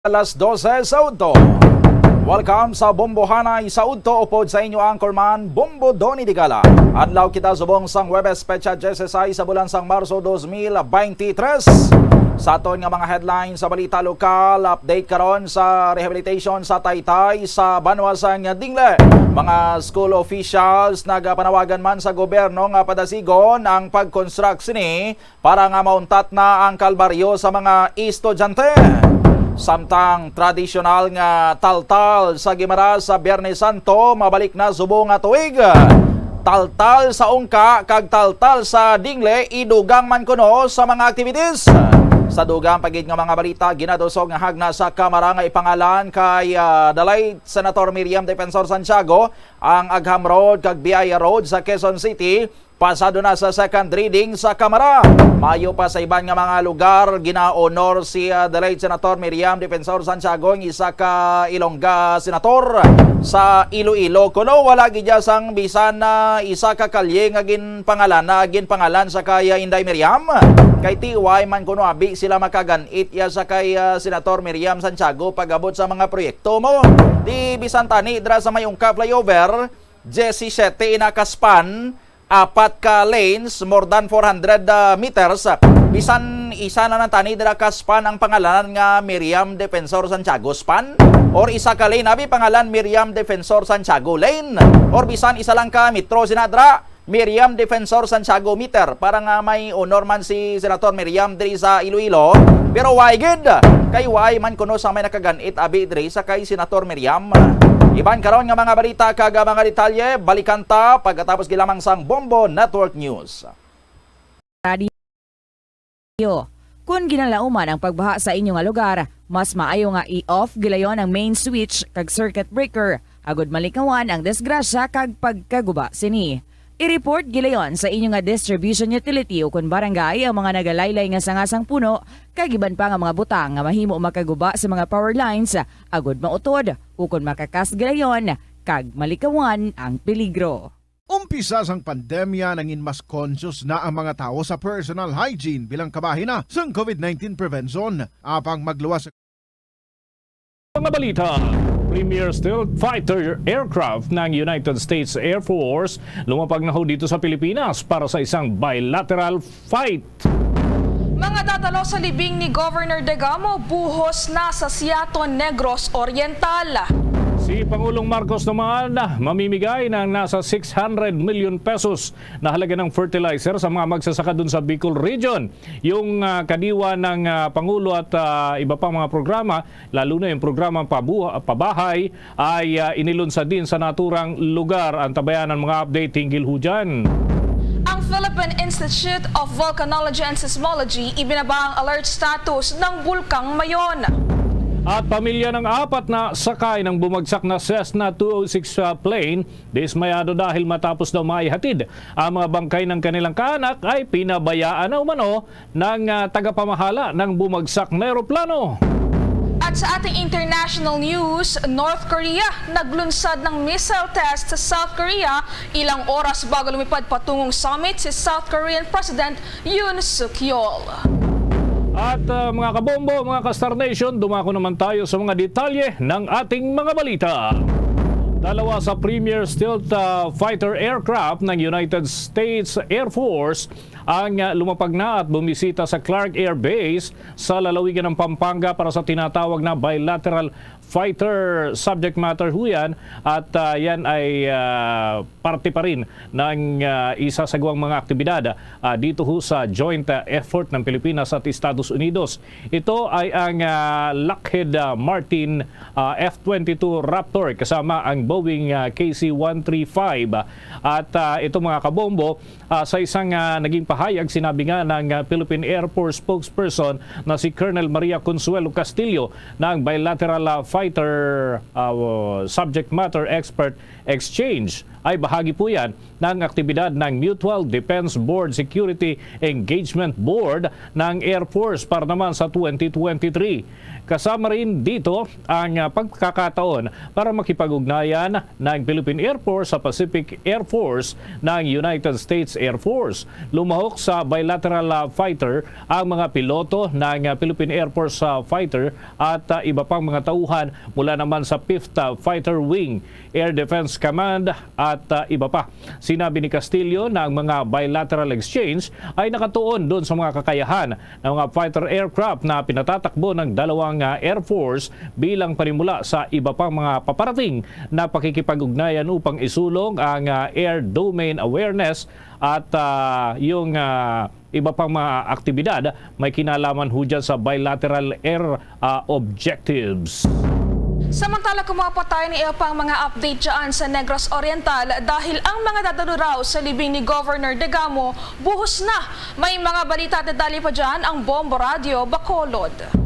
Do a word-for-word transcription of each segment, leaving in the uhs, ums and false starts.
Alas dose sa udto. Welcome sa Bombohanay sa udto, upod sa inyo anchorman, Bombo Donny Digala. Adlaw kita subong sang Huwebes, petsa diyesisais sa bulan sang Marso dos mil beintitres. Sa aton nga mga headlines sa balita lokal, update karon sa rehabilitation sa Taytay sa banwa sang Dingle. Mga school officials nagapanawagan man sa gobyerno nga padasigon ang pag-construct sini para nga mauntat na ang kalbaryo sa mga estudyante. Samtang tradisyonal nga taltal sa Guimaras sa Biyernes Santo, mabalik na subong nga tuig. Taltal sa ungka kag taltal sa dingle, idugang man kuno sa mga activities. Sa dugang pa gid nga mga balita, ginadusog nga hagna sa Kamara nga ipangalan kay, ah, the late Senator Miriam Defensor Santiago ang Agham Road kag Biaya Road sa Quezon City. Pasado na sa second reading sa Kamara. Mayo pa sa iban nga mga lugar, gina-honor si, ah, the late Senator Miriam Defensor Santiago, ang isa ka Ilongga senator sa Iloilo. Kuno wala gid iya sang bisan na isa ka kalye nga ginpangalan, na ginpangalan sa kay, ah, Inday Miriam. Kay T Y man kuno abi sila makagan-it iya sa kay, ah, Senator Miriam Santiago pag-abot sa mga proyekto mo. Di bisan tani dira sa may ungka flyover, diyesisete ina ka span, apat ka lanes, more than four hundred, ah, meters. Bisan isa na lang tani dira ka span ang pangalanan nga Miriam Defensor Santiago span, or isa ka lane abi pangalan Miriam Defensor Santiago lane, or bisan isa lang ka metro sina dira, Miriam Defensor Santiago meter, para nga may honor man si Senator Miriam diri sa Iloilo. Pero why gid? Kay why man kuno sa may nakagan-it abi diri sa kay Senator Miriam? Iban karon nga mga balita kag mga detalye, balikan ta pagkatapos gid lamang sang Bombo Network News. Radyo. Kon ginalauman ang pagbaha sa inyo nga lugar, mas maayo nga i-off gilayon ang main switch kag circuit breaker agud malikawan ang disgrasya kag pagkaguba sini. I-report gilayon sa inyo nga distribution utility ukon barangay ang mga nagalaylay nga sanga sang puno kag iban pa nga mga butang nga mahimo makaguba sa mga power lines agud mautod ukon makakas gilayon kag malikawan ang peligro. Umpisa sang pandemya, nangin mas conscious na ang mga tawo sa personal hygiene bilang kabahin na sang COVID nineteen prevention. Apang magluwas sa mga balita, Premier stealth fighter aircraft ng United States Air Force lumapag na ho dito sa Pilipinas para sa isang bilateral fight. Mga dadalo sa libing ni Governor Degamo buhos na sa Siaton, Negros Oriental. Si Pangulong Marcos naman mamimigay ng nasa six hundred million pesos na halaga ng fertilizer sa mga magsasaka dun sa Bicol Region. Yung, ah, kadiwa ng, ah, Pangulo at, ah, iba pang mga programa, lalo na yung programang pabu-, pabahay, ay, ah, inilunsad din sa naturang lugar. Antabayanan ang mga update hinggil ho dyan. Ang Philippine Institute of Volcanology and Seismology ibinaba ang alert status ng Bulkang Mayon. At pamilya ng apat na sakay ng bumagsak na Cessna two oh six, ah, plane, dismayado dahil matapos daw maihatid ang mga bangkay ng kanilang kaanak ay pinabayaan na umano ng, ah, tagapamahala ng bumagsak na eroplano. At sa ating international news, North Korea naglunsad ng missile test sa South Korea ilang oras bago lumipad patungong summit si South Korean President Yoon Suk Yeol. At, ah, mga kabombo, mga ka-Star Nation, dumako naman tayo sa mga detalye ng ating mga balita. Dalawa sa premier stealth, ah, fighter aircraft ng United States Air Force ang, ah, lumapag na at bumisita sa Clark Air Base sa lalawigan ng Pampanga para sa tinatawag na bilateral fighter subject matter ho yan. At, ah, yan ay, ah, parte pa rin ng, ah, isa sa guwang mga aktibidad, ah, dito ho sa joint, ah, effort ng Pilipinas at Estados Unidos. Ito ay ang, ah, Lockheed, ah, Martin, ah, F twenty-two Raptor kasama ang Boeing, ah, K C one three five. At, ah, ito, mga kabombo, ah, sa isang, ah, naging pahayag, sinabi nga ng, ah, Philippine Air Force spokesperson na si Colonel Maria Consuelo Castillo na ang bilateral, ah, fighter, ah, subject matter expert exchange ay bahagi po yan ng aktibidad ng Mutual Defense Board Security Engagement Board ng Air Force para naman sa twenty twenty-three. Kasama rin dito ang, ah, pagkakataon para makipag-ugnayan ng Philippine Air Force sa Pacific Air Force ng United States Air Force. Lumaho sa bilateral, ah, fighter ang mga piloto ng, ah, Philippine Air Force, ah, fighter at, ah, iba pang mga tauhan mula naman sa Fifth, ah, Fighter Wing, Air Defense Command at, ah, iba pa. Sinabi ni Castillo na ang mga bilateral exchange ay nakatuon doon sa mga kakayahan ng mga fighter aircraft na pinatatakbo ng dalawang, ah, Air Force bilang panimula sa iba pang mga paparating na pakikipag-ugnayan upang isulong ang, ah, air domain awareness at, ah, yung, ah, iba pang mga aktibidad may kinalaman ho dyan sa bilateral air, ah, objectives. Samantala, kumuha pa tayo ng iba pang mga update dyan sa Negros Oriental dahil ang mga dadalo raw sa libing ni Governor Degamo buhos na. May mga balita at detalye pa dyan ang Bombo Radyo Bacolod.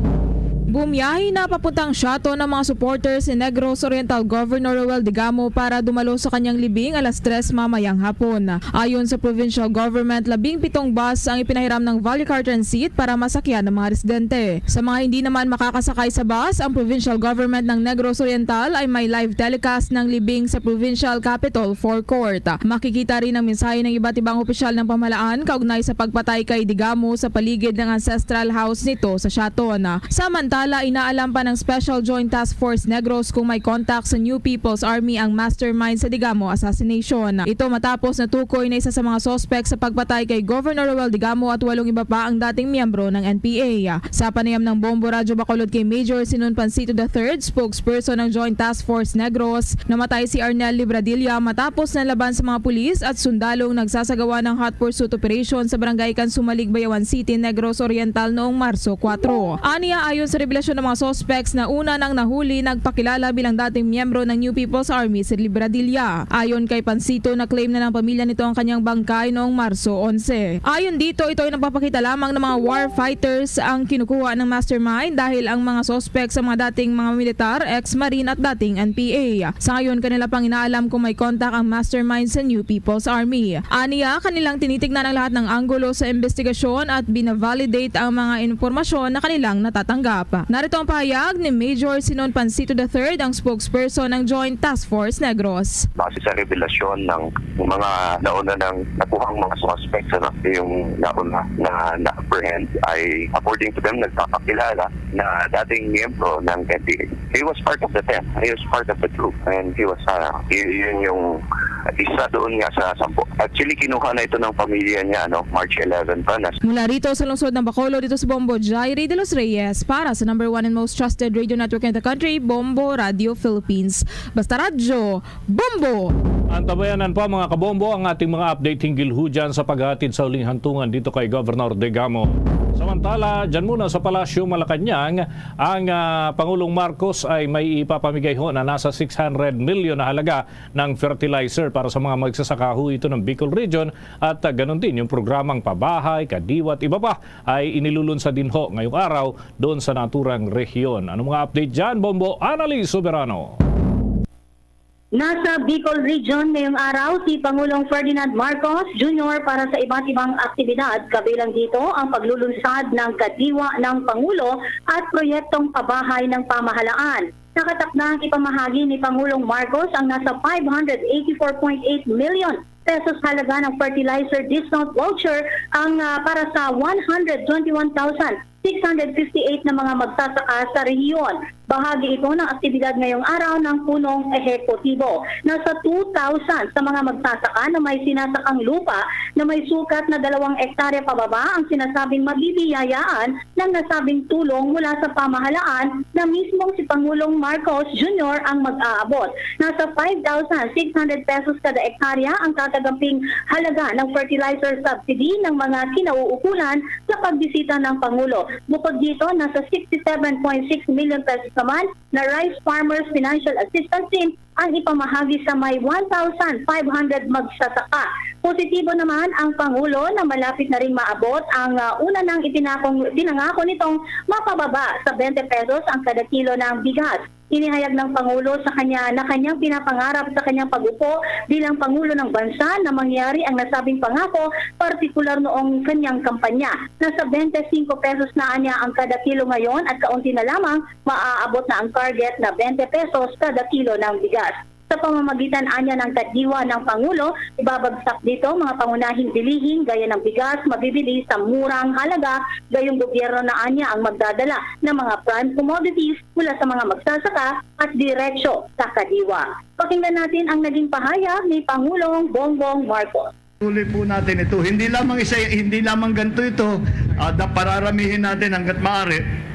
Bumiyahe na papuntang Siaton ang mga supporters ni Negros Oriental Governor Roel Degamo para dumalo sa kanyang libing alas tres mamayang hapon. Ayon sa provincial government, labing pitong bus ang ipinahiram ng Vallecar Transit para masakyan ng mga residente. Sa mga hindi naman makakasakay sa bus, ang provincial government ng Negros Oriental ay may live telecast ng libing sa provincial capitol forecourt. Makikita rin ang mensahe ng iba't ibang opisyal ng pamahalaan kaugnay sa pagpatay kay Degamo sa paligid ng ancestral house nito sa Siaton. Samantala, inaalam pa ng Special Joint Task Force Negros kung may contact sa New People's Army ang mastermind sa Degamo assassination. Ito matapos natukoy na isa sa mga suspect sa pagpatay kay Governor Roel Degamo at walong iba pa ang dating miyembro ng N P A. Sa panayam ng Bombo Radyo Bacolod kay Major Sinon Pancito the third, spokesperson ng Joint Task Force Negros, namatay si Arnel Libradilla matapos nanlaban sa mga pulis at sundalong nagsasagawa ng hot pursuit operation sa barangay Kansumalig, Bayawan City, Negros Oriental noong Marso kuwatro. Aniya, ayon sa revelasyon ng mga suspects na una nang nahuli, nagpakilala bilang dating miyembro ng New People's Army si Libradilla. Ayon kay Pancito, na-claim na ng pamilya nito ang kanyang bangkay noong Marso onse. Ayon dito, ito ay nagpapakita lamang ng mga war fighters ang kinukuha ng mastermind dahil ang mga suspects sa mga dating mga militar, ex-marine at dating N P A. Sa ngayon, kanila pang inaalam kung may contact ang mastermind sa New People's Army. Aniya, kanilang tinitignan ang lahat ng anggulo sa investigasyon at binavalidate ang mga impormasyon na kanilang natatanggap. Narito ang pahayag ni Major Sinon Pancito the third, ang spokesperson ng Joint Task Force Negros. Base sa revelasyon ng mga nauna nang nakuhang mga suspects, ano, yung nauna na na-apprehend ay, according to them, nagpapakilala na dating miyembro ng N P A. He was part of the ten. He was part of the group. And he was, uh, y- yun yung isa doon nga sa sampu. Actually, kinuha na ito ng pamilya niya, no? March eleven pa. Nas- Mula rito sa lungsod ng Bacolod, dito sa Bombo, Jairi de los Reyes para sa number one and most trusted radio network in the country, Bombo Radio Philippines. Basta Radyo, Bombo! Antabayanan pa, mga kabombo, ang ating mga update hinggil ho dyan sa paghatid sa huling hantungan dito kay Governor Degamo. Samantala, dyan muna sa Palasyo Malacañang, ang, ah, Pangulong Marcos ay may ipapamigay ho na nasa six hundred million na halaga ng fertilizer para sa mga magsasaka ho ito ng Bicol Region at, ah, ganun din yung programang pabahay, kadiwa at iba pa ay inilulunsad din ho ngayong araw doon sa naturang rehiyon. Ano mga update dyan, Bombo? Annalise Soberano. Nasa Bicol Region ngayong araw si Pangulong Ferdinand Marcos Junior para sa iba't ibang aktibidad, kabilang dito ang paglulunsad ng kadiwa ng Pangulo at proyektong pabahay ng pamahalaan. Nakatakda ang ipamahagi ni Pangulong Marcos ang nasa five hundred eighty-four point eight million pesos halaga ng fertilizer discount voucher ang, ah, para sa one hundred twenty-one thousand six hundred fifty-eight na mga magsasaka sa rehiyon. Bahagi ito ng aktibidad ngayong araw ng punong ehekutibo. Nasa two thousand sa mga magsasaka na may sinasakang lupa na may sukat na dalawang ektarya pababa ang sinasabing mabibiyayaan ng nasabing tulong mula sa pamahalaan na mismong si Pangulong Marcos Junior ang mag-aabot. Nasa five thousand six hundred pesos kada ektarya ang tatagamping halaga ng fertilizer subsidy ng mga kinauukulan sa pagbisita ng Pangulo. Bukod dito, nasa sixty-seven point six million pesos naman na Rice Farmers Financial Assistance Scheme ang ipamahagi sa may one thousand five hundred magsasaka. Positibo naman ang Pangulo na malapit na ring maabot ang, ah, una nang itinakong, tinangako nitong mapababa sa twenty pesos ang kada kilo ng bigas. Inihayag ng Pangulo sa kanya na kanyang pinapangarap sa kanyang pag-upo bilang Pangulo ng Bansa na mangyari ang nasabing pangako, partikular noong kanyang kampanya. Nasa twenty-five pesos na anya ang kada kilo ngayon at kaunti na lamang maaabot na ang target na twenty pesos kada kilo ng bigas. Sa pamamagitan anya ng kadiwa ng Pangulo, ibabagsak dito mga pangunahing bilihin gaya ng bigas, mabibili sa murang halaga, gayong gobyerno na anya ang magdadala ng mga prime commodities mula sa mga magsasaka at diretsyo sa kadiwa. Pakinggan natin ang naging pahayag ni Pangulong Bongbong Marcos. Tuloy po natin ito. Hindi lamang isa, hindi lamang ganito ito. Ah, da-, pararamihin natin hanggat maaari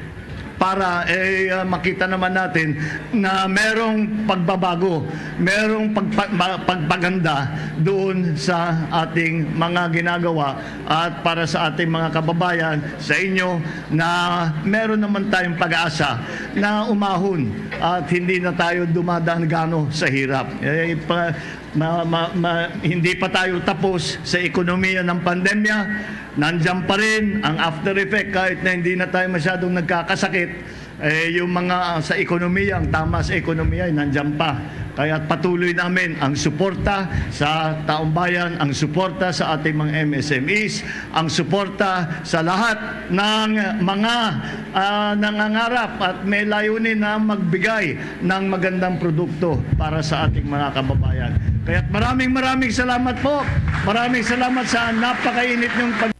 para, eh, ah, makita naman natin na merong pagbabago, merong pagpa-, ma-, pagpaganda doon sa ating mga ginagawa at para sa ating mga kababayan, sa inyo, na meron naman tayong pag-asa na umahon at hindi na tayo dumadaan gano sa hirap. Eh, pa-, ma-, ma-, ma-, hindi pa tayo tapos sa ekonomiya ng pandemya. Nandiyan pa rin ang after effect kahit na hindi na tayo masyadong nagkakasakit. Eh, yung mga, ah, sa ekonomiya, ang tama sa ekonomiya ay nandiyan pa. Kaya patuloy namin ang suporta sa taong bayan, ang suporta sa ating mga M S M Es, ang suporta sa lahat ng mga, ah, nangangarap at may layunin na magbigay ng magandang produkto para sa ating mga kababayan. Kaya maraming, maraming salamat po. Maraming salamat sa napakainit niyong pag-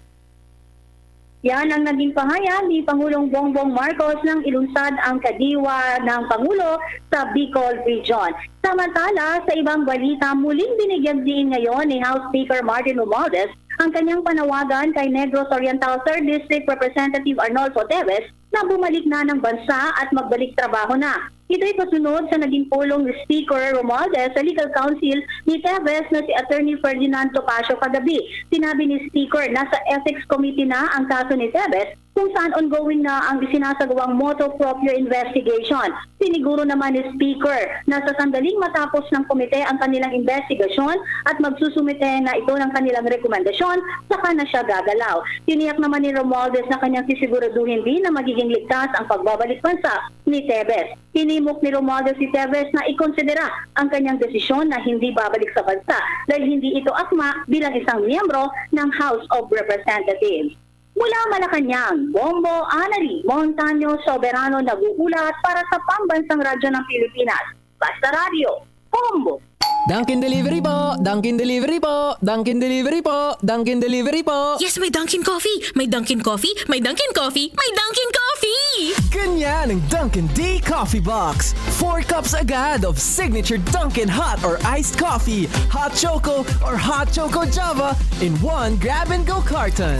Yan ang naging pahayag ni Pangulong Bongbong Marcos nang ilunsad ang kadiwa ng Pangulo sa Bicol Region. Samantala, sa ibang balita, muling binigyan diin ngayon ni House Speaker Martin Romualdez ang kanyang panawagan kay Negros Oriental Third District Representative Arnolfo Teves na bumalik na ng bansa at magbalik trabaho na. Ito'y kasunod sa naging pulong ni Speaker Romualdez sa legal counsel ni Teves na si Attorney Ferdinand Topacio kagabi. Sinabi ni Speaker na sa Ethics Committee na ang kaso ni Teves, kung saan ongoing na ang isinasagawang motu proprio investigation. Siniguro naman ni Speaker na sa sandaling matapos ng komite ang kanilang investigasyon at magsusumite na ito ng kanilang rekomendasyon, saka na siya gagalaw. Tiniyak naman ni Romualdez na kanyang sisiguraduhin din na magiging ligtas ang pagbabalik bansa ni Teves. Hinimok ni Romualdez si Teves na ikonsidera ang kanyang desisyon na hindi babalik sa bansa dahil hindi ito akma bilang isang miyembro ng House of Representatives. Mula Malacañang, Bombo Anali Montaño Soberano nag-uulat para sa Pambansang Radyo ng Pilipinas, Basta Radyo, Bombo. Dunkin Delivery po! Dunkin Delivery po! Dunkin Delivery po! Dunkin Delivery po! Yes, may Dunkin Coffee! May Dunkin Coffee! May Dunkin Coffee! May Dunkin Coffee! Ganyan ang Dunkin D Coffee Box. Four cups agad of signature Dunkin hot or iced coffee, hot choco or hot choco Java in one grab-and-go carton.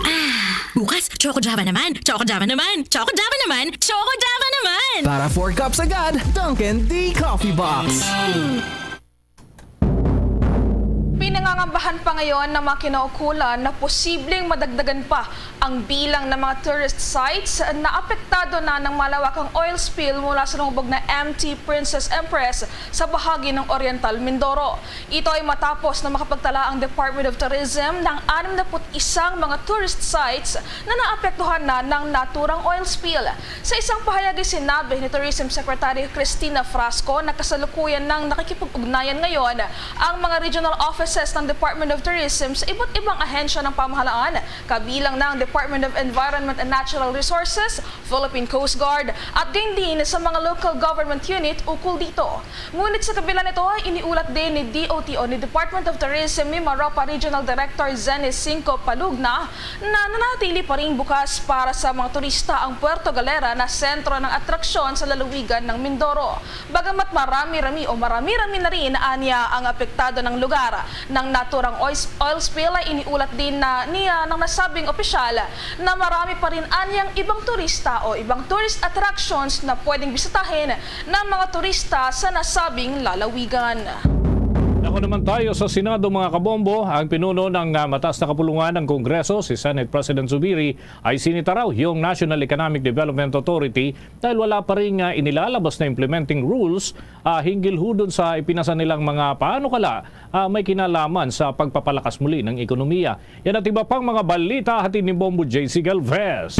Ah, bukas, Choco Java naman! Choco Java naman! Choco Java naman! Choco Java naman! Para four cups agad, Dunkin D Coffee Box. Pinangangambahan pa ngayon ng mga kinaukulan na posibleng madagdagan pa ang bilang ng mga tourist sites na apektado na ng malawakang oil spill mula sa lumubog na M T Princess Empress sa bahagi ng Oriental Mindoro. Ito ay matapos na makapagtala ang Department of Tourism ng anim na put isang mga tourist sites na naapektuhan na ng naturang oil spill. Sa isang pahayag, sinabi ni Tourism Secretary Cristina Frasco na kasalukuyan nang nakikipag-ugnayan ngayon ang mga regional offices ng Department of Tourism sa iba't ibang ahensya ng pamahalaan, kabilang na ang Department of Environment and Natural Resources, Philippine Coast Guard, at gayon din sa mga local government unit ukol dito. Ngunit sa kabila nito, iniulat din ni D O T o ni Department of Tourism ni Maropa Regional Director Zenny Cinco Palugna na nanatili pa rin bukas para sa mga turista ang Puerto Galera na sentro ng atraksyon sa lalawigan ng Mindoro. Bagamat marami-rami o marami-rami na rin anya ang apektado ng lugar ng naturang oil, oil spill, ay iniulat din na niya ng nasabing opisyal na marami pa rin anyang ibang turista o ibang tourist attractions na pwedeng bisitahin ng mga turista sa nasabing lalawigan. Ako naman tayo sa Senado, mga kabombo. Ang pinuno ng, ah, mataas na kapulungan ng Kongreso, si Senate President Zubiri, ay sinita raw yung National Economic Development Authority dahil wala pa rin, ah, inilalabas na implementing rules, ah, hinggil ho dun sa ipinasa nilang mga panukala, ah, may kinalaman sa pagpapalakas muli ng ekonomiya. Yan at iba pang mga balita hatid ni Bombo J C Galvez.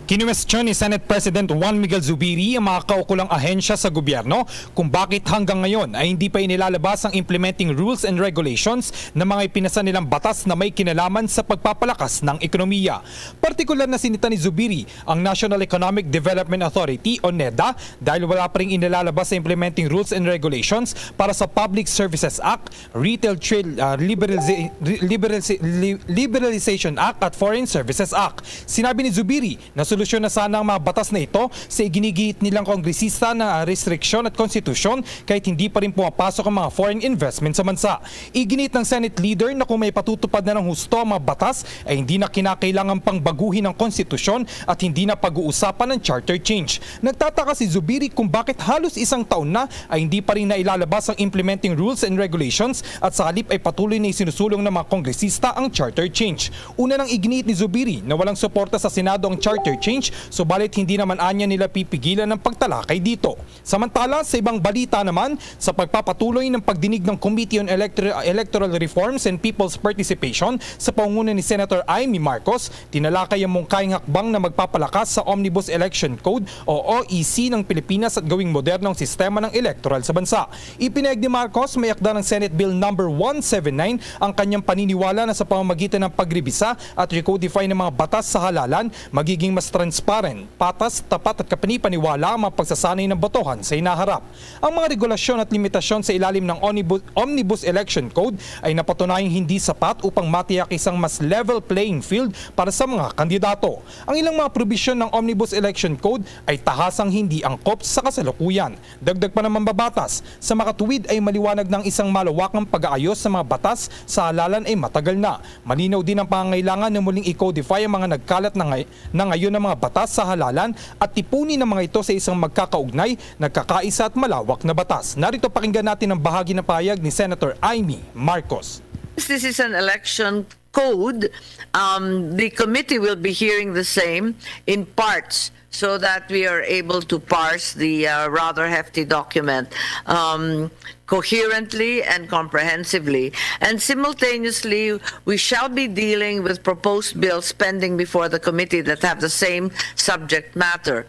Kinuwestiyon ni Senate President Juan Miguel Zubiri ang mga kaukulang ahensya sa gobyerno kung bakit hanggang ngayon ay hindi pa inilalabas ang implementing rules and regulations ng mga ipinasa nilang batas na may kinalaman sa pagpapalakas ng ekonomiya. Partikular na sinita ni Zubiri ang National Economic Development Authority o NEDA dahil wala pa ring inilalabas sa implementing rules and regulations para sa Public Services Act, Retail Trade, ah, Liberaliza-, Re-, Liberaliza-, Li-, Liberalization Act at Foreign Services Act. Sinabi ni Zubiri na solusyon na sana ang mga batas na ito sa iginigit nilang kongresista na restriksyon at konstitusyon kahit hindi pa rin pumapasok ang mga foreign investment sa bansa. Iginit ng Senate leader na kung may patutupad na ng husto ang mga batas ay hindi na kinakailangan pang baguhin ang konstitusyon at hindi na pag-uusapan ang charter change. Nagtataka si Zubiri kung bakit halos isang taon na ay hindi pa rin nailalabas ang implementing rules and regulations at sa halip ay patuloy na isinusulong ng mga kongresista ang charter change. Una nang iginiit ni Zubiri na walang suporta sa Senado ang charter change, subalit hindi naman anya nila pipigilan ang pagtalakay dito. Samantala, sa ibang balita naman, sa pagpapatuloy ng pagdinig ng Committee on Electri-, Electoral Reforms and People's Participation sa pangunguna ni Senator Imee Marcos, tinalakay ang mungkahing hakbang na magpapalakas sa Omnibus Election Code o O E C ng Pilipinas at gawing moderno ang sistema ng elektoral sa bansa. Ipinahayag ni Marcos, may akda ng Senate Bill Number one seven nine ang kanyang paniniwala na sa pamamagitan ng pagrebisa at recodify ng mga batas sa halalan, magiging mas transparent, patas, tapat at kapanipaniwala ang mga pagsasanay ng botohan sa hinaharap. Ang mga regulasyon at limitasyon sa ilalim ng Omnibu-, Omnibus Election Code ay napatunayang hindi sapat upang matiyak isang mas level playing field para sa mga kandidato. Ang ilang mga probisyon ng Omnibus Election Code ay tahasang hindi angkop sa kasalukuyan. Dagdag pa ng mambabatas, sa makatuwid ay maliwanag na ang isang malawakang pag-aayos sa mga batas sa halalan ay matagal na. Malinaw din ang pangangailangan na muling i-codify ang mga nagkalat na ngay-, na ngayon ng mga batas sa halalan at tipunin ang mga ito sa isang magkakaugnay, nagkakaisa at malawak na batas. Narito, pakinggan natin ang bahagi ng pahayag ni Senator Imee Marcos. This is an election code. Um, the committee will be hearing the same in parts so that we are able to parse the, uh, rather hefty document, um, coherently and comprehensively. And simultaneously, we shall be dealing with proposed bills pending before the committee that have the same subject matter.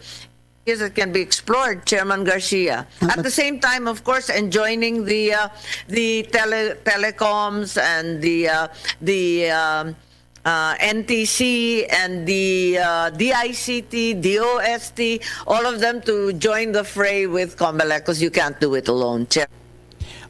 Yes, it can be explored, Chairman Garcia. At the same time, of course, enjoining the, uh, the tele-, telecoms and the, uh, the, um, uh, N T C and the, uh, D I C T, D O S T, all of them to join the fray with Comelec, 'cause you can't do it alone, Chair.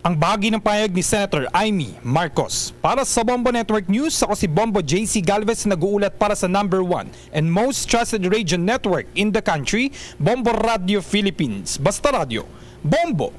Ang bahagi ng pahayag ni Senator Imee Marcos. Para sa Bombo Network News, ako si Bombo J C Galvez, nag-uulat para sa number one and most trusted radio network in the country, Bombo Radio Philippines. Basta Radyo, Bombo!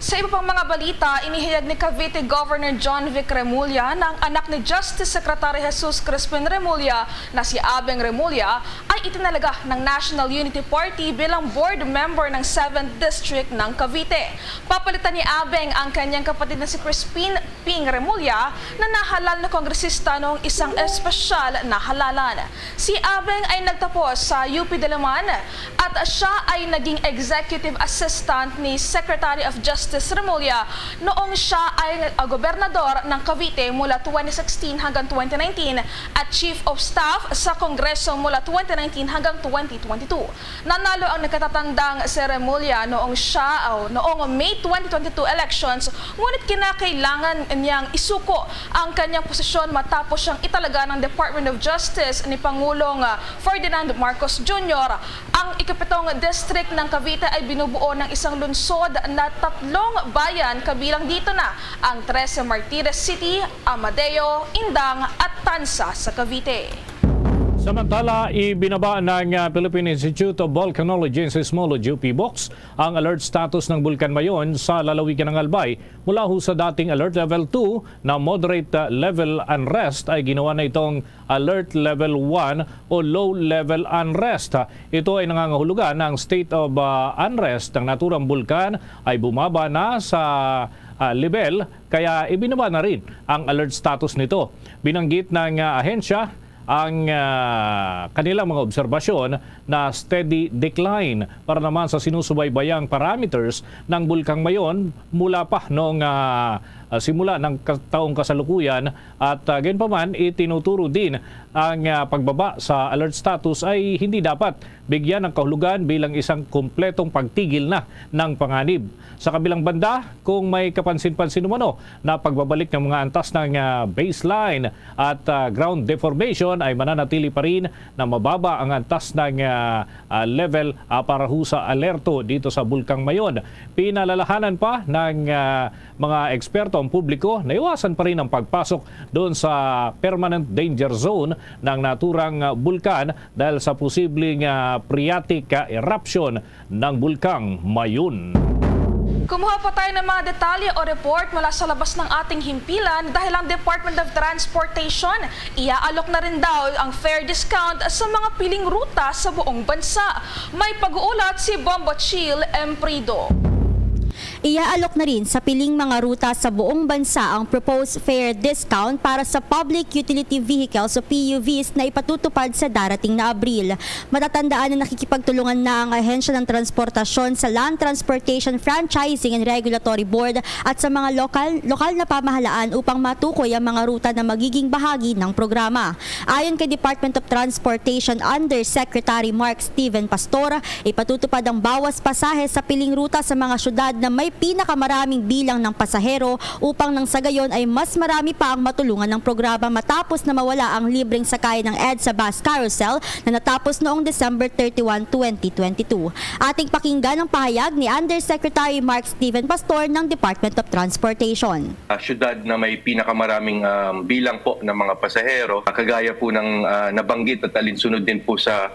Sa iba pang mga balita, inihayag ni Cavite Governor Jonvic Remulla na ang anak ni Justice Secretary Jesus Crispin Remulla na si Abeng Remulla ay itinalaga ng National Unity Party bilang board member ng seventh District ng Cavite. Papalitan ni Abeng ang kanyang kapatid na si Crispin Ping Remulla na nahalal na kongresista noong isang espesyal na halalan. Si Abeng ay nagtapos sa U P Diliman at siya ay naging executive assistant ni Secretary of Justice Remulla noong siya ay, ah, gobernador ng Cavite mula twenty sixteen hanggang twenty nineteen at chief of staff sa Kongreso mula twenty nineteen hanggang twenty twenty-two. Nanalo ang nakatatandang si Remulla noong siya, o noong May twenty twenty-two elections, ngunit kinakailangan niyang isuko ang kanyang posisyon matapos siyang italaga ng Department of Justice ni Pangulong, ah, Ferdinand Marcos Junior. Ang ikapitong district ng Cavite ay binubuo ng isang lungsod na tatlong bayan, kabilang dito na ang Trece Martires City, Amadeo, Indang at Tanza sa Cavite. Samantala, ibinaba ng, ah, Philippine Institute of Volcanology and Seismology o PHIVOLCS ang alert status ng Bulkan Mayon sa lalawigan ng Albay. Mula ho sa dating alert level two na moderate, ah, level unrest ay ginawa na itong alert level one o low level unrest. Ito ay nangangahulugan na ang state of, ah, unrest ng naturang bulkan ay bumaba na sa, ah, level, kaya ibinaba na rin ang alert status nito. Binanggit ng, ah, ahensya ang, ah, kanilang mga obserbasyon na steady decline para naman sa sinusubaybayang parameters ng Bulkang Mayon mula pa noong, ah, ah, simula ng ka-, taong kasalukuyan at, ah, gayunpaman, itinuturo din ang, ah, pagbaba sa alert status ay hindi dapat bigyan ng kahulugan bilang isang kumpletong pagtigil na ng panganib. Sa kabilang banda, kung may kapansin-pansin umano na pagbabalik ng mga antas ng, ah, baseline at, ah, ground deformation, ay mananatili pa rin na mababa ang antas ng, ah, ah, level, ah, para ho sa alerto dito sa Bulkang Mayon. Pinalalahanan pa ng, ah, mga eksperto ang publiko na iwasan pa rin ang pagpasok doon sa permanent danger zone ng naturang, ah, bulkan dahil sa posibleng, ah, phreatic, ah, eruption ng Bulkang Mayon. Kumuha pa tayo ng mga detalye o report mula sa labas ng ating himpilan dahil ang Department of Transportation iaalok na rin daw ang fare discount sa mga piling ruta sa buong bansa. May pag-uulat si Bombo Chill Emprido. Iaalok na rin sa piling mga ruta sa buong bansa ang proposed fare discount para sa public utility vehicles o P U Vs na ipatutupad sa darating na Abril. Matatandaan na nakikipagtulungan na ang Ahensya ng Transportasyon sa Land Transportation Franchising and Regulatory Board at sa mga lokal, lokal na pamahalaan upang matukoy ang mga ruta na magiging bahagi ng programa. Ayon kay Department of Transportation Undersecretary Mark Steven Pastor, ipatutupad ang bawas pasahe sa piling ruta sa mga syudad na may pinakamaraming bilang ng pasahero upang nang sa gayon ay mas marami pa ang matulungan ng programa matapos na mawala ang libreng sakay ng EDSA Bus Carousel na natapos noong December thirty-one, twenty twenty-two. Ating pakinggan ang pahayag ni Undersecretary Mark Steven Pastor ng Department of Transportation. Ah, syudad na may pinakamaraming, um, bilang po ng mga pasahero, ah, kagaya po ng, ah, nabanggit at alinsunod din po sa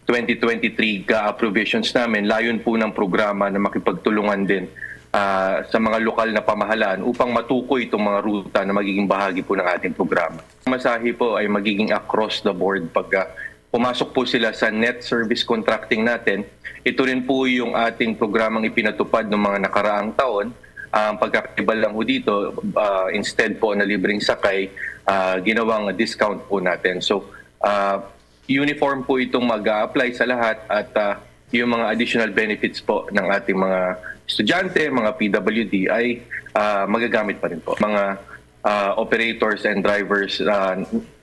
twenty twenty-three ka provisions namin, layon po ng programa na makipagtulungan din, ah, sa mga lokal na pamahalaan upang matukoy itong mga ruta na magiging bahagi po ng ating programa. Masahe po ay magiging across the board pag, ah, pumasok po sila sa net service contracting natin. Ito rin po yung ating programang ipinatupad ng mga nakaraang taon. Ang pagkakaiba lang po dito, ah, instead po na libreng sakay, ah, ginawang discount po natin. So, ah, uniform po itong mag-a-apply sa lahat at, ah, yung mga additional benefits po ng ating mga estudyante, mga P W D ay, ah, magagamit pa rin po. Mga, ah, operators and drivers, ah,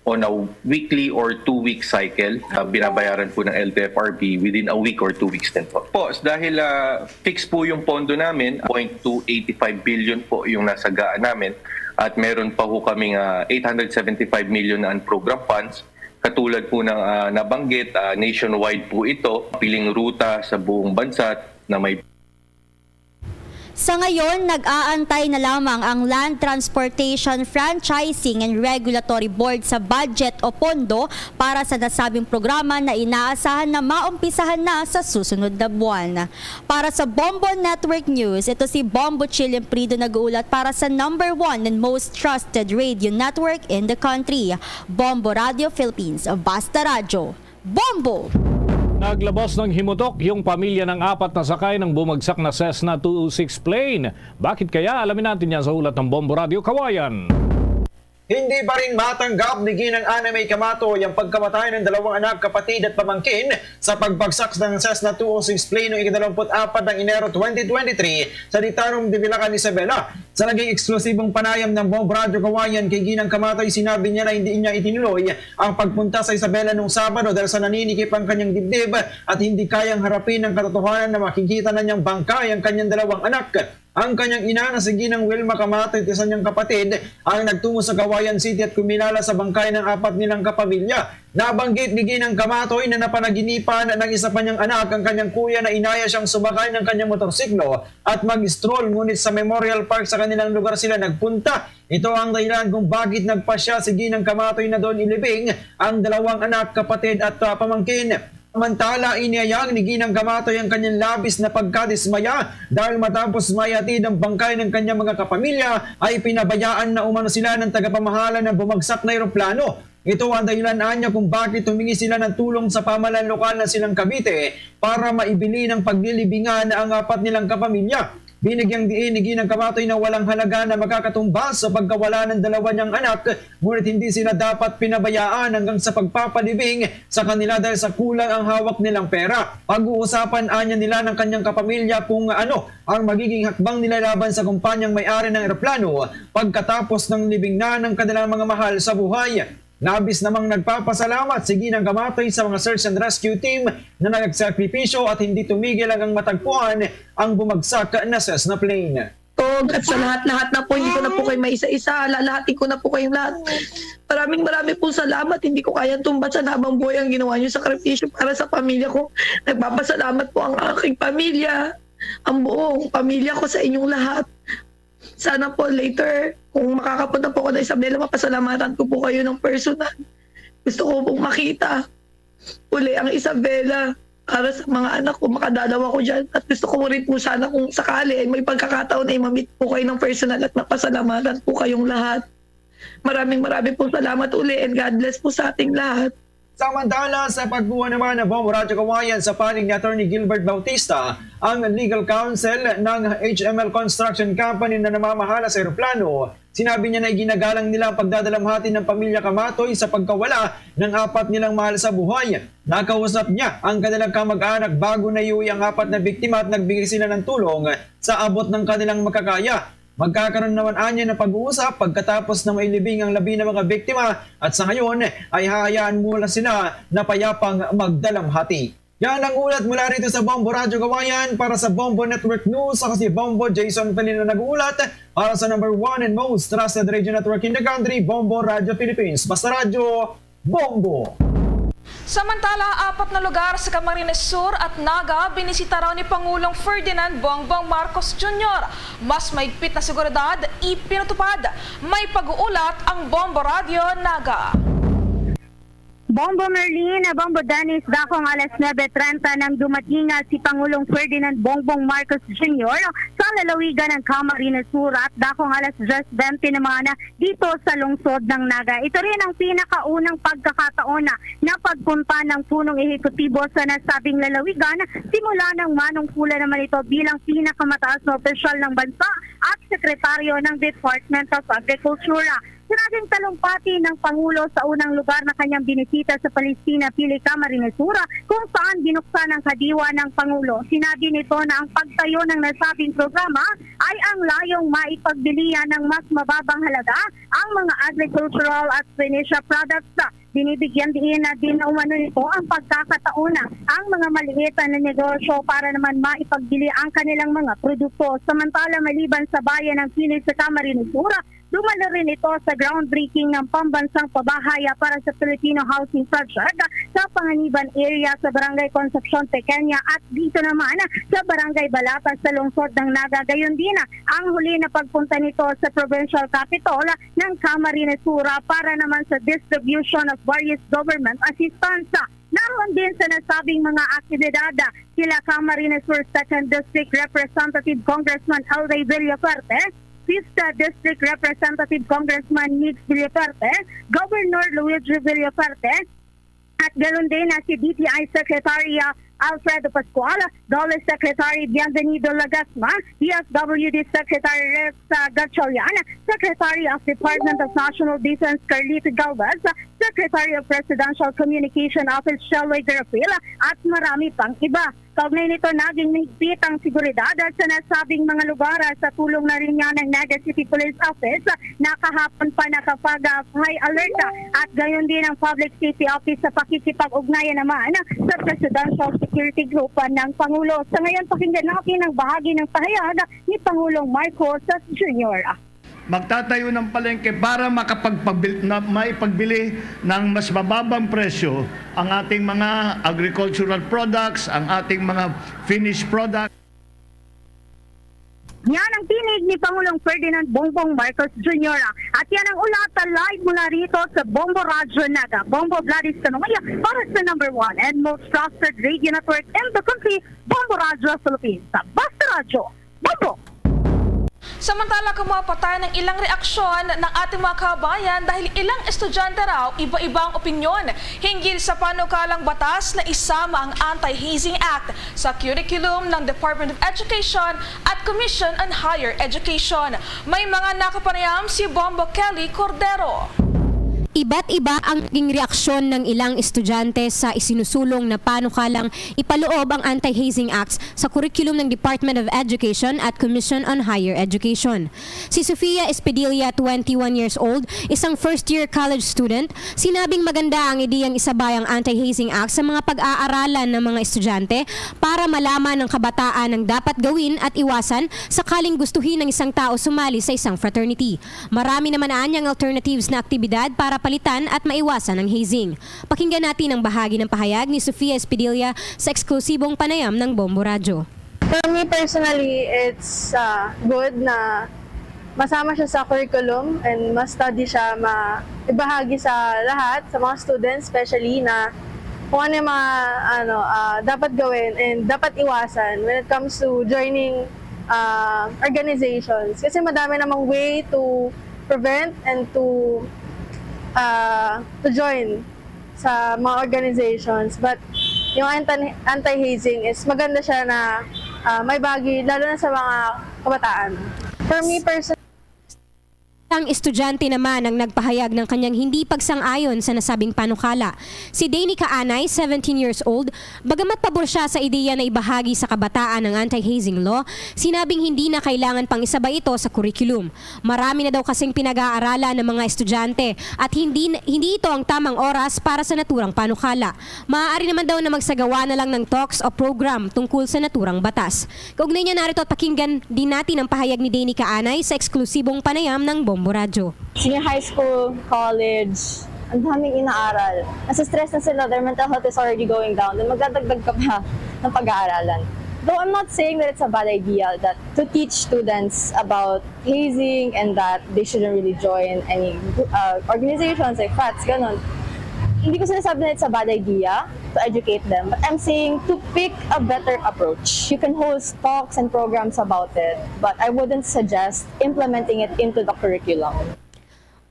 on a weekly or two-week cycle, ah, binabayaran po ng L T F R B within a week or two weeks din po. Po, dahil, ah, fixed po yung pondo namin, point two eighty-five billion po yung nasagaan namin at meron pa ho kaming, ah, eight hundred seventy-five million na unprogrammed funds. Katulad po ng, ah, nabanggit, ah, nationwide po ito, piling ruta sa buong bansa na may Sa ngayon, nag-aantay na lamang ang Land Transportation Franchising and Regulatory Board sa budget o pondo para sa nasabing programa na inaasahan na maumpisahan na sa susunod na buwan. Para sa Bombo Network News, ito si Bombo Chilling Prido nag-uulat para sa number one and most trusted radio network in the country, Bombo Radio Philippines. Basta Radyo, Bombo! Naglabas ng himutok yung pamilya ng apat na sakay ng bumagsak na Cessna two oh six plane. Bakit kaya? Alamin natin yan sa ulat ng Bombo Radio Kawayan. Hindi pa rin matanggap ni Ginang Ana May Kamatoy ang pagkamatay ng dalawang anak, kapatid at pamangkin sa pagbagsak ng Cessna two oh six plane noong ikadalawamput-apat ng Enero twenty twenty-three sa Ditarom de Villacan, Isabela. Sa naging eksklusibong panayam ng Bombo Radyo Kawayan kay Ginang Kamatoy, sinabi niya na hindi niya itinuloy ang pagpunta sa Isabela nung Sabado dahil sa naninikip ang kanyang dibdib at hindi kayang harapin ang katotohanan na makikita na niyang bangkay ang kanyang dalawang anak. Ang kanyang ina na si Ginang Wilma Kamatoy at isa niyang kapatid ang nagtungo sa Kawayan City at kumilala sa bangkay ng apat nilang kapamilya. Nabanggit ni Ginang Kamatoy na napanaginipan ng isa pa niyang anak ang kanyang kuya na inaya siyang sumakay ng kanyang motorsiklo at mag-stroll, ngunit sa Memorial Park sa kanilang lugar sila nagpunta. Ito ang dahilan kung bakit nagpasya si Ginang Kamatoy na doon ilibing ang dalawang anak, kapatid at, ah, pamangkin. Samantala, inihayag ni Ginang Kamatoy ang kanyang labis na pagkadismaya dahil matapos maihatid ang bangkay ng kanyang mga kapamilya, ay pinabayaan na umano sila ng tagapamahala ng bumagsak na eroplano. Ito ang dahilan anya kung bakit humingi sila ng tulong sa pamahalaan lokal ng Silang Cavite para maibili ng paglilibingan ang apat nilang kapamilya. Binigyang diin ni Ginang Kamatoy na walang halaga na makakatumbas sa pagkawala ng dalawa niyang anak, ngunit hindi sila dapat pinabayaan hanggang sa pagpapalibing sa kanila dahil sa kulang ang hawak nilang pera. Pag-uusapan anya nila ng kanyang kapamilya kung ano ang magiging hakbang nila laban sa kumpanyang may-ari ng eroplano pagkatapos ng libing na ng kanilang mga mahal sa buhay. Labis namang nagpapasalamat si Ginang Kamatoy sa mga search and rescue team na nagsakripisyo at hindi tumigil hanggang matagpuan ang bumagsak na Cessna plane. Tog, at sa lahat-lahat na po, hindi ko na po kayo maisa-isa. Lalahatin ko na po kayong lahat. Maraming, maraming po salamat. Hindi ko kayang tumbasan habang buhay ang ginawa niyo sakripisyo para sa pamilya ko. Nagpapasalamat po ang aking pamilya, ang buong pamilya ko sa inyong lahat. Sana po later, kung makakapunta po ako ng Isabela, mapasalamatan ko po kayo ng personal. Gusto ko pong makita uli ang Isabela para sa mga anak ko. Makadalaw ako dyan. At gusto ko rin po sana kung sakali ay may pagkakataon ay mamit po kayo ng personal at mapasalamatan po kayong lahat. Maraming maraming po salamat uli and God bless po sa ating lahat. Samantala, sa pagkuha naman ng Bombo Radyo Kawayan sa panig ni Attorney Gilbert Bautista, ang legal counsel ng H M L Construction Company na namamahala sa eroplano, sinabi niya na iginagalang nila ang pagdadalamhati ng pamilya Kamatoy sa pagkawala ng apat nilang mahal sa buhay. Nakausap niya ang kanilang kamag-anak bago naiuwi ang apat na biktima at nagbigay sila ng tulong sa abot ng kanilang makakaya. Magkakaroon naman anya ng pag-uusap pagkatapos na mailibing ang labi ng mga biktima at sa ngayon ay hahayaan muna sila na payapang magdalamhati. Yan ang ulat mula rito sa Bombo Radyo Kawayan. Para sa Bombo Network News, ako si Bombo Jason Felino nag-uulat para sa number one and most trusted radio network in the country, Bombo Radyo Philippines. Basta Radyo, Bombo! Samantala, apat na lugar sa Camarines Sur at Naga binisita raw ni Pangulong Ferdinand Bongbong Marcos Junior. Mas mahigpit na seguridad ipinatupad. May pag-uulat ang Bombo Radyo Naga. Bombo Merlin, Bombo Dennis, dakong alas nuebe treinta nang dumating nga si Pangulong Ferdinand Bongbong Marcos Junior sa lalawigan ng Camarines Sur at dakong alas diyes bente naman dito sa lungsod ng Naga. Ito rin ang pinakaunang pagkakataon na, na pagpunta ng punong ehekutibo sa nasabing lalawigan simula nang manungkulan naman ito bilang pinakamataas na opisyal ng bansa at sekretaryo ng Department of Agriculture. Sinabing talumpati ng Pangulo sa unang lugar na kanyang binisita sa Palestina, Pili, Camarines Sur, kung saan binuksan ang kadiwa ng Pangulo. Sinabi nito na ang pagtayo ng nasabing programa ay ang layong maipagbilian ng mas mababang halaga ang mga agricultural at finished products. Binibigyan diin na din na umano nito ang pagkakataon na ang mga maliit na negosyo para naman maipagbili ang kanilang mga produkto. Samantala, maliban sa bayan ng Pili sa Camarines Sur, dumalo rin ito sa groundbreaking ng pambansang pabahay para sa Filipino Housing Project sa Panganiban area sa Barangay Concepcion Pequeña at dito naman sa Barangay Balata sa lungsod ng Naga. Gayon din ang huli na pagpunta nito sa provincial capital ng Camarines Sur para naman sa distribution of various government assistance. Naroon din sa nasabing mga aktibidad sila Camarines Sur Second District Representative Congressman Alday Villafuerte, Fifth District Representative Congressman Migs Villafuerte, Governor Luigi Villafuerte, at gayon din na si D T I Secretary, ah, Alfredo Pascual, DOLE Secretary Bienvenido Lagasma, D S W D Secretary Rex, ah, Gatchalian, Secretary of Department of National Defense Carlito Galvez, Secretary of Presidential Communication Office Shelway Garafil, at marami pang iba. Kaugnay nito, naging mahigpit ang seguridad sa nasabing mga lugar sa tulong na rin niya ng Naga City Police Office na kahapon pa nakapag-, ah, high alert, ah, at gayon din ang Public Safety Office sa pakikipag-ugnayan naman sa Presidential Security Group ng Pangulo. Sa ngayon, pakinggan natin ang bahagi ng pahayag ni Pangulong Marcos Junior. Magtatayo ng palengke para makapagpabil-, na, maipagbili ng mas mababang presyo ang ating mga agricultural products, ang ating mga finished products. Yan ang tinig ni Pangulong Ferdinand Bongbong Marcos Junior. At yan ang ulat live mula rito sa Bombo Radyo Naga. Bombo Gladys Canoy para sa number one and most trusted radio network in the country, Bombo Radyo Philippines. Basta Radyo, Bombo! Samantala, kamo, patay ang ilang reaksyon ng ating mga kabayan dahil ilang estudyante raw iba-iba ang opinyon hinggil sa panukalang batas na isama ang Anti-Hazing Act sa curriculum ng Department of Education at Commission on Higher Education. May mga nakapanayam si Bombo Kelly Cordero. Iba't iba ang naging reaksyon ng ilang estudyante sa isinusulong na panukalang ipaloob ang Anti-Hazing Acts sa curriculum ng Department of Education at Commission on Higher Education. Si Sofia Espedilla, twenty-one years old, isang first-year college student, sinabing maganda ang ideyang isabay ang Anti-Hazing Act sa mga pag-aaralan ng mga estudyante para malaman ng kabataan ang dapat gawin at iwasan sakaling gustuhin ng isang tao sumali sa isang fraternity. Marami naman anyang alternatives na aktibidad para palitan at maiwasan ang hazing. Pakinggan natin ang bahagi ng pahayag ni Sofia Espedilla sa eksklusibong panayam ng Bombo Radyo. For me personally, it's, ah, good na masama siya sa curriculum and ma-study siya, ma-, ibahagi sa lahat, sa mga students especially, na kung ano yung mga, ano, ah, dapat gawin and dapat iwasan when it comes to joining, ah, organizations. Kasi madami namang way to prevent and to, ah, to join sa mga organizations. But yung anti-, anti-hazing is maganda siya na, ah, maibahagi, lalo na sa mga kabataan. For me personally, Ang estudyante naman ang nagpahayag ng kanyang hindi pagsang-ayon sa nasabing panukala. Si Danny Kaanay, seventeen years old, bagamat pabor siya sa ideya na ibahagi sa kabataan ang anti-hazing law, sinabing hindi na kailangan pang isabay ito sa curriculum. Marami na daw kasing pinag-aaralan ng mga estudyante at hindi, hindi ito ang tamang oras para sa naturang panukala. Maaari naman daw na magsagawa na lang ng talks o program tungkol sa naturang batas. Kaugnay niya narito, at pakinggan din natin ang pahayag ni Danny Kaanay sa eksklusibong panayam ng Bombo Radyo. Senior high school, college, ang daming inaaral. Nasa stress na sila, their mental health is already going down. Then magdadagdag ka pa ng pag-aaralan. Though I'm not saying that it's a bad idea that to teach students about hazing and that they shouldn't really join any, uh, organizations like frats, ganun. Hindi ko sinasabi na it's a bad idea to educate them, but I'm saying to pick a better approach. You can host talks and programs about it, but I wouldn't suggest implementing it into the curriculum.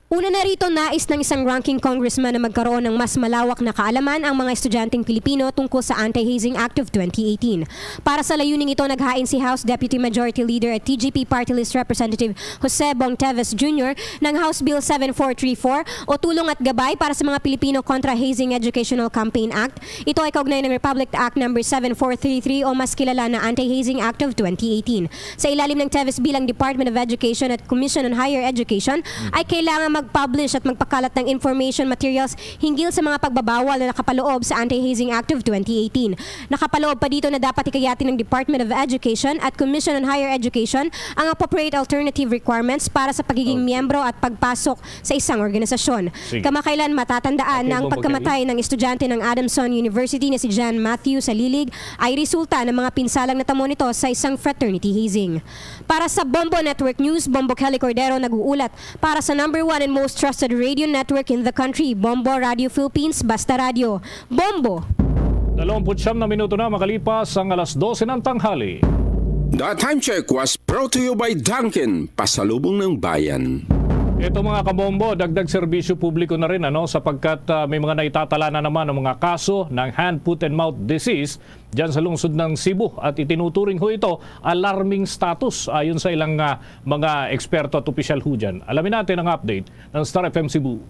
Una na rito, nais ng isang ranking congressman na magkaroon ng mas malawak na kaalaman ang mga estudyanteng Pilipino tungkol sa Anti-Hazing Act of twenty eighteen. Para sa layuning ito, naghain si House Deputy Majority Leader at T G P Party List Representative Jose Bong Teves Junior ng House Bill seven four three four o tulong at gabay para sa mga Pilipino kontra Hazing Educational Campaign Act. Ito ay kaugnay ng Republic Act Number seven four three three o mas kilala na Anti-Hazing Act of twenty eighteen. Sa ilalim ng Teves Bill, ang Department of Education at Commission on Higher Education ay kailangan mag-publish at magpakalat ng information materials hinggil sa mga pagbabawal na nakapaloob sa Anti-Hazing Act of twenty eighteen. Nakapaloob pa dito na dapat hikayatin ng Department of Education at Commission on Higher Education ang appropriate alternative requirements para sa pagiging Okay. miyembro at pagpasok sa isang organisasyon. Sige. Kamakailan, matatandaan Okay, na ang Bombo pagkamatay Kelly. ng estudyante ng Adamson University na si John Matthew Salilig ay resulta ng mga pinsalang natamo nito sa isang fraternity hazing. Para sa Bombo Network News, Bombo Kelly Cordero nag-uulat para sa number one and most trusted radio network in the country, Bombo Radio Philippines, Basta Radio. Bombo! Dalawampu't siyam na minuto na makalipas ang alas dose ng tanghali. The Time Check was brought to you by Dunkin, Pasalubong ng Bayan. Ito, mga kabombo, dagdag serbisyo publiko na rin, ano, sapagkat, ah, may mga naitatala na naman ang mga kaso ng hand, foot, and mouth disease dyan sa lungsod ng Cebu at itinuturing ho ito alarming status ayon sa ilang, ah, mga eksperto at opisyal ho dyan. Alamin natin ang update ng Star F M Cebu.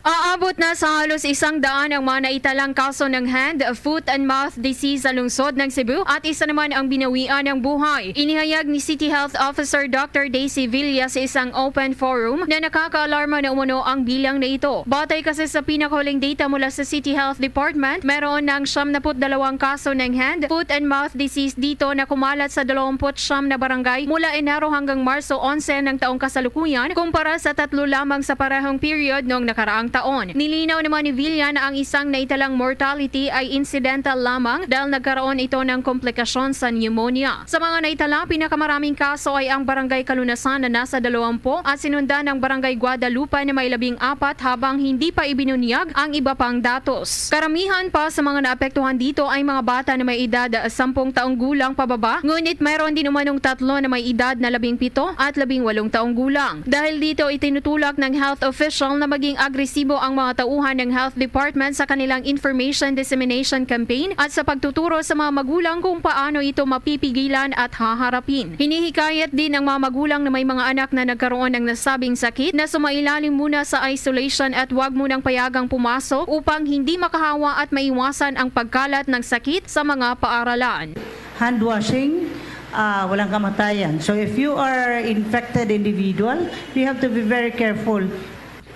Aabot na sa halos isang daan ang mga naitalang kaso ng hand, foot, and mouth disease sa lungsod ng Cebu at isa naman ang binawian ng buhay. Inihayag ni City Health Officer Doctor Daisy Villa sa isang open forum na nakakaalarma na umano ang bilang na ito. Batay kasi sa pinakahuling data mula sa City Health Department, meron ng siyam na put dalawang kaso ng hand, foot, and mouth disease dito na kumalat sa dalawampu't siyam na barangay mula Enero hanggang Marso onse ng taong kasalukuyan, kumpara sa tatlo lamang sa parehong period noong nakaraang taon. Nilinaw naman ni Villa na ang isang naitalang mortality ay incidental lamang dahil nagkaroon ito ng komplikasyon sa pneumonia. Sa mga naitala, pinakamaraming kaso ay ang Barangay Kalunasan na nasa dalawampu at sinundan ang Barangay Guadalupe na may labing apat, habang hindi pa ibinunyag ang iba pang datos. Karamihan pa sa mga naapektuhan dito ay mga bata na may edad sampung taong gulang pababa, ngunit mayroon din umanong tatlo na may edad na labing pito at labing walong taong gulang. Dahil dito, itinutulak ng health official na maging agresibo ang mga tauhan ng health department sa kanilang information dissemination campaign at sa pagtuturo sa mga magulang kung paano ito mapipigilan at haharapin. Hinihikayat din ang mga magulang na may mga anak na nagkaroon ng nasabing sakit na sumailalim muna sa isolation at wag munang payagang pumasok upang hindi makahawa at maiwasan ang pagkalat ng sakit sa mga paaralan. Hand washing, ah, walang kamatayan. So if you are infected individual, you have to be very careful.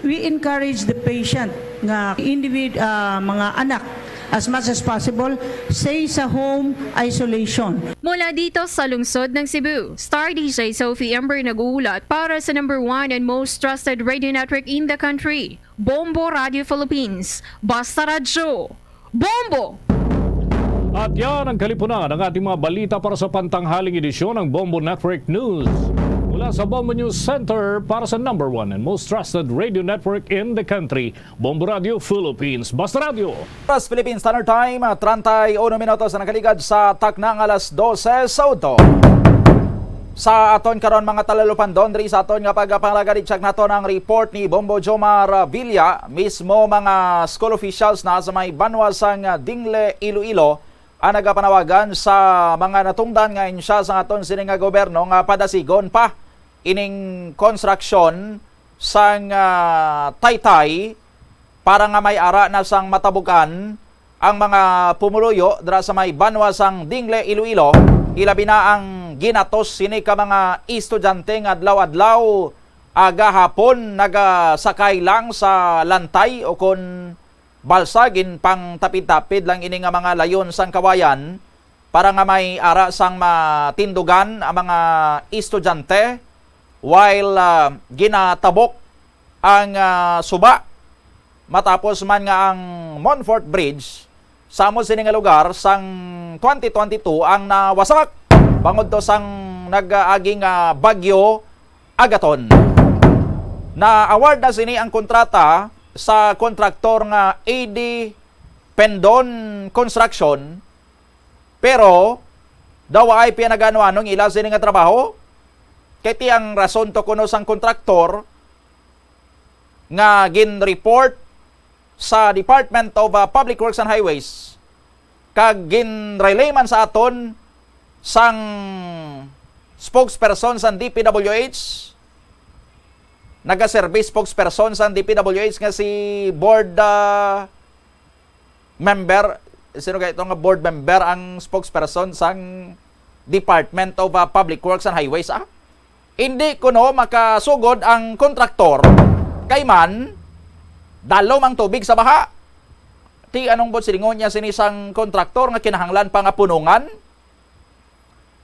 We encourage the patient nga individ-, ah, mga anak, as much as possible, stay sa home isolation. Mula dito sa lungsod ng Cebu, Star D J Sophie Ember nag-uulat para sa number one and most trusted radio network in the country, Bombo Radio Philippines. Basta Radyo, Bombo! At yan ang kalipunan ng ating mga balita para sa pantanghaling edisyon ng Bombo Network News. Mula sa Bombo News Center para sa number one and most trusted radio network in the country, Bombo Radio Philippines. Basta Radio! Sa Philippine Standard Time, treinta y uno minutos na nakaligad sa takna nga alas dose sa udto. Sa aton karon, mga talalupandon, diri sa aton nga pagpangalagad, i-check naton ang report ni Bombo Jomar Villa. Mismo mga school officials na sa may banwa sang Dingle, Iloilo, ang nagapanawagan sa mga natungdan nga ahensya sang aton sini nga gobyerno nga padasigon pa ining konstruksyon sang, ah, taytay para nga may ara na sang matabukan ang mga pumuluyo dira sa may banwa sang Dingle, Iloilo, ilabi na ang ginatos sini ka mga estudyante nga adlaw-adlaw, ah, gahapon nagasakay lang sa lantay o kon balsa, ginpangtapid-tapid lang ini nga mga layon sang kawayan para nga may ara sang matindugan ang mga estudyante, while, ah, ginatabok ang, ah, suba matapos man nga ang Montfort Bridge sa amo sini nga lugar sang twenty twenty-two ang nawasak bangod to sang nag-agi nga bagyo Agaton. Na-award na sini ang kontrata sa kontraktor nga A D Pendon Construction, pero daw ay pinagano-ano ang ila sini nga trabaho. Kay ti ang rason to kuno sang kontraktor nga gin-report sa Department of, uh, Public Works and Highways, kag gin-relay man sa aton sang spokesperson sang D P W H, nagaserbi spokesperson sang D P W H nga si board, uh, member, sino kay ito nga board member ang spokesperson sang Department of, uh, Public Works and Highways, ah? Hindi kuno makasugod ang kontraktor kay man dalom ang tubig sa baha. Ti anong buot silingon niya sini sang kontraktor nga kinahanglan pa nga punongan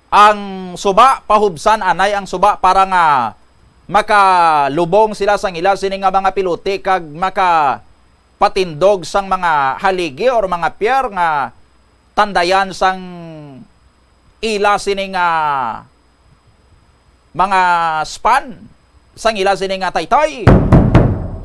ang suba, pahubsan anay ang suba para nga makalubong sila sang ila sini nga mga pilote kag makapatindog sang mga haligi or mga pier nga tandayan sang ila sini nga mga span sang ila sini nga taytay.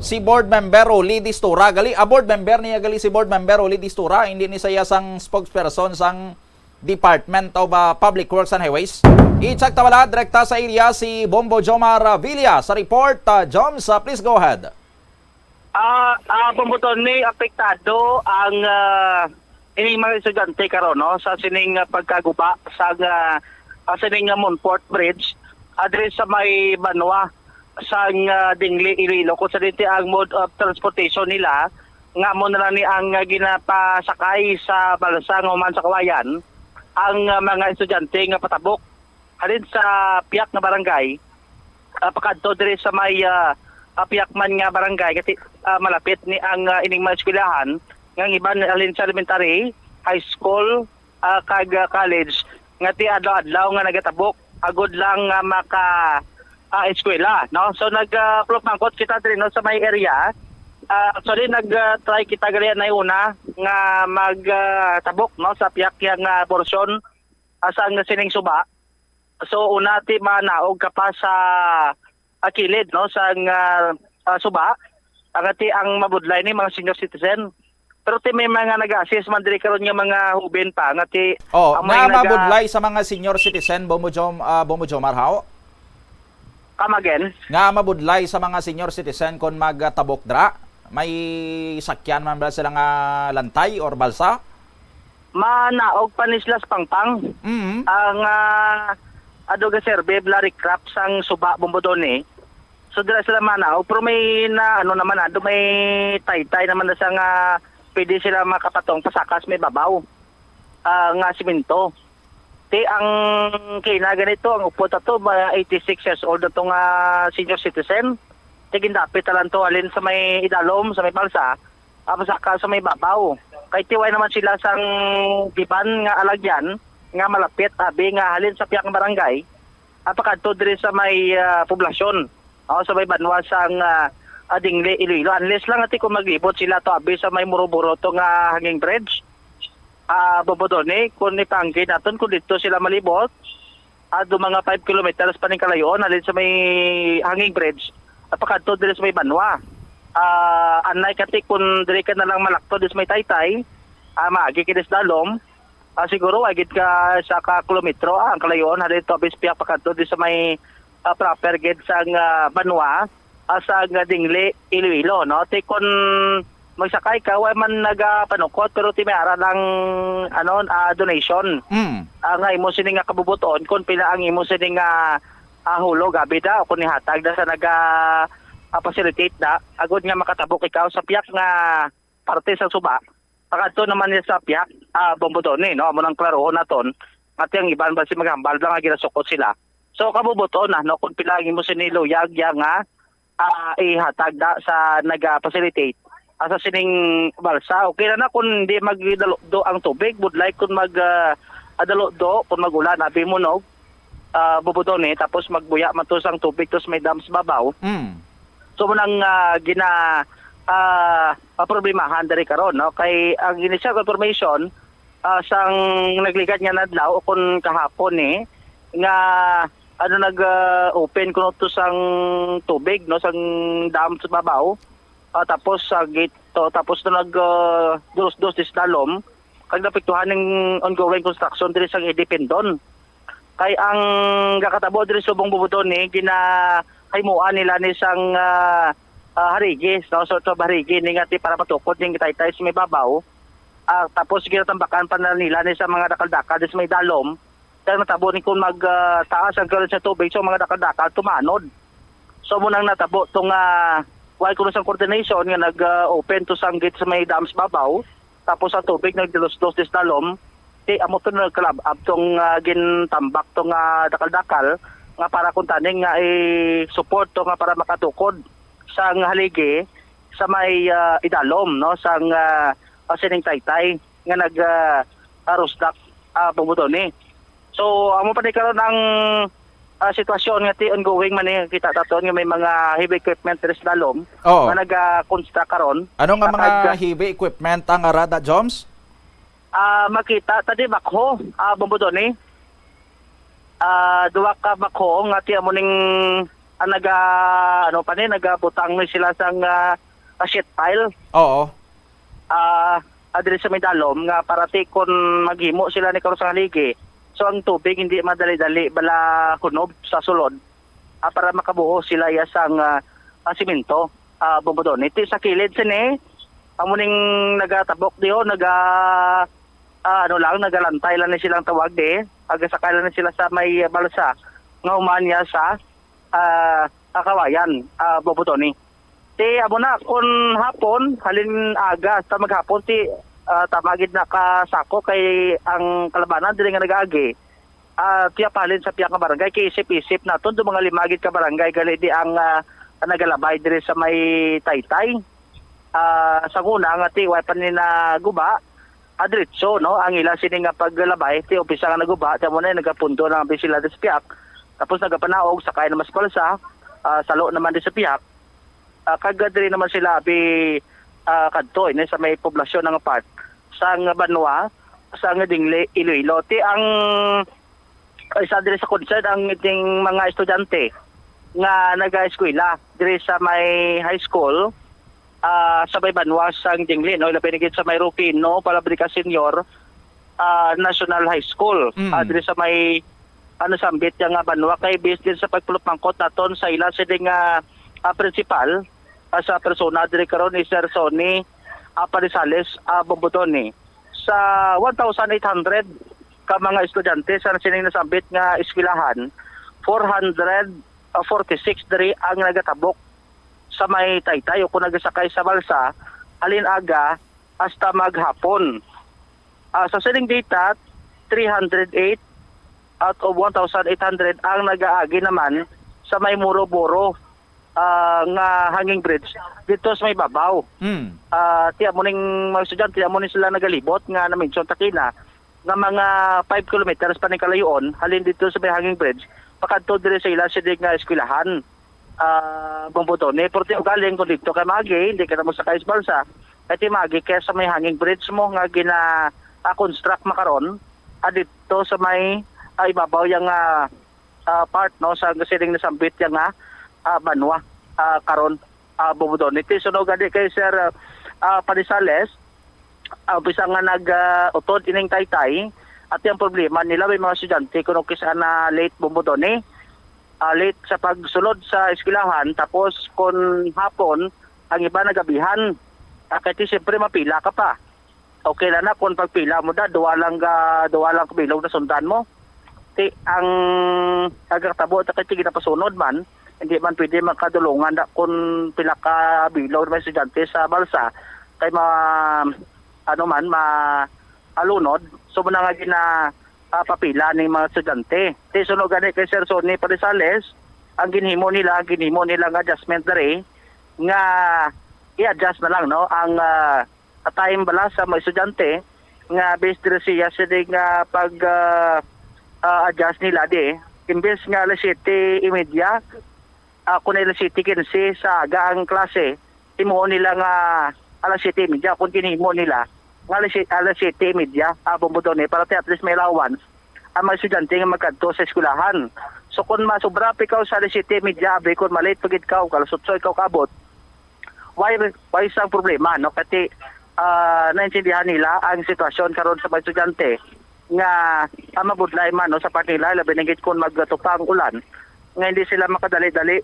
Si Board Member Rolly Distura gali, a board member niya gali si Board Member Rolly Distura, hindi ni saya sang spokesperson sang Department of, uh, Public Works and Highways. I-check ta wala direkta sa area si Bombo Jomar Villa sa report. Uh, Joms, uh, please go ahead. Ah, ah, Bombo Tony, apektado ang, ah, ining mga estudyante karon, no, sa sining, ah, pagkaguba sa, ah, ah, sining, ah, Montfort Bridge, ah, diri sa may banwa sang, ah, Dingle, Iloilo, kung sa dinti ang mode of transportation nila nga mo na lang ni ang, ah, ginapasakay sa balsa nga human sa Kawayan ang, ah, mga estudyante nga patabok halin sa piyak nga barangay, ah, pakadto diri sa may, ah, ah, piyak man nga barangay, kasi, ah, malapit ni ang, ah, ining mga eskwelahan nga ang iban halin sa elementary, high school, ah, kag, ah, college nga ti adlaw-adlaw nga nagatabok agod lang nga maka, ah, eskwela, no? So nag, ah, pulupangkot kita diri, no, sa may area Ah, actually, nag-try kita gali anay una nga mag, ah, tabok, no, sa pihak yang, ah, porsyon, ah, sang sining suba. So, una ti manaog ka pa sa, ah, kilid, no, sang, ah, ah, suba. Ang ati ang mabudlay ni mga senior citizen. Pero ti may mga nag-assist man diri karon nga mga hubin pa nga ti Oh, ang nga mga naga- mabudlay sa mga senior citizen, Bombo Jom-, ah, Bombo Jomar, haw? Come again? Nga mabudlay sa mga senior citizen kon magtabok dra? May sakyan man ba sila nga lantay or balsa? Manaog pa ni sila sa Pangpang. Mm. Ang, ah, ado ga serve bla recraft sang suba, Bombodone. So, dira sila manaog. Pero may na, ano naman, ado may taytay naman na sa nga pwede sila makapatong pasakas may babaw, ah, nga simento. Ti ang kina ganito, ang upod ato, ba, eighty-six years old na to nga senior citizen. Ti gindapit talan to, halin sa may idalom, sa may balsa, ah, pasaka sa may babaw. Kay ti way naman sila sang giban nga alagyan, nga malapit, abi nga halin sa pihak nga barangay, ah, pakadto diri sa may, ah, poblasyon. O, sa may banwa sang, ah, ah, Dingle, Iloilo. Unless lang ati kung maglibot sila to, abi sa may Muruburo to nga hanging bridge. Ah, Bombodone, kung ipanggi naton, kung dito sila malibot, ah, do mga five kilometers pa ning kalayoon, halin sa may hanging bridge, ah, pakadto diri sa may banwa. Ah, anay kati kung diri ka na lang malakto diri sa may taytay, ah, maagi ka diri sa dalom, ah, siguro, agit ka sa ka kilometro, ah, ang kalayoon, halin to, bis piyak pakadto diri sa may, ah, proper gid sang, ah, banwa, ah, sang Dingle, Iloilo, no? Ti kon magsakay ka, wa man nagapanukot, pero ti may ara lang, ano, ah, donation. Mm. Ah, nga imo sini nga kabubuton, kung pila ang imo sini nga, ah, hulog, abi da, o kung ihatag da sa naga, ah, facilitate da, agod nga makatabok ikaw sa piyak nga parte sa suba, pakadto naman niya sa piyak, ah, Bombodone, no? Amo nang klarohon naton, at yung iban ba si maghambal lang nga ginasukot sila. So, kabubuton na, no? Kung pila ang imo sini luyag, ya nga, ah, ihatag da sa naga-facilitate, ah, sa sining balsa. Okay na na kung di magdalo-, do ang tubig, budlay kung mag, ah, ah, dalo-do, kung mag-ulan, abi mo, no? Ah, Bombodone, tapos magbuya man to sang tubig, tapos may dams babaw. Mm. So, mo nang, ah, gina-, ah, ah, problemahan diri karon, no? Kay ang initial information, ah, sang nagligad nga nadlaw o kon kahapon ni, nga, ano, nag, ah, open kuno to sang tubig, no, sang dam sa babaw. Ah, tapos sa gate to, tapos na nag, ah, dos-dos dis dalom, kag napektuhan ning ongoing construction diri sa Edipindon. Kay ang gakatabo diri subong Bombodone, ginahaymuan nila ni sang, ah, ah, harigi, no? Sort of harigi ni nga ti para matukod ning taytay sa may babaw. Ah, tapos ginatambakan pa na nila ni sa mga dakal-dakal diri sa may dalom. Kaya natabo ni kung mag, ah, taas ang current sa tubig, so mga dakal-dakal tumanod. So, mo nang natabo to nga wala kuno sang coordination nga nag, ah, open to sang gate sa may dams babaw, tapos ang tubig nagdalos-dos dis dalom, ti amo to nagkalab-ab tong, ah, gintambak to nga dakal-dakal nga para kung taning nga i-support to nga para makatukod sang haligi sa may, ah, idalom, no, sang, ah, ah, sining taytay nga nag, ah, ah, rusdak, ah, Bombodone. So, amo pa ni karon ang, ah, sitwasyon nga ti ongoing man ni kita taton nga may mga heavy equipment diri sa dalom Oo. nga naga-construct karon. Ano nga mga Nakag- heavy equipment ang arada, Joms? Ah, makita ta di backhoe, ah, Bombodone. Ah, duha ka backhoe nga ti amo ning, ah, naga, ano pa ni, nagabutang ni sila sang, ah, ah, sheet pile. Oo. Ah, ah, diri sa may dalom nga para ti kon maghimo sila ni karon sa haligi. So, ang tubig hindi madali-dali bala kunob sa sulod, ah, para makabuhos sila iya sang, ah, ah, simento, ah, Bombodone. Ti sa kilid sini, amo ning nagatabok diho, naga, ah, ano lang, nagalantay lang ni silang tawag di. Agasakay lang ni sila sa may balsa nga human niya sa, ah, ah, Kawayan, ah, Bombodone. Ti amo na, kun hapon, halin aga hasta maghapon, ti, ah, tama gid na ka sako kay ang kalabanan diri nga nag-agi, ah, ti apalin sa pihak nga barangay, kay isip-isip naton do mga lima gid ka barangay gali di ang, ah, nagalabay diri sa may Taytay. Ah, sa una nga ti, wa pa ni naguba, ah, diretso, no, ang ila sini nga paglabay, ti umpisa nga naguba, ti amo na nagapundo na ang sila sa pihak. Tapos nagapanaog, sakay na mas palsa, ah, salo naman di sa pihak. Ah, kag diri naman sila abi, ah, kadto ini sa may poblasyon nga part sang banwa sang Dingle, Iloilo. Ti ang isa diri sa concern ang iting mga estudyante nga nagaeskwela diri sa may high school, ah, sa may banwa sang Dingle, no? Labi na gid sa may Rufino Palabrica Senior, ah, National High School, Mm. ah, diri sa may, ano, sambit nga banwa. Kay based din sa pagpulupangkot naton sa ila sini nga, ah, principal, ah, sa persona diri karon ni Sir Sonny, ah, Parizales, ah, Bombodoni. Sa one thousand eight hundred ka mga estudyante sa sining nasambit nga eskwelahan, four hundred forty-six diri ang nagatabok sa may taytay o kung nagasakay sa balsa halin aga hasta maghapon. Ah, sa sining data, three hundred eight out of one thousand eight hundred ang nagaagi naman sa may Muro-Boro, ah, nga hanging bridge dito sa may babaw. Mm. Ah, ti amo ning mga estudyante, amo ni sila nagalibot nga na-mention ta kina nga mga five kilometers pa ni kalayoon halin dito sa may hanging bridge pakadto diri sa ila sini nga eskwelahan, ah, Bombodone. Pero ti ugaling kung dito kay magi, hindi ka na mo sakay sa balsa. Kay ti magi kaya sa may hanging bridge mo nga gina, ah, construct makaron, ah, dito sa may, ah, ibabaw yang, ah, ah, part, no, sa sining nasambit yang, ah, ah, banwa, ah, karon, ah, Bombodone. Ti suno gani kay Sir, ah, Parizales, ah, bisan nga nag, ah, utod ining taytay, at ang problema nila may mga estudyante kuno kis-a na late, Bombodone. Ah, late sa pagsulod sa eskwelahan, tapos kon hapon, ang iba nagabihan. Ah, kay ti siyempre mapila ka pa. Okay lang na kung pagpila mo da, duwa lang ga, duwa lang ka bilog na sundan mo. Ti ang nagkatabo ta kay ti ginapasunod man, hindi man pwede makadulungan da kung pila ka bilog may estudyante sa balsa kay ma, ano man, ma alunod. So muna nga gina, ah, papila ning mga estudyante. Ti suno gani kay Sir Sonny Parizales, ang ginhimo nila, ang ginhimo nila nga adjustment diri nga i-adjust na lang, no, ang, ah, time bala sa mga estudyante nga based diri siya sini nga pag, ah, ah, adjust nila di. Imbes nga alas siyete y media, ah, kun alas siyete quince sa aga ang klase, himuon nila nga alas siyete y media, kun ginhimo nila nga alas si-, alas siyete y media, ah, Bombodone, para ti at least may allowance ang mga estudyante nga magkadto sa eskwelahan. So, kung masubra pa ikaw sa alas siyete y media, abi, kung malate pa gid ka, o alas otso ikaw kaabot, why, why sang problema, no? Kati, ah, naintindihan nila ang sitwasyon karon sa mga estudyante nga, ah, mabudlay man, no, sa part nila, labi na gid kung magtupa ang ulan, nga hindi sila makadali-dali,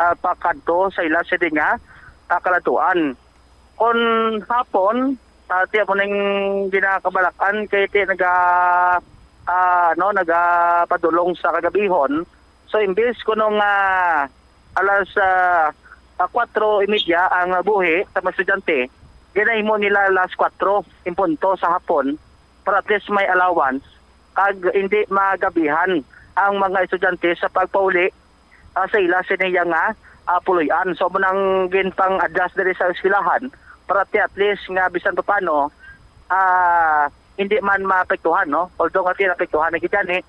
ah, pakadto sa ila sini nga, ah, kaladtuan. Kon hapon, ah, ti amo ning ginakabalakan kay ti naga, ah, ano, nagapadulong sa kagabihon. So, imbis kuno nga alas, ah, ah, kwatro y media ang buhi sa mga estudyante, ginahimo nila alas kwatro in punto sa hapon para at least may allowance kag hindi magabihan ang mga estudyante sa pagpauli, ah, sa ila sini nga, ah, puloy-an. So, amo nang ginpang-adjust diri sa eskwelahan para ti at least nga bisan pa paano, ah, hindi man maapektuhan, no? Although nga ti naapektuhan na gid gani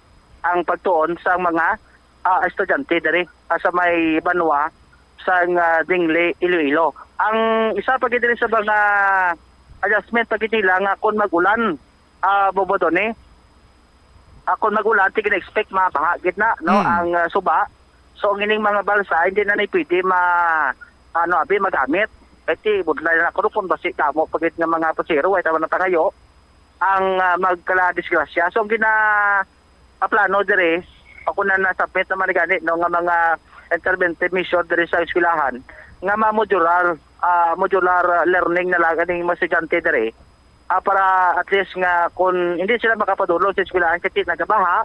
ang pagtuon sa mga, ah, estudyante diri, ah, sa may banwa sa, ah, Dingle, Iloilo. Ang isa pa gid diri sa mga adjustment pa gid nila nga kung mag-ulan, ah, Bombodone, ah, kung mag-ulan, ti gina-expect mabaha gid na, no, Hmm. ang, ah, suba. So, ang ining mga balsa, hindi na ni pwede ma-, ano, abi, magamit. Kay ti, budlay na ako kung basi damo pa gid nga mga pasero, ay tama na tangayo, ang, ah, magkala disgrasya. So, ang gina-, ah, plano dire, ako na na-submit naman ni gani, no, nga mga interventive measure dire sa eskwelahan, nga ma-modular, ah, modular, ah, learning na lang aning mga estudyante dire. Ah, para at least nga kung hindi sila makapadulong sa eskwelahan kasi nagabaha,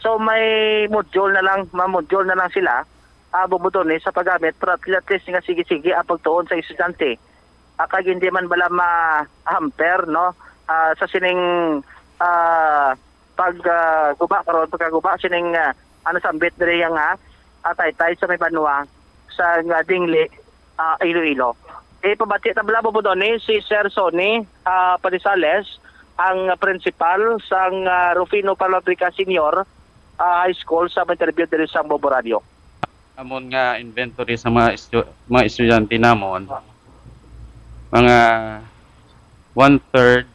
so may module na lang, ma-module na lang sila, ah, Bombodone, sa paggamit para at least nga sige-sige ang pagtuon sa estudyante. Ah, kag hindi man bala ma-hamper, no? Ah, sa sining, ah, pag, ah, guba karon, pagkaguba sining, ah, ano, sambit diri nga, ah, taytay sa may banwa sa, ah, Dingli, ah, Iloilo. Ipabati ta bala, Bombodone, si Sir Sonny, ah, Parizales, ang principal sang, ah, Rufino Palabrica Senior, ah, High School sa interview diri sa Bombo Radio. Amon nga inventory sa mga estu-, mga estudyante namon, mga one-third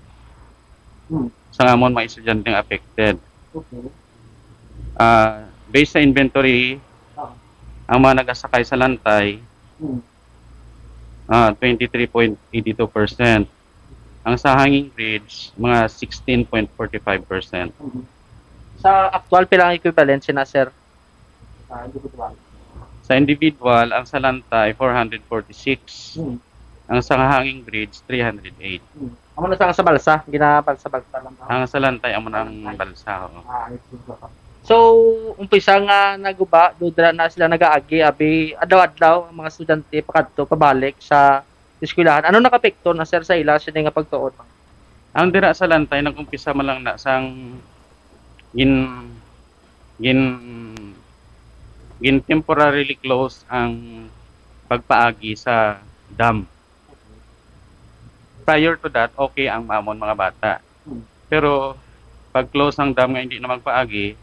Hmm. sa amon mga estudyante nga affected. Okay. Ah, based sa inventory, Ah. ang mga nagasakay sa Lantay, Hmm. ah, twenty-three point eighty two percent. Ang sa Hanging Bridge, mga sixteen point forty five percent. Mhm. Sa aktual, pila ang equivalent sina, sir? Sa individual. Sa individual, ang sa Lantay, four hundred forty-six. Hmm. Ang sa Hanging Bridge, three hundred eight. Hmm. Amo na sa, sa balsa, ginabalsa-balsa lang. Ang sa Lantay, amo na ang Lantay. Balsa, oo. Ah, I see. So, umpisa nga naguba, dudra na sila nagaagi, abi, adlaw-adlaw ang mga estudyante pakadto, pabalik sa eskwelahan. Ano nakapekto na, sir, sa ila sini nga pagtuon? Ang dira sa Lantay, nag-umpisa man lang na sang gin-, gin-, gin-temporarily close ang pagpaagi sa dam. Prior to that, okay ang amon mga bata. Hmm. Pero pag close ang dam nga hindi na magpaagi,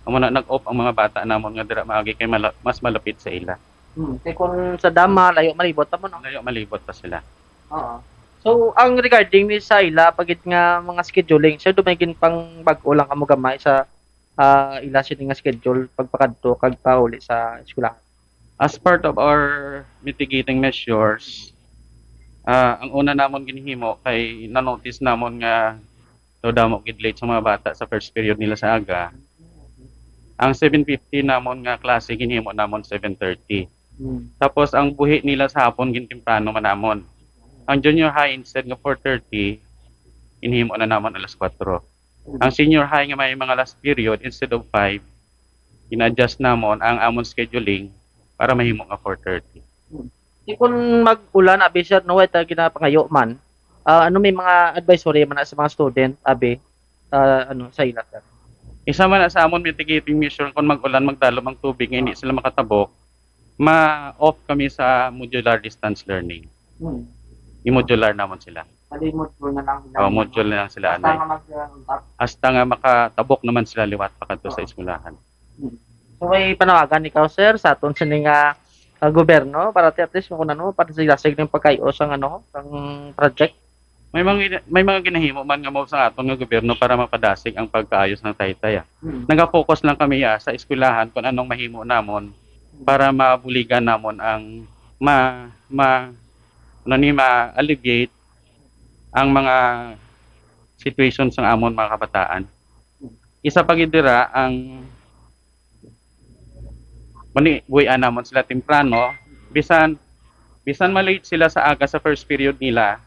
amo na nag-off ang mga bata namon nga dira maagi kay mala-, mas malapit sa ila. Hmm. Kay kung sa dam, malayo malibot pa mo, no? Layo malibot pa sila. Oo. So, ang regarding ni sa ila, pagit nga mga scheduling, sir, dumay gin pang bag-o lang kamo gamay sa, ah, ila sini nga schedule pagpakadto kag pauli sa eskwelahan? As part of our mitigating measures, ah, ang una namon ginhimo kay na-notice namon nga daw damo gid late sa mga bata sa first period nila sa aga. Ang seven fifty namon nga klase ginhimo namon seven thirty. Hmm. Tapos ang buhi nila sa hapon gintemprano man namon. Ang junior high, instead nga four thirty, ginhimo na namon alas kuwatro. Hmm. Ang senior high nga may mga last period, instead of five, gina-adjust namon ang amon scheduling para mahimo nga four thirty. Hmm. Di kun mag-ulan, abi, sir, no, way ta ginapangayo man. Ah, ano, may mga advisory man na sa mga student, abi, ah, ano, sa ila, sir? Isa man na sa amon mitigating measure, kung mag-ulan, magdalom ang tubig nga hindi sila makatabok, ma-off kami sa modular distance learning. Hmm. I-modular namon sila. Bali, module na lang sila. Oh, module na lang sila, Hasta anay. Nga mag, uh, untat. Hasta nga makatabok naman sila liwat pakadto sa Oo. Eskwelahan. Hmm. So, may panawagan ikaw, sir, sa aton sini nga, ah, gobyerno para ti at least kung ano, padasig-dasig ng pagkayo sang ano, sang project? May mga gina-, may mga ginahimo man nga move sa aton nga gobyerno para mapadasig ang pagkaayo sang taytay, ah. Hmm. Naga-focus lang kami, ah, sa eskwelahan kung anong mahimo namon para mabuligan namon ang ma-, ma-, ano ni, ma-alleviate ang mga situation sang amon mga kabataan. Isa pa gid dira ang mani, buhian namon sila temprano, bisan, bisan ma-late sila sa aga sa first period nila,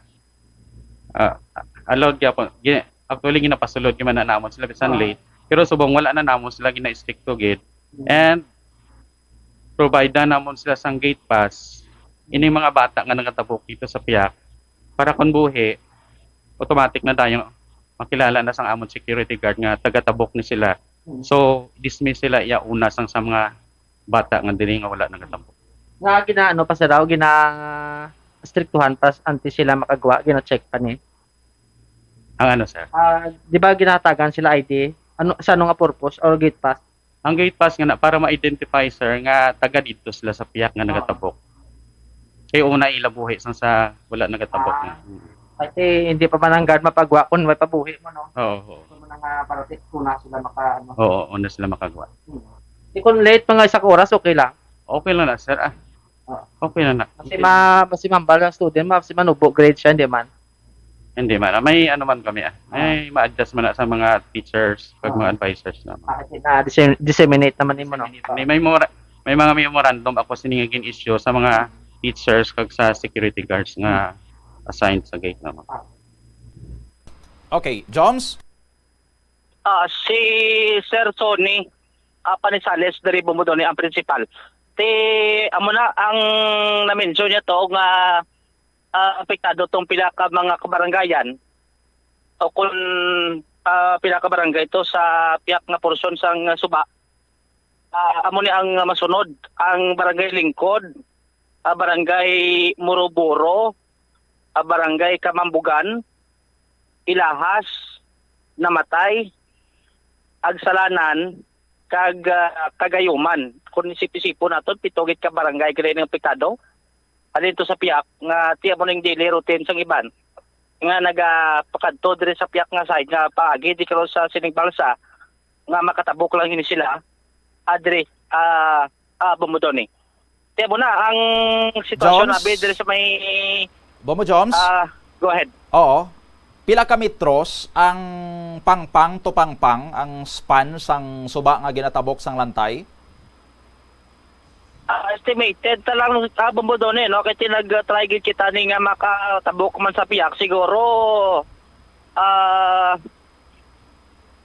ah, allowed gyapon. Gi-, actually, ginapasulod gyud man na namon sila bisan Ah. late. Pero subong wala na namon sila gina-estrikto gid. And provide na namon sila sang gate pass. Ining mga bata nga nagatabok dito sa piyak, para kon buhi, automatic na dayon makilala na sang amon security guard nga taga-tabok ni sila. Mm. So, dismiss sila iya una sang sa mga bata nga diri nga wala nagatabok. Nga ginaano pa sila o gina-estriktuhan pa antes sila makagwa, gina-check pa ni? Ang ano, sir? Ah, di ba ginatagan sila I D? Ano, sa ano nga purpose or gate pass? Ang gate pass nga na, para ma-identify, sir, nga taga dito sila sa piyak nga Oo. nagatabok. Kay una ila buhi sang sa wala nagatabok Ah. na. Mm. Kasi hindi pa man ang guard mapagwa kung may pabuhi mo, no? Oo, oo. So, muna nga para ti-, una sila maka, ano. Oo, una sila makagwa. Hmm. Di kung late, mga isa ka oras, okay lang? Okay lang na, sir, ah. Oo. Okay lang na. Kasi ma-, kasi mambal ang student, ma-, kasi manubo grade siya, hindi man. Hindi man. Ah, may ano man kami, ah. Ah. May ma-adjust man na sa mga teachers, kag Ah. mga advisors naman. Ah, kasi na-dissem-, disseminate naman nimo, no? May, may mora-, may mga memorandum ako sini nga gin-issue sa mga teachers kag sa security guards nga assigned sa gate naman. Ah. Okay, Joms? Ah, si Sir Sonny, ah, Panisales, diri Bumudoni, ang principal. Ti, amo na ang na-mention niya to nga, ah, apektado tong pila ka mga kabarangayan o kung, ah, pila ka barangay to sa piyak nga porsyon sang suba. Ah, amo ni ang masunod, ang Barangay Lingkod, ah, Barangay Muruburo, ah, Barangay Kamambugan, Ilahas, Namatay, Agsalanan, kag, ah, Cagayuman. Kung isip-isipon naton, pito gid ka barangay gid ang apektado. Halin to sa Piak nga ti amo ning daily routine sang iban nga nagapakadto diri sa Piak nga side nga paagi di karon sa sining balsa nga makatabok lang ini sila adri, ah, ah, Bombo Donny. Ti amo na ang sitwasyon Joms? Abi diri sa may, Bombo Joms? Ah, go ahead. Oo. Pila ka metros ang pangpang to pangpang, ang span sang suba nga ginatabok sang lantay? Ah, estimated ta lang, ah, Bombo Donny, no? Kay tinag-try gid kita ni nga makatabok man sa Piak, siguro, ah,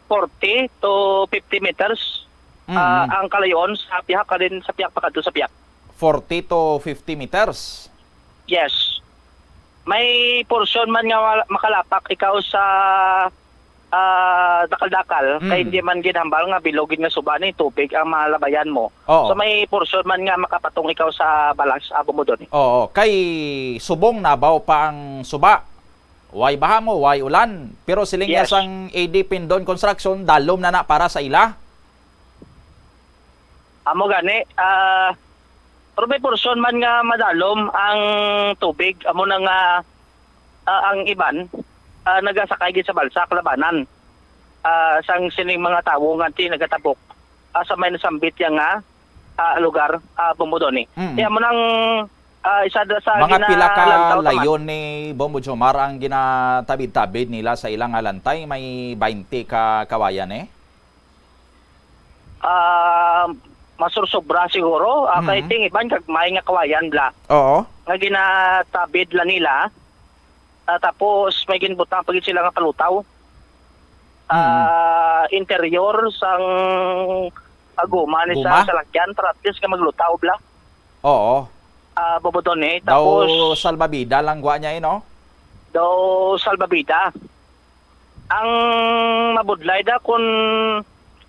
forty to fifty meters, ah, Mm. ang kalayoon sa Piak, halin sa Piak pakadto sa Piak. Forty to fifty meters? Yes. May porsyon man nga wala, makalapak ikaw sa, ah, dakal-dakal, kay Mm. hindi man gid hambal nga bilog gid nga suba ni tubig ang malabayan mo. Oo. So, may porsyon man nga makapatong ikaw sa balas, ah, Bombo Donny. Oo, kay subong nabaw pa ang suba. Way baha mo, way ulan. Pero siling niya Yes. sang A D Pindon Construction, dalom na na para sa ila. Amo gani, ah, pero may porsyon man nga madalom ang tubig, amo na nga, ah, ang iban, ah, nagasakay gid sa balsa, kalabanan, ah, sang sining mga tawo nga ti nagatabok, ah, sa may nasambit ya nga, ah, lugar, ah, Bombo Donny. Mm. Kaya mo nang, ah, isa da sa Mga pila ka ginalantaw ta man. Layon ni Bombo Jomar ang ginatabid-tabid nila sa ilang lantay? May baynte ka kawayan, eh? Ah, masursobra siguro. Ah, kay Mhm. ting iban gagmay nga kawayan bla Oo. nga ginatabid la nila. Ah, tapos may ginbutang pa gid sila nga palutaw. Mhm. Ah, interior sang guma ni sa Guma? salakyan para at least nga maglutaw bla. Oo. Ah, Bombo Donny. Daw Tapos salbabida lang gwa niya, eh, no? Daw salbabida. Ang mabudlay da kung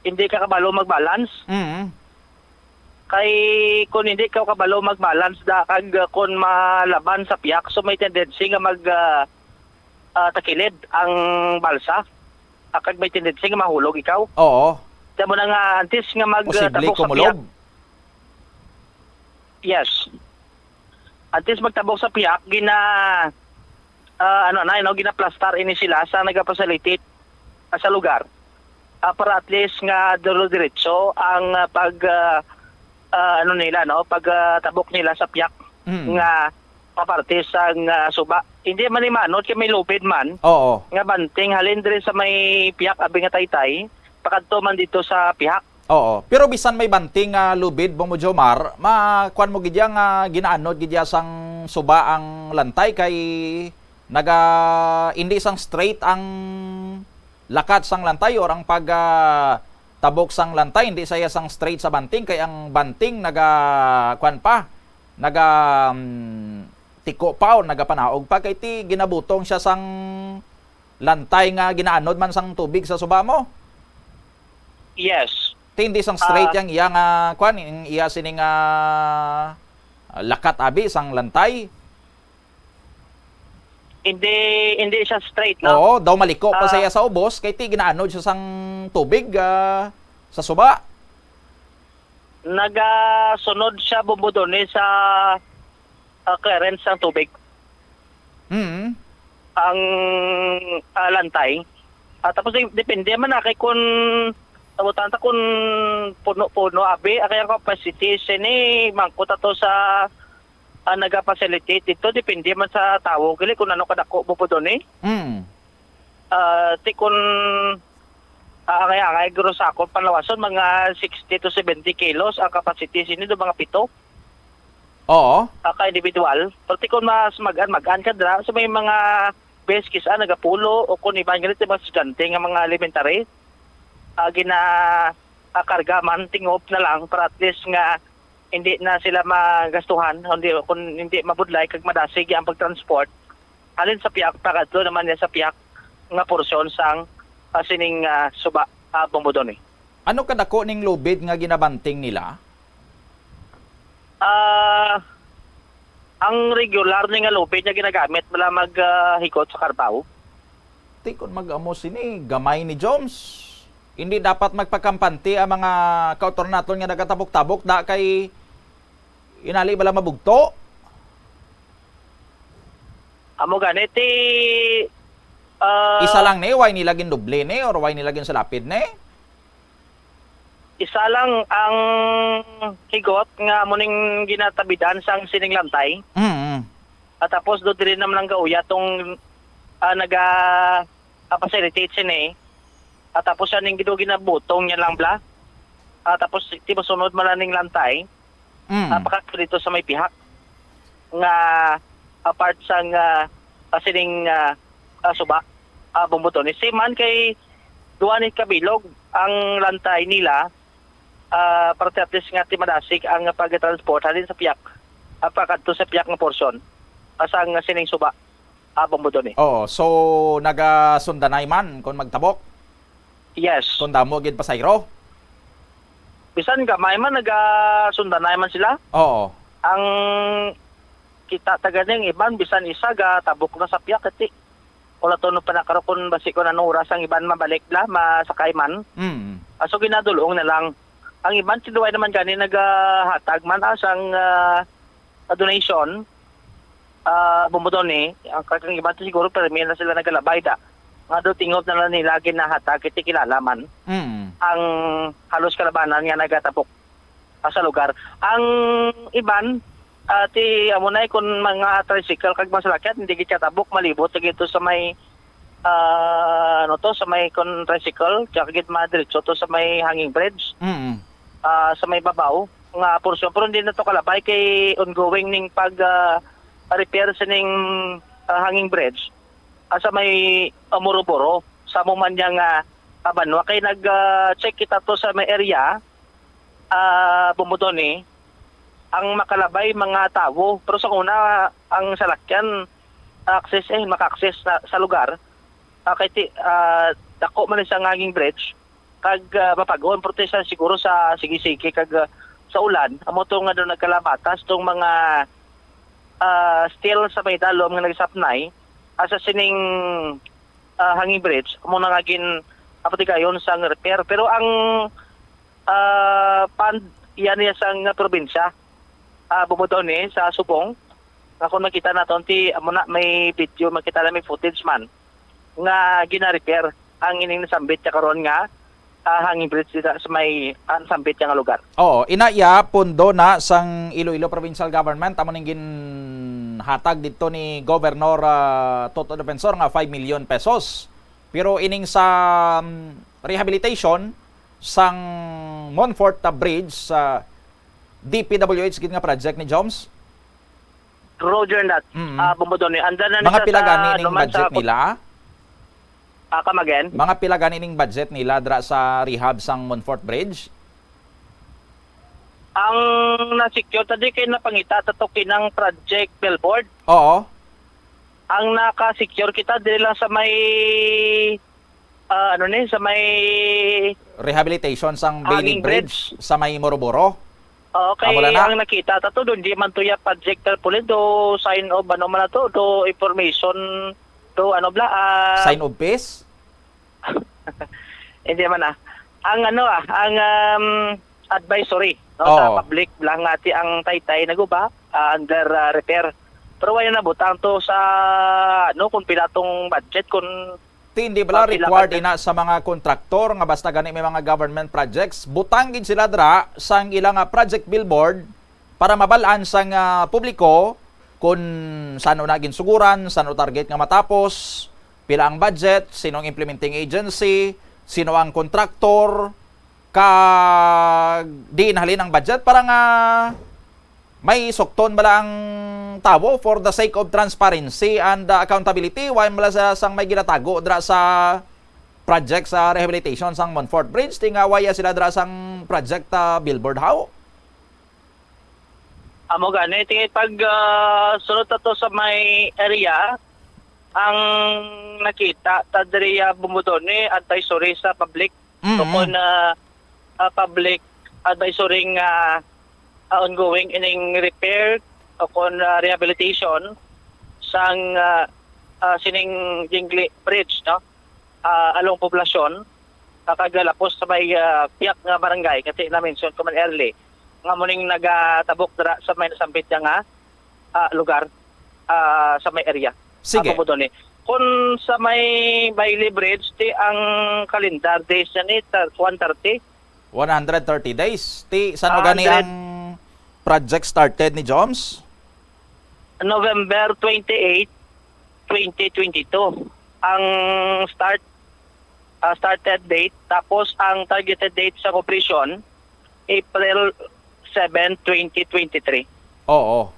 hindi ka kabalo mag-balance. Mm. Kay kung hindi ka kabalo mag-balance da, kag, uh, kung malaban sa piyak, so may tendency nga mag, uh, uh, takilid ang balsa. Ah, kag may tendency nga mahulog ikaw. Oo. Kaya mo na nga, antes nga mag, uh, Posible tabok sa kumulob. piyak. Yes. Antes magtabok sa piyak, gina-, ah, ano na, no, ginaplastar ini sila sa nagapasalitate, ah, sa lugar. Ah, para at least nga dire-diretso ang, ah, pag, ah, ah, ano nila, no, pag, ah, tabok nila sa piyak Mm. nga paparte sa nga suba. Hindi man ni manot kay may lubid man Oo. nga banting halin diri sa may piyak abi nga taytay, pakadto man dito sa pihak. Oo, pero bisan may banting nga lubid, Bombo Jomar, ma-, kuwan mo gid ya nga ginaanod gid ya sang suba ang lantay kay naga-, hindi sang straight ang lakat sang lantay or ang pag, ah, tabok sang lantay, hindi saya sang straight sa banting kay ang banting naga-, kuwan pa, naga-, mm, tiko pa o nagapanaog pa kay ti ginabutong siya sang lantay nga ginaanod man sang tubig sa suba mo. Yes. Ti hindi sang straight Ah. yang iya nga, kwan, ang iya sini nga, ah, lakat abi sang lantay. Hindi, hindi siya straight, no? Oo, daw maliko pa Ah. siya sa ubos, kay ti ginaanod siya sang tubig, ah, sa suba. Nagasunod siya, Bombo Donny, sa ah, clearance sang tubig Mm. ang, ah, lantay. Ah, tapos de-, depende man na kay kun, sabutan ta kun puno-puno abi, ah, kaya ang capacity sini mangkot ato sa, ah, naga-facilitate dito, depende man sa tawo gali kung ano kadako mo po doon eh. Mm. Ah, ti kun, ah, angay-angay guro sa akon panlawason, mga sixty to seventy kilos ang capacity sini do mga pito. Oo. Ah, ka individual. Pero ti kun mas mag-an, mag-an ka dira, so may mga best kis-a nagapulo o kun iban ganito mga estudyante nga mga elementary, ah, gina, ah, karga man, tingob na lang para at least nga hindi na sila magastuhan, hindi, kung hindi mabudlay kag madasig ang pag-transport, halin sa piyak, pakadto naman niya sa piyak nga porsyon sang, ah, sining, ah, suba, ah, Bombo Donny. Ano kadako ning lubid nga ginabanting nila? Ah, ang regular ni nga lubid nga ginagamit bala mag, ah, higot sa karbaw. Ti kon mag-amo sini, gamay ni Joms. Hindi dapat magpakampante ang mga kautoran naton nga nagatabok-tabok, da, kay inali bala mabugto. Amo gani ti, ah, Isa lang ni, why nila gindoble ni, or why nila ginsalapid ni? Isa lang ang higot nga amo ning ginatabidan sang sining lantay. Mm. At tapos do diri naman ang gauya tong, ah, naga, ah, facilitate sini. At tapos siya ning gido ginabutong niya lang bla. At tapos ti masunod man ning lantay. Mm. Ah, pakadto dito sa may pihak nga, ah, part sang, ah, ah, sining, ah, ah, suba, ah, Bombodones. Same man kay duha ni kabilog ang lantay nila, ah, para at least nga ti madasig ang pagtransport halin sa piyak, ah, pakadto sa piyak nga portion, ah, sang sining suba, ah, Bombodones. Oo, so nagasundanay man kon magtabok? Yes. Kon damo gid pasayro? Bisan gamay man, nagasundanay man sila. Oo. Ang kita ta gani, ang iban, bisan isa gatabok na sa piyak, iti. Wala to no panakaro kung basi kung anong oras ang iban mabalik bla, masakay man. Mm. Ah, so, ginadulong na lang. Ang iban, tinuway naman gani nagahatag man, ah, sang, ah, ah, donation, ah, Bombodones, ang kag ang iban to siguro permi na sila nagalabay da. Nga do tingog na lang nila ginahatag, iti kilala man Mm. ang halos kalabanan nga nagatabok, ah, sa lugar. Ang iban, ah, ti amo na, eh, kun mga tricycle kag mga salakyan, hindi gid katabok, malibot lagi to sa may, ah, ano to, sa may kun tricycle, tsaka gid madiretso to sa may hanging bridge. Mm. Ah, sa may babaw nga porsyon, pero hindi na to kalabay kay ongoing ning pag, ah, repair sining, ah, hanging bridge, ah, sa may, ah, Moroboro, sa amo man niya nga, ah, banwa. Kay nag, ah, check kita to sa may area, ah, Bombodones, ang makalabay mga tawo. Pero sa una, ang salakyan, access, eh, maka-access sa, sa lugar. Ah, kay ti-, ah, dako man ni sa hanging bridge, kag, ah, mapag-on, pero ti sa, siguro sa sige-sige kag, ah, sa ulan, amo to nga daw nagkalabatas tong mga, ah, steel sa may dalom nga nagsapnay, ah, sa sining, ah, hanging bridge, amo na nga gin-, apatigayon sang repair. Pero ang, ah, fund, yan niya sang probinsya, ah, Bombodones, eh, sa Subong. Nga kung makita naton, ti, amo na, may video, makita na may footage man nga gina-repair ang ining nasambit niya karon nga, ah, hanging bridge dita sa may, ah, nasambit niya nga lugar. Oo, ina iya, pundo na sang Iloilo Provincial Government, amo ning ginhatag didto ni Governor, ah, Toto Defensor nga five million pesos. Pero ining sa, mm, rehabilitation sang Monfort, ah, Bridge, sa D P W H gid nga project ni Joms? Roger that. Mm. Ah, Bombodones. Anda na ni Mga siya pila sa gani ning duman sa budget nila? Ah, come again? Mga pila gani ning budget nila dra sa rehab sang Monfort Bridge? Ang na-secure ta di kay napangita ta to kinang project billboard. Oo. Ang naka-secure kita diri lang sa may, ah, ano ni, sa may Rehabilitation sang Bailey Hanging Bridge Bridge. Sa may Moroboro. Okay, Amo lang na. Ang nakita ta to, do, di man to ya project tarpaulin, do sign of, ano man na to, do information, do ano bla, ah, Sign of peace? Hindi man, ah. Ang ano, ah, ang, um, advisory, no, sa Oo. Public lang nga ti ang Taytay naguba, ah, under, ah, repair. Pero wala na butang to sa, ano, kung pila tong budget, kung Ti, hindi bala Ah, pila required ka ina sa mga kontraktor nga basta gani may mga government projects, butang gid sila dra sang ila nga project billboard para mabal-an sang, ah, publiko kung saan na ginsuguran, saan target nga matapos, pila ang budget, sino ang implementing agency, sino ang kontraktor, kag diin halin ang budget para nga may sukton bala ang tawo for the sake of transparency and, uh, accountability, wala bala sa, sang may ginatago dra sa project sa rehabilitation sang Monfort Bridge, ti nga wala sila dra sang project, uh, billboard, how? Amo gani, ti pag, ah, sulod ta to sa may area, ang nakita ta diri, ah, Bombodones, advisory sa public. Mm-mm. Tungod na, ah, public advisory nga, ah, ongoing ining repair o kon, ah, rehabilitation sang, ah, ah, sining Jingli Bridge, no? Ah, along Poblacion. Nakagalapos sa may, ah, piyak nga barangay, kasi na-mention ko man early, nga muning nagatabok dira sa may nasambit niya nga, ah, lugar, ah, sa may area. Sige. Amo mo doni. Kung sa may Bailey Bridge, ti ang calendar days niya ni, tar-, one thirty. One hundred thirty days. Ti, saan gani ang project started ni Joms? November twenty-eight, twenty twenty-two ang start, ah, started date, tapos ang targeted date sa completion, April seven, twenty twenty-three. Oo.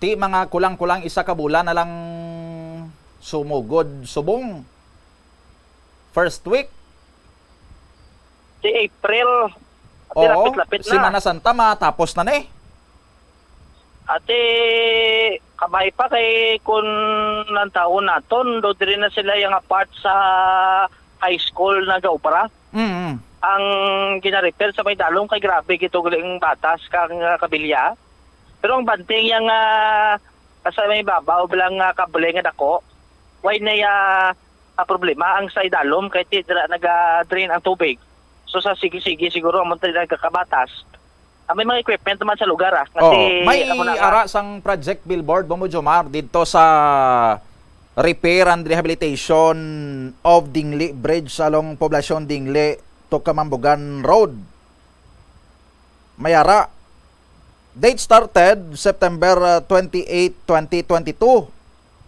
Ti, mga kulang-kulang isa ka bulan na lang sumugod subong. First week. Ti April. Ti Oo, lapit-lapit na. Semana Santa, matapos na ni. Ati, kabay pa kay kun ang taon naton, do diri na sila yung apart sa high school nagaobra. Mm. Ang gina-repair sa may dalom kay grabe gito galing batas kang, ah, kabilya. Pero ang banting yang, ah, sa may babaw bilang, ah, kable nga dako, why na, ah, ah, problema ang sa idalom kay ti dira naga-drain ang tubig. So sa sige-sige siguro amo tayo nagkakabatas. Ah, may mga equipment naman sa lugar, ah, nga Oh, si may amo na nga. Ara sang Project Billboard, Bombo Jomar, dito sa repair and rehabilitation of Dingli Bridge along Poblacion Dingli to Kamambugan Road. May ara. Date started September, uh, twenty-eight, twenty twenty-two.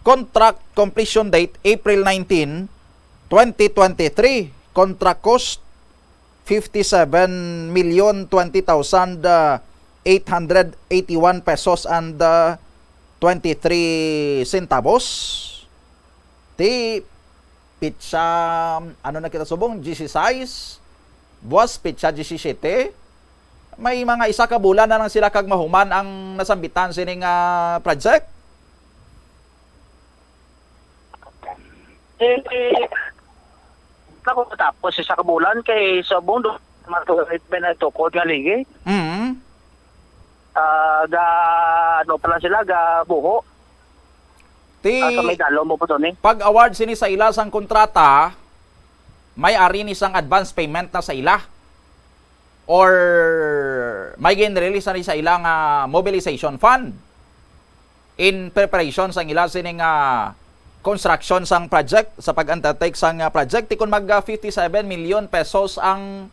Contract completion date April nineteen, twenty twenty-three. Contract cost fifty-seven million twenty thousand, uh, eight hundred eighty-one pesos and, uh, twenty-three centavos. Ti petsa, ano na kita subong, disiseis, buwas petsa disisete. May mga isa ka bulan na lang sila kag mahuman ang nasambitan sining, ah, project. Eh, eh, ako matapos isa ka bulan kay subong do, matuloy may nagtukod nga ligi. Mm. Ah, ga, ano pala sila, ga buho. Ti Ah, sa may dalom mo po to ni. Pag-award sini sa ila sang kontrata, may ari ni sang advance payment na sa ila. Or may gin-release na ni sa ila nga mobilization fund in preparation sang ila sini nga construction sang project, sa pag-undertake sang, ah, project. Ti kon mag, ah, fifty-seven million pesos ang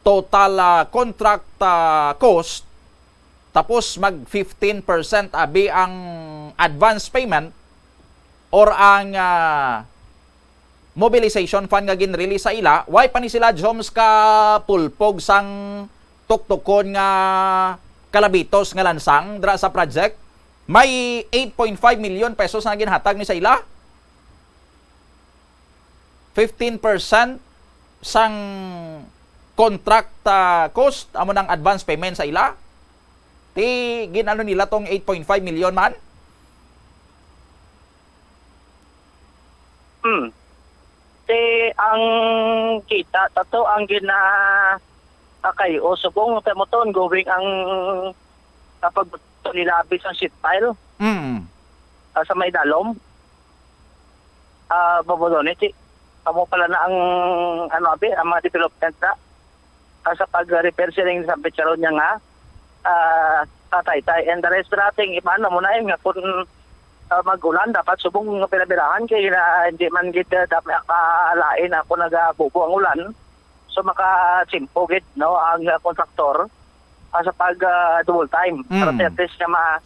total, ah, contract, ah, cost, tapos mag fifteen percent abi ang advance payment or ang, ah, mobilization fund nga ginrelease sa ila, why pa ni sila, Joms, ka pulpog sang tuktukon nga kalabitos nga lansang dira sa project? May eight point five million pesos na ginhatag ni sa ila. Fifteen percent sang contract, ah, cost, amo nang advance payment sa ila. Ti, gin-ano nila tong eight point five million man? Hmm. Ti, ang kita, tato, ang gina-, ah, kay, o, subong, kay mo to, ongoing ang, ah, pag-, nila abi sa sheet pile, Mm. ah, sa may dalom. Ah, Bobo Donny, ti, amo pala na ang, ano, abi, ang mga development na, ah, sa pag-repair siling sa picture niya nga, ah, tatay-tay. And the rest nating iman mo na yun nga kung, ah, mag-ulan, dapat subong nga pinabirahan kay na, hindi man gid, ah, dapat, ah, alain ako nagabubo ang ulan. So, makasimpo gid, no, ang, ah, kontraktor, ah, sa pag, ah, double time. Para Mm. sa at least nga ma-,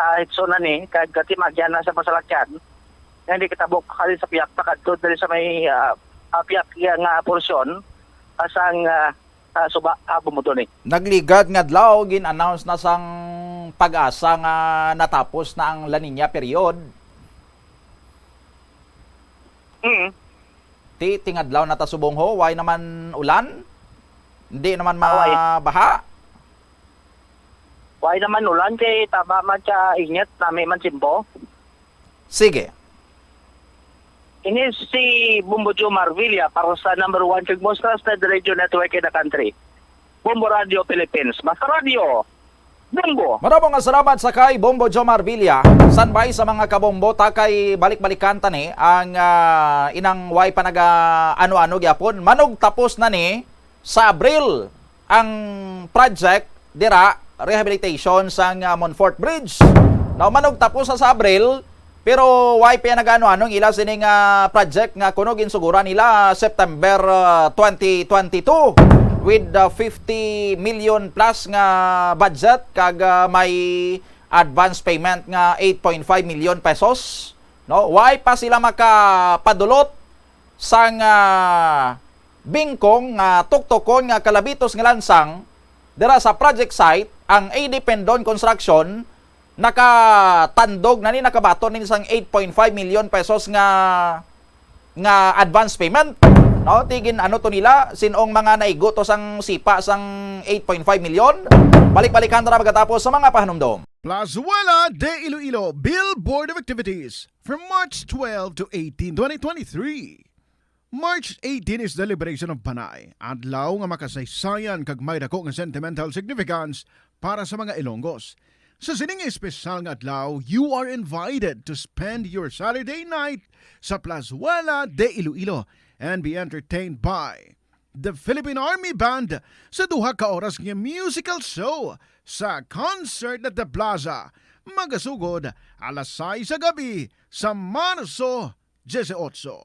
ah, itso na ni, kag katimagyan na sa pasalakyan, nga hindi katabok kali sa piyak, pakadto dali sa may, ah, ah, piyak iya nga porsyon, ah, sang, ah, ah, suba, ah, bumuto ni. Nagligad nga adlaw, gin-announce na sang PAGASA nga natapos na ang La Niña period. Mm. Ti, tingadlaw na ta subong ho, way naman ulan? Hindi naman Ah, way. mabaha? Way naman ulan kay tama man siya init, nami man simbo. Sige. Ini si Bombo Joe Marvilla para sa number one Chugmos Trusted Radio Network in the country. Bombo Radio Philippines. Basta Radio! Bombo. Maramo nga salamat sa kay Bombo Jomar Villa. Standby sa mga kabombo, ta kay balik-balikan ta ni ang, ah, inang way pa naga ano-ano gyapon. Manugtapos na ni sa Abril ang project dira, rehabilitation sang, ah, Monfort Bridge. Now, manugtapos sa, sa Abril, pero way pa nagano-ano ang ila sini nga project nga kuno ginsuguran nila September, ah, twenty twenty-two with, ah, fifty million plus nga budget kag, ah, may advance payment nga eight point five million pesos, no? Way pa sila makapadulot sang, ah, bingkong nga tuktokon nga kalabitos nga lansang dira sa project site, ang A D Pendon Construction nakatandog na ni, nakabaton ni sang eight point five million pesos nga, nga advance payment. No, tigin ano to nila, sinong mga naigo to sang sipa sang eight point five million. Balik-balikan ta na pagkatapos sa mga pahanumdom. Plazuela de Iloilo Billboard of Activities from March twelve to eighteen, twenty twenty-three. March eighteen is the liberation of Panay, adlaw nga makasaysayan kag may dako nga sentimental significance para sa mga Ilonggos. Sa sining espesyal nga adlaw, you are invited to spend your Saturday night sa Plazuela de Iloilo and be entertained by the Philippine Army Band sa duha ka oras nga musical show sa Concert at the Plaza, magasugod alas sais sa gabi sa Marso dieciocho.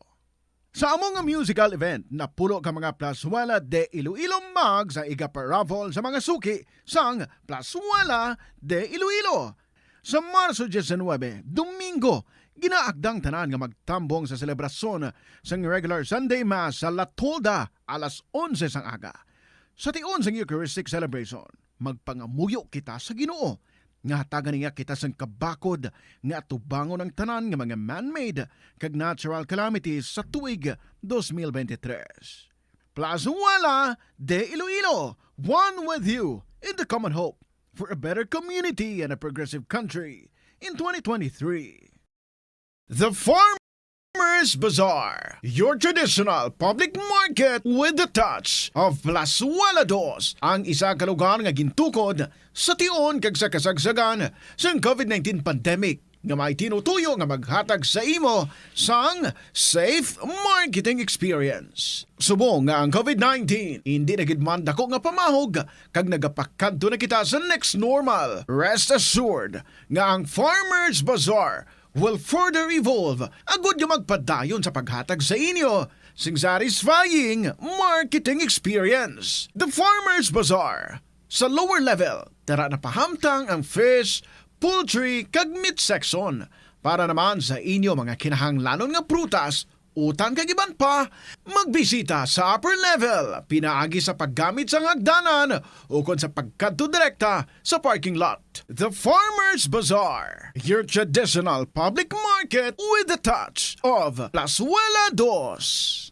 Sa amo nga musical event, napulo ka mga Plazuela de Iloilo mag sa iga-paraffle sa mga suki sang Plazuela de Iloilo. Sa Marso diecinuebe, Domingo, ginaakdang tanan nga magtambong sa selebrasyon sang regular Sunday Mass sa La Tolda alas onse sang aga. Sa tion sang Eucharistic celebration, magpangamuyo kita sa Ginoo nga hatagan niya kita sang kabakod nga atubangon ang tanan nga mga man-made kag natural calamities sa tuig dos mil bente tres. Plazuela de Iloilo, one with you in the common hope for a better community and a progressive country in twenty twenty-three. The Farmers Bazaar, your traditional public market with the touch of Plazuela Dos, ang isa ka lugar nga gintukod sa tion kag sa kasagsagan sang covid nineteen pandemic, nga may tinutuyo nga maghatag sa imo sang safe marketing experience. Subong nga ang covid nineteen indi na gid man dako nga pamahog kag nagapakadto na kita sa next normal, rest assured nga ang Farmers Bazaar will further evolve agud nga magpadayon sa paghatag sa inyo sing satisfying marketing experience. The Farmers Bazaar, sa lower level, dara na pahamtang ang fish, poultry, kag meat section. Para naman sa inyo mga kinahanglanon nga prutas, utan kag iban pa, magbisita sa upper level pinaagi sa paggamit sang hagdanan ukon sa pagkadto direkta sa parking lot. The Farmers Bazaar, your traditional public market with the touch of Plazuela Dos.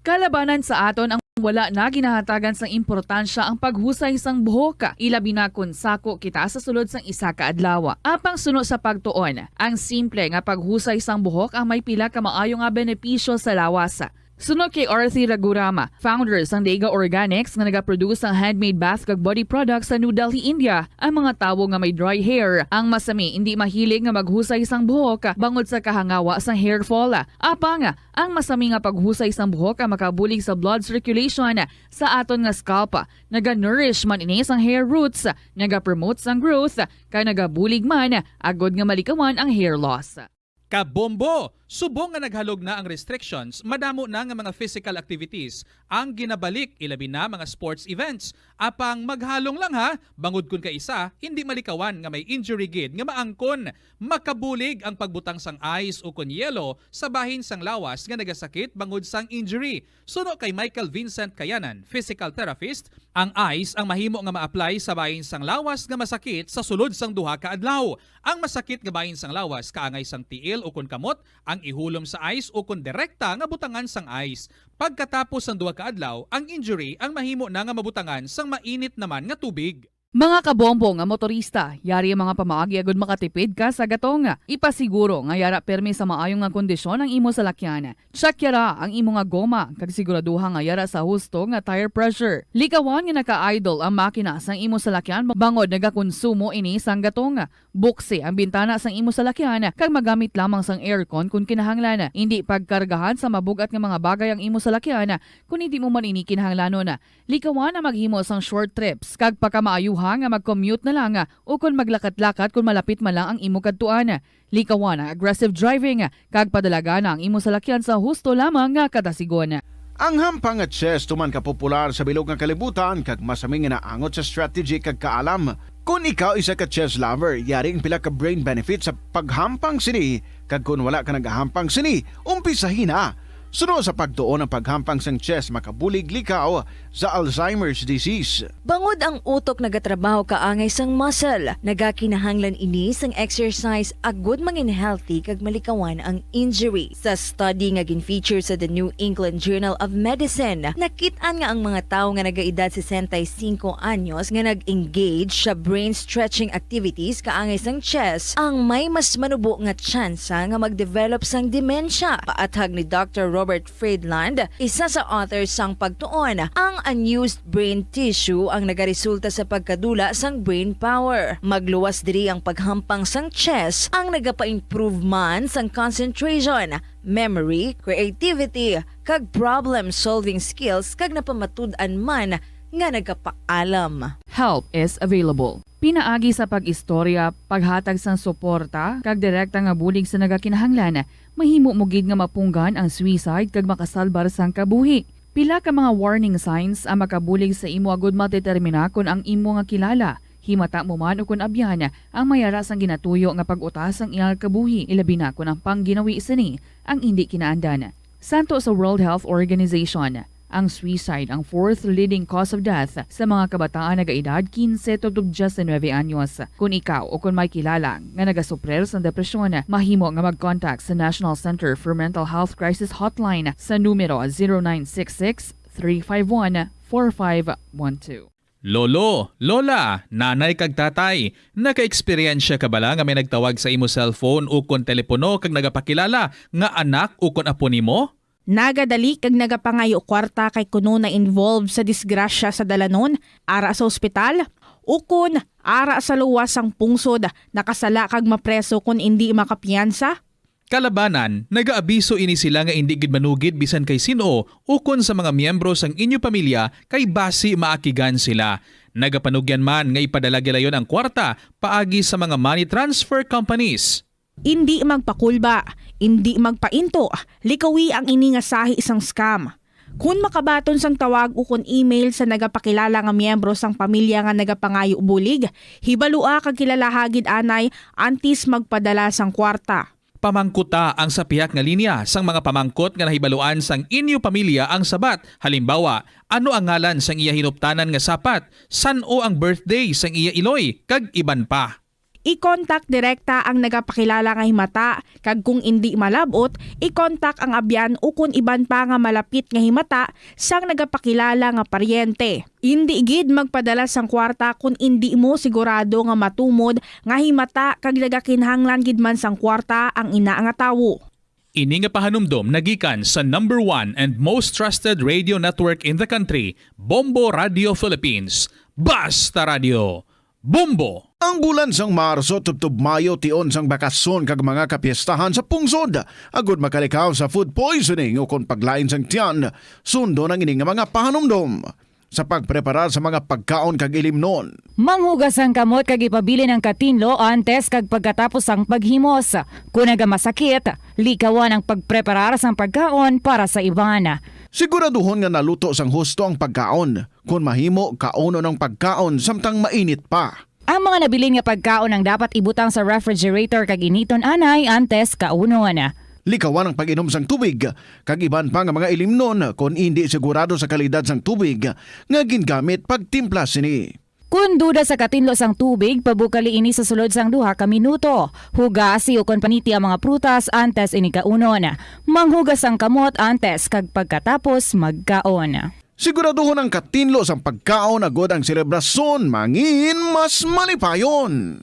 Kalabanan sa aton ang wala na ginahatagan sang importansya ang paghusay sang buhok, ilabi na kon sako kita sa sulod sang isa ka adlaw. Apang suno sa pagtuon, ang simple nga paghusay sang buhok ang may pila ka maayo nga benepisyo sa lawas. Suno kay Arthi Ragurama, founder sang Dega Organics nga nagaproduce sang handmade bath kag body products sa New Delhi, India, ang mga tawo nga may dry hair ang masami indi mahilig nga maghusay sang buhok bangod sa kahangawa sang hair fall. Apang ang masami nga paghusay sang buhok ang makabulig sa blood circulation sa aton nga scalp. Naga-nourish man ini sang hair roots, nagapromote sang growth, kag nagabulig man agud nga malikawan ang hair loss. Kabombo! Subong nga naghalog na ang restrictions, madamo na nga mga physical activities ang ginabalik, ilabi na mga sports events. Apang maghalong lang ha, bangod kun kaisa hindi malikawan nga may injury gid nga maangkon. Makabulig ang pagbutang sang ice ukon yelo sa bahin sang lawas nga nagasakit bangod sang injury. Suno kay Michael Vincent Kayanan, physical therapist, ang ice ang mahimo nga ma-apply sa bahin sang lawas nga masakit sa sulod sang duha ka adlaw. Ang masakit nga bahin sang lawas kaangay sang tiil ukon kamot ang ihulom sa ice ukon direkta nga butangan sang ice. Pagkatapos sang duha ka adlaw, ang injury ang mahimo na nga mabutangan sang mainit naman nga tubig. Mga kabombo nga motorista, yari ang mga pamaagi agud makatipid ka sa gatong. Ipasiguro nga yara permi sa maayo nga kondisyon ang imo salakyan. Check yara ang imo nga goma kag siguraduha nga yara sa husto nga tire pressure. Likawan nga naka-idle ang makina sang imo salakyan bangod nagakonsumo ini sang gatong. Buksi ang bintana sang imo salakyan kag magamit lamang sang aircon kon kinahanglan. Indi pagkargahan sa mabug-at nga mga bagay ang imo salakyan kon indi mo man ini kinahanglanon. Likawan ang maghimo sang short trips kag pakamaayuha nga mag-commute na lang ukon maglakat-lakat kon malapit man lang ang imo kadtuan. Likawan ang aggressive driving kag padalagan ang imo salakyan sa husto lamang nga kadasigon. Ang hampang nga chess tuman ka popular sa bilog nga kalibutan kag masami nga naangot sa strategy kag kaalam. Kon ikaw isa ka chess lover, yari ang pila ka brain benefits sa paghampang sini, kag kon wala ka nagahampang sini, umpisahi na. Suno sa pagtuon, ang paghampang sang chess makabulig likaw sa Alzheimer's disease. Bangod ang utok nagatrabaho kaangay sang muscle, nagakinahanglan ini sang exercise agud mangin healthy kag malikawan ang injury. Sa study nga gin-feature sa The New England Journal of Medicine, nakit-an nga ang mga tawo nga nagaedad sesenta y cinco anyos nga nag-engage sa brain stretching activities kaangay sang chess ang may mas manubo nga tsansa nga mag-develop sang demensya. Paathag ni Doctor Robert Friedland, isa sa author sang pagtuon, ang unused brain tissue ang nagaresulta sa pagkadula sang brain power. Magluwas diri ang paghampang sang chess ang nagapa-improve man sang concentration, memory, creativity, kag problem-solving skills, kag napamatud-an man nga nagapaalam. Help is available. Pinaagi sa pag-istorya, paghatag sang suporta, kag direkta nga bulig sa nagakinahanglan, mahimo mo gid nga mapunggan ang suicide kag makasalbar sang kabuhi. Pila ka mga warning signs ang makabulig sa imo agud madetermina kon ang imo nga kilala, himata mo man ukon abyan, ang may ara sang ginatuyo nga pag-utas sang iya kabuhi, ilabi na kon ang pangginawi sini ang indi kinaandan. Santo sa World Health Organization, ang suicide ang fourth leading cause of death sa mga kabataan nagaedad quince tubtob diecinuebe anyos. Kon ikaw o kon may kilala nga nagasuprir sang depresyon, mahimo nga mag-contact sa National Center for Mental Health Crisis Hotline sa numero zero nine six six, three five one, four five one two. Lolo, lola, nanay kag tatay, naka-eksperyensya ka bala nga may nagtawag sa imo cellphone ukon telepono kag nagapakilala nga anak ukon apo nimo? Nagadali kag nagapangayo kwarta kay kuno na-involve sa disgrasya sa dalanon, ara sa ospital, ukon ara sa luwas sang pungsod, nakasala kag mapreso kon indi makapiyansa? Kalabanan, nagaabiso ini sila nga indi gid manugid bisan kay sin-o ukon sa mga miyembro sang inyo pamilya kay basi maakigan sila. Nagapanugyan man nga ipadala gilayon ang kwarta paagi sa mga money transfer companies. Indi magpakulba, indi magpainto, likawi ang ini nga sahi sang scam. Kon makabaton sang tawag ukon email sa nagapakilala nga miyembro sang pamilya nga nagapangayo bulig, hibalua kag kilalaha gid anay antes magpadala sang kwarta. Pamangkuta ang sa pihak nga linya sang mga pamangkot nga nahibaluan sang inyo pamilya ang sabat, halimbawa, ano ang ngalan sang iya hinuptanan nga sapat, san-o ang birthday sang iya iloy, kag iban pa. I-contact direkta ang nagapakilala nga himata, kag kung indi malab-ot, i-contact ang abyan ukon iban pa nga malapit nga himata sang nagapakilala nga paryente. Indi gid magpadala sang kwarta kon indi mo sigurado nga matumod nga himata kag nagakinahanglan gid man sang kwarta ang ina nga tawo. Ini nga pahanumdom nagikan sa number one and most trusted radio network in the country, Bombo Radio Philippines. Basta Radio, Bombo! Ang bulan sang Marso tubtob Mayo tion sang bakasyon kag mga kapiestahan sa pungsod. Agud makalikaw sa food poisoning ukon paglain sang tiyan, sundon ang ini nga mga pahanumdom. Sa pagpreparar sa mga pagkaon kag ilimnon. Manghugas ang kamot kag ipabilin ang katinlo antes kag pagkatapos sang paghimos. Kon nagamasakit, likawan ang pagpreparar sang pagkaon para sa iban. Siguraduhon nga naluto sang husto ang pagkaon. Kon mahimo, kaunon ang pagkaon samtang mainit pa. Ang mga nabilin nga pagkaon ang dapat ibutang sa refrigerator kag initon anay antes kaunon. Likawan ang pag-inom sang tubig kag iban pa nga mga ilimnon kon indi sigurado sa kalidad sang tubig nga gingamit pagtimpla sini. Kon duda sa katinlo sang tubig, pabukali ini sa sulod sang duha ka minuto. Hugasi ukon paniti ang mga prutas antes ini kaunon. Manghugas ang kamot antes kag pagkatapos magkaon. Siguraduhon ang katinlo sang pagkaon agod ang selebrasyon mangin mas malipayon.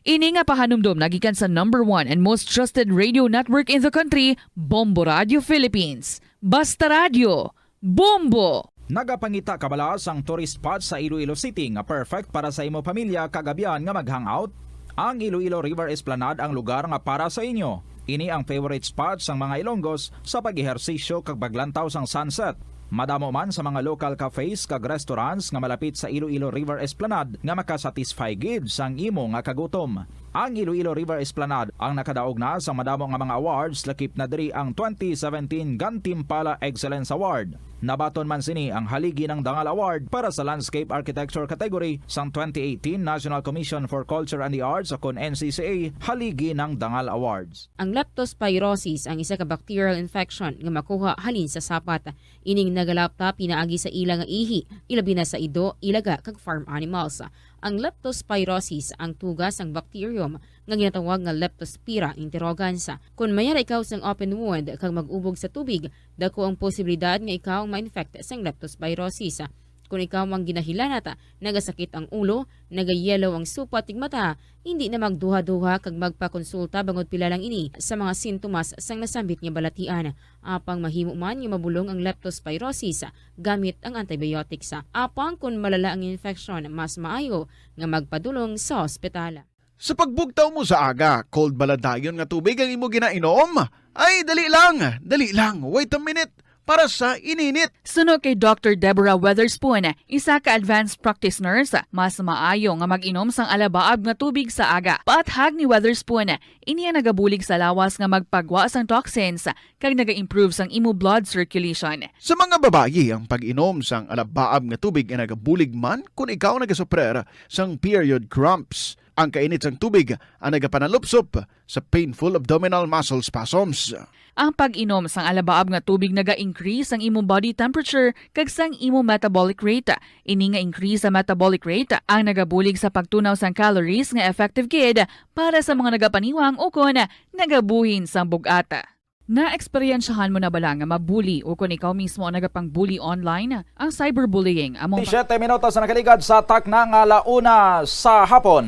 Ini nga pahanumdom nagikan sa number one and most trusted radio network in the country, Bombo Radio Philippines. Basta Radyo, Bombo! Nagapangita ka bala sang tourist spot sa Iloilo City nga perfect para sa imo pamilya kag abyan nga mag-hangout? Ang Iloilo River Esplanade ang lugar nga para sa inyo. Ini ang favorite spot sang mga Ilonggos sa pag-ehersisyo kag paglantaw sang sunset. Madamo man sa mga local cafes kag restaurants nga malapit sa Iloilo River Esplanade nga makasatisfy gid sang imo nga kagutom. Ang Iloilo River Esplanade ang nakadaog na sa madamo nga mga awards, lakip na diri ang twenty seventeen Gantimpala Excellence Award. Nabaton man sini ang Haligi ng Dangal Award para sa Landscape Architecture category sang twenty eighteen National Commission for Culture and the Arts, o kon N C C A Haligi ng Dangal Awards. Ang leptospirosis ang isa ka bacterial infection nga makuha halin sa sapat. Ining nagalapta pinaagi sa ila nga ihi, ilabi na sa ido, ilaga, kag farm animals. Ang leptospirosis ang tuga sang bacterium nga ginatawag nga Leptospira interrogans. Kon mayara ikaw sang open wound kag mag-ubog sa tubig, dako ang posibilidad nga ikaw ma-infect sang leptospirosis. Kon ikaw ang ginahilanat, nagasakit ang ulo, nagayellow ang supat ning mata, hindi na magduha-duha kag magpakonsulta bangod pila lang ini sa mga sintomas sang nasambit nga balatian. Apang mahimo man nga mabulong ang leptospirosis gamit ang antibiotics. Apang kon malala ang infeksyon, mas maayo nga magpadulong sa ospital. Sa pagbugtaw mo sa aga, cold bala dayon nga tubig ang imo ginainom? Ay, dali lang, dali lang, wait a minute, para sa ininit. Suno kay Doctor Deborah Weatherspoon, isa ka advanced practice nurse, mas maayo nga mag-inom sang alabaab nga tubig sa aga. Paathag ni Weatherspoon, ini ang nagabulig sa lawas nga magpagwa sang toxins kag naga-improve sang imo blood circulation. Sa mga babayi, ang pag-inom sang alabaab nga tubig ay nagabulig man kon ikaw nagasuprer sang period cramps. Ang kainit sang tubig ang nagapanalupsop sa painful abdominal muscle spasms. Ang pag-inom sang alabaab nga tubig naga-increase sang imo body temperature kag sang imo metabolic rate. Ini nga increase sa metabolic rate ang nagabulig sa pagtunaw sang calories nga effective gid para sa mga nagapaniwang ukon nagabuhin sang bug-at. Naeksperyensyahan mo na bala nga mabuli ukon ikaw mismo ang nagapang-bully online? Ang cyberbullying amo ang pa- Siyete minutos na nakaligad sa takna nga ala una sa hapon.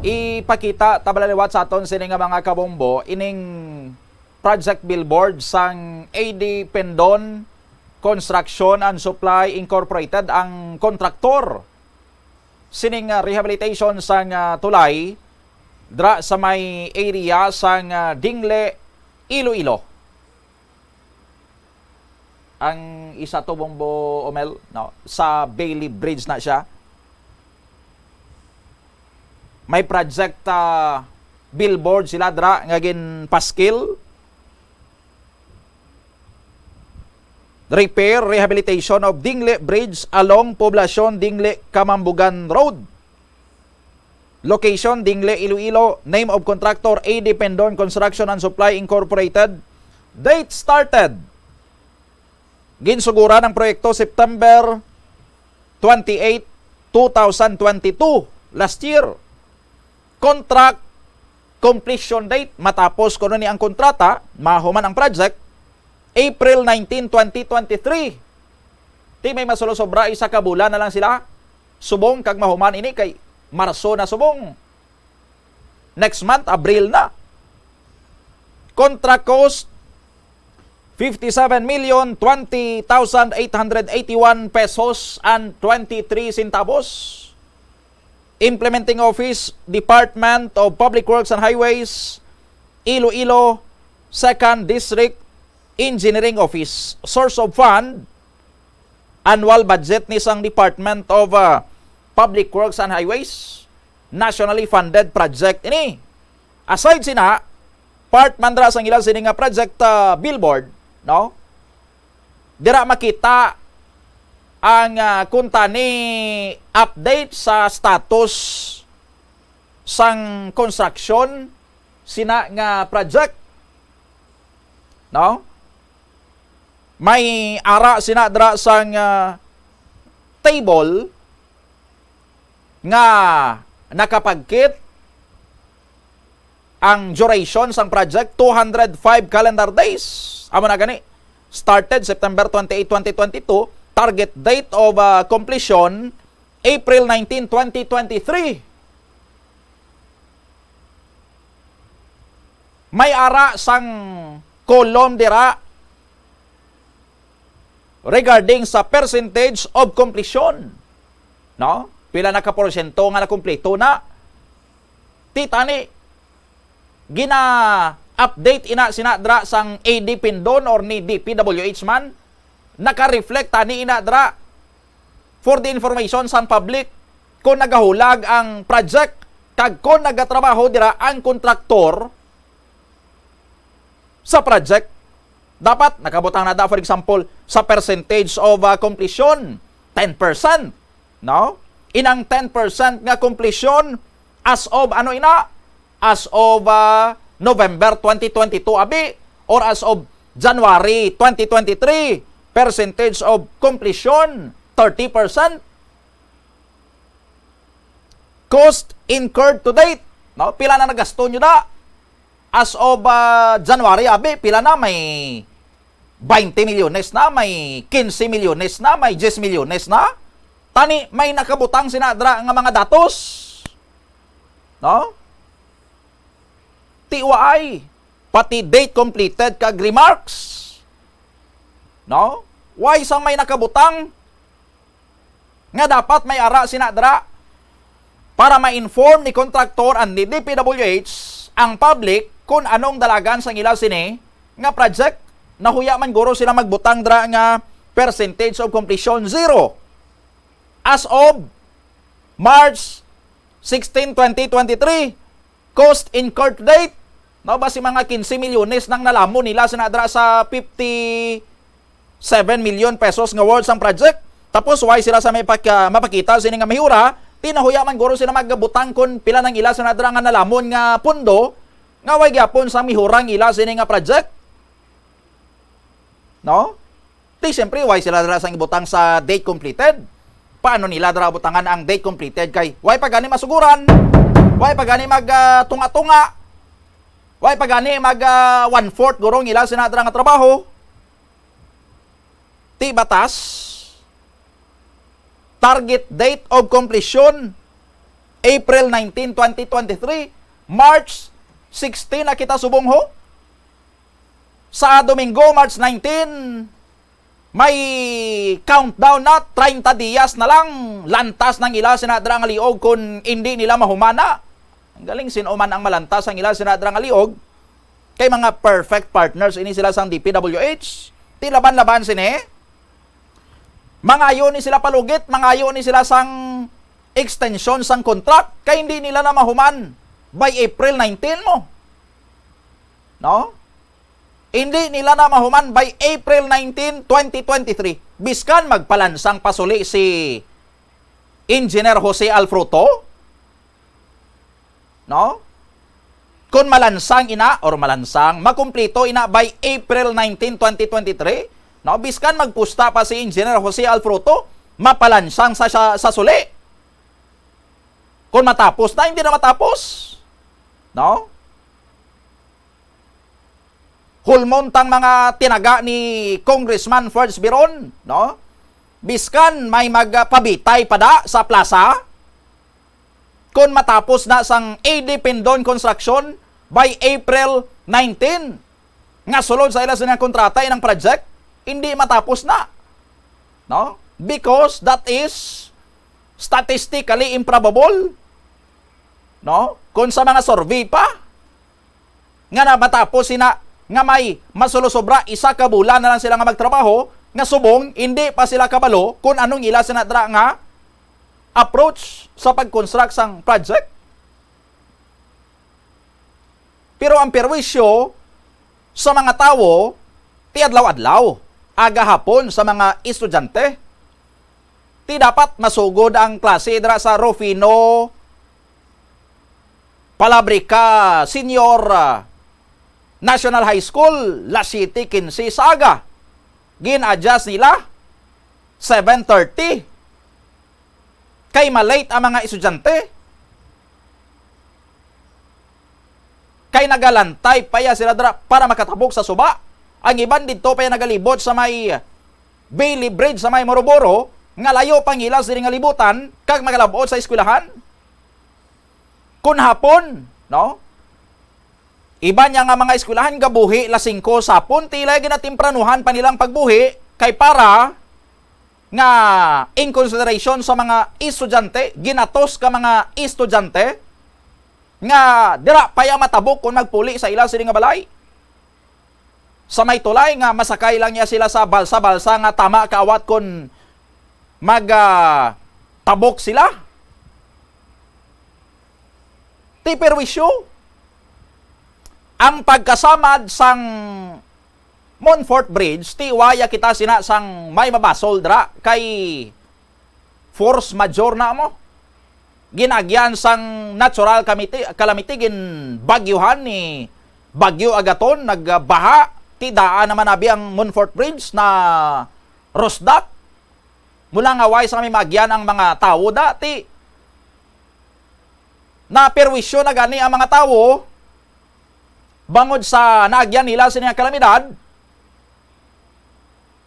Ipakita ta bala liwat sa aton sini nga mga kabombo ining project billboard sang A D Pendon Construction and Supply Incorporated, ang kontraktor sining, ah, rehabilitation sang, ah, tulay dra sa may area sang, ah, Dingle, Iloilo. Ang isa to, Bombo Omel, no, sa Bailey Bridge na siya. May project, ah, billboard sila dra nga ginpaskil. Repair, rehabilitation of Dingle Bridge along Poblacion Dingle, Camambugan Road. Location, Dingle, Iloilo. Name of contractor, A D Pendon Construction and Supply Incorporated. Date started. Ginsuguran ang proyekto September twenty-eight, two thousand twenty-two, last year. Contract completion date, matapos kuno ni ang kontrata, mahuman ang project, April nineteen, twenty twenty-three. Ti may masulo sobra, isa ka bulan na lang sila. Subong kag mahuman ini kay Marso na subong. Next month, Abril na. Contract cost, fifty-seven million twenty thousand eight hundred eighty-one pesos and twenty-three centavos. Implementing Office, Department of Public Works and Highways, Iloilo, Second District Engineering Office. Source of fund, annual budget ni sang Department of, ah, Public Works and Highways. Nationally funded project ini. Aside sina, part man dira sang ila sini nga project, ah, billboard, no? Dira makita ang, ah, kuntani update sa status sang construction sina nga project, no? May ara sina dira sang, ah, table nga nakapagkit ang duration sang project, two hundred five calendar days. Amo na gani, started September twenty-eight, twenty twenty-two, Target date of, ah, completion, April nineteen, twenty twenty-three. May ara sang column dira regarding sa percentage of completion. No? Pila na ka porsyento nga nakumpleto na? Ti tani, gina-update ina sina dra sang A D Pindon or ni D P W H man, naka-reflect tani ina dra for the information sang public kung nagahulag ang project kag kung nagatrabaho dira ang kontraktor sa project. Dapat nakabutang na da, for example, sa percentage of, ah, completion, ten percent, no? Inang ten percent nga completion as of, ano ina? As of, ah, November twenty twenty-two, abi, or as of January twenty twenty-three, percentage of completion, thirty percent. Cost incurred to date, no? Pila na nagasto nyo da? As of, ah, January, abi, pila na? May twenty milyones na, may quince milyones na, may diyes milyones na. Tani, may nakabutang sina dra nga mga datos. No? Ti waay, pati date completed kag remarks. No? Why sang may nakabutang nga dapat may ara sina dra para ma-inform ni kontraktor and ni D P W H ang public kung anong dalagan sang ila sini nga project? Nahuya man guro sila magbutang dra nga percentage of completion zero. As of March sixteen, twenty twenty-three, cost incurred to date, no, basi mga quince milyones nang nalamon nila sina dra sa fifty-seven million pesos nga worth sang project. Tapos, why sila sa may pagka-, mapakita sini nga mahura? Ti nahuya man guro sila magbutang kon pila nang ila sina dra nga nalamon nga pundo, nga why gyapon sa mihura ang ila sini nga project? No? Ti, siyempre, why sila dira sang ibutang sa date completed? Paano nila dira butangan ang date completed? Kay why pa gani masuguran? Why pa gani mag, ah, tunga-tunga? Why pa gani mag, ah, one-fourth gurong ila sina dira nga trabaho? Ti batas, target date of completion, April nineteen, twenty twenty-three, March sixteen na kita subong, ho. Sa Domingo, March nineteen, may countdown na, treinta dias na lang, lantas nang ila sina dira nga liog kung hindi nila mahumana. Ang galing, sino man ang malantas ang ila sina dira nga liog, kay mga perfect partners ini sila sang D P W H. Ti laban-laban sini. Mangayo ni sila palugit, mangayo ni sila sang extension sang contract, kay hindi nila na mahuman by April nineteen mo. No? Hindi nila na mahuman by April nineteen, twenty twenty-three. Biskan magpalansang pasuli si Engineer Jose Alfruto, no? Kung malansang ina, or malansang, makumplito ina by April nineteen, twenty twenty-three, no? Biskan magpusta pa si Engineer Jose Alfruto, mapalansang sa, sa, sa suli. Kung matapos na, hindi na matapos. No? Hulmon tang mga tinaga ni Congressman Ferds Biron, no? Biskan may magpabitay pa da sa plaza, kung matapos na sang A D Pindon Construction by April nineteen, nga sulod sa ila sini nga kontrata, inang project, hindi matapos na. No? Because that is statistically improbable. No? Kung sa mga survey pa, nga na matapos sina, nga may masulosobra isa ka bulan na lang sila nga magtrabaho, nga subong hindi pa sila kabalo kung anong ila sina dra nga approach sa pag-construct sang project. Pero ang perwisyo sa mga tawo, ti adlaw-adlaw, agahapon sa mga estudyante. Ti dapat masugod ang klase dira sa Rufino Palabrica Senior, ah, National High School, las siyete quince sa aga. Gin-adjust nila, seven thirty. Kay malate ang mga estudyante. Kay nagalantay pa ya sila dira para makatabok sa suba. Ang iban didto pa ya nagalibot sa may Bailey Bridge sa may Moroboro, nga layo pa ang ila sini nga libutan, kag makalab-ot sa eskwelahan. Kun hapon, no? Iban niya nga mga eskwelahan gabuhi las singko sa hapon, ti ila ginatempranuhan pa nilang pagbuhi kay para nga in consideration sa mga estudyante, ginatos ka mga estudyante nga dira pa ya matabok kon magpuli sa ila sini nga balay. Sa may tulay nga masakay lang niya sila sa balsa-balsa nga tama kaawat kon mag, ah, tabok sila. Ti perwisyo, ang pagkasamad sang Monfort Bridge, ti waya kita sina sang may mabasol dira kay force majeure na mo. Ginagyan sang natural calamity, calamity, ginbagyuhan ni Bagyo Agaton, nagbaha, ti daan naman abi ang Monfort Bridge na rusdak. Mula nga way sa kami maagyan ang mga tawo dati. Naperwisyo na gani ang mga tawo bangod sa naagyan nila sini nga kalamidad.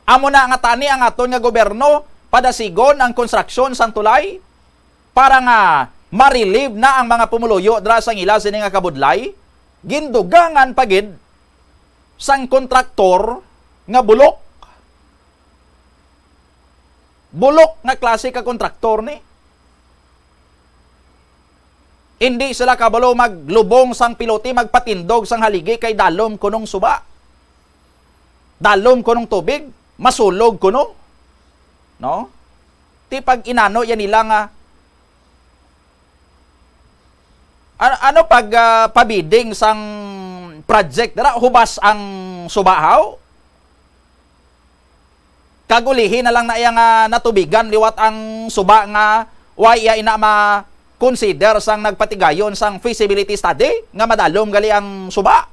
Amo na nga tani ang aton nga gobyerno padasigon ang konstruksyon sang tulay para nga ma-relieve na ang mga pumuluyo dira sang ila sini nga kabudlay, gindugangan pa gid sang kontraktor nga bulok. Bulok nga klase ka kontraktor ni. Indi sila kabalo maglubong sang pilote, magpatindog sang haligi kay dalom kunong suba. Dalom kunong tubig, masulog kuno. No? Ti pag inano yan nila nga, ano, ano pag, ah, pabiding sang project dira, hubas ang suba haw? Kag ulihi na lang na iya nga natubigan liwat ang suba nga wa iya ina ma-consider sang nagpatigayon sang feasibility study nga madalom gali ang suba.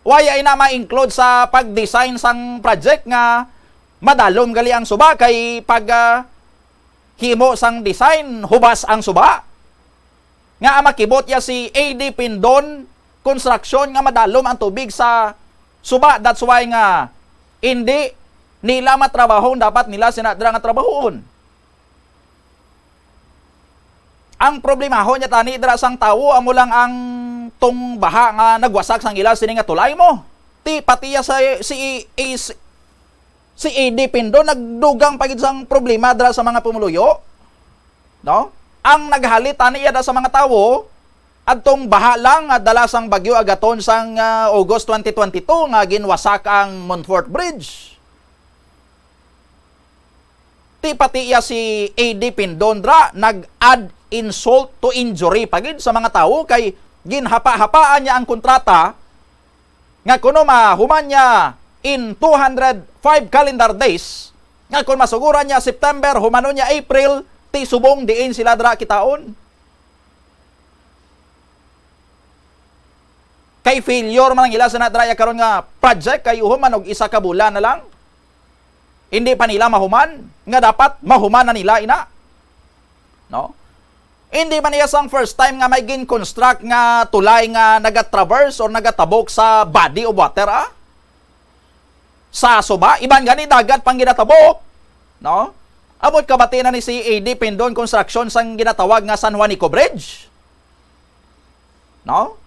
Wa iya ina ma-include sa pag-design sang project nga madalom gali ang suba kay pag, ah, himo sang design, hubas ang suba. Nga ang makibot ya si A D Pindon Construction nga madalom ang tubig sa suba. That's why nga hindi nila matrabaho ang dapat nila sina dira nga trabahoon. Ang problemahon niya tani dira sang tawo amo lang ang tong baha nga nagwasak sang ila sini nga tulay mo. Ti pati ya sa si, si, si A D Pindon nagdugang pa gid sang problema dira sa mga pumuluyo. No? Ang naghalit tani iya da sa mga tawo adtong baha lang nga dala sang Bagyo Agaton sang, ah, August twenty twenty-two nga ginwasak ang Monfort Bridge. Ti pati iya si A D Pindon dra nag-add insult to injury pa gid sa mga tawo kay ginhapa-hapaan niya ang kontrata nga kuno mahuman niya in two hundred five calendar days, nga kon masuguran niya September, humanon niya April, ti subong diin sila dra kitaon. Kay failure man ang ila sa nadra ya karon nga project, kay uhon man og isa ka bulan na lang. Hindi pa nila mahuman, nga dapat mahuman na nila ina. No? Hindi man iya sang first time nga may gin-construct nga tulay nga nagatraverse or nagatabok sa body of water, ah. Sa suba, iban gani dagat pang ginatabok, no? Abot kabati na ni si A D Pindon Construction sang ginatawag nga San Juanico Bridge. No?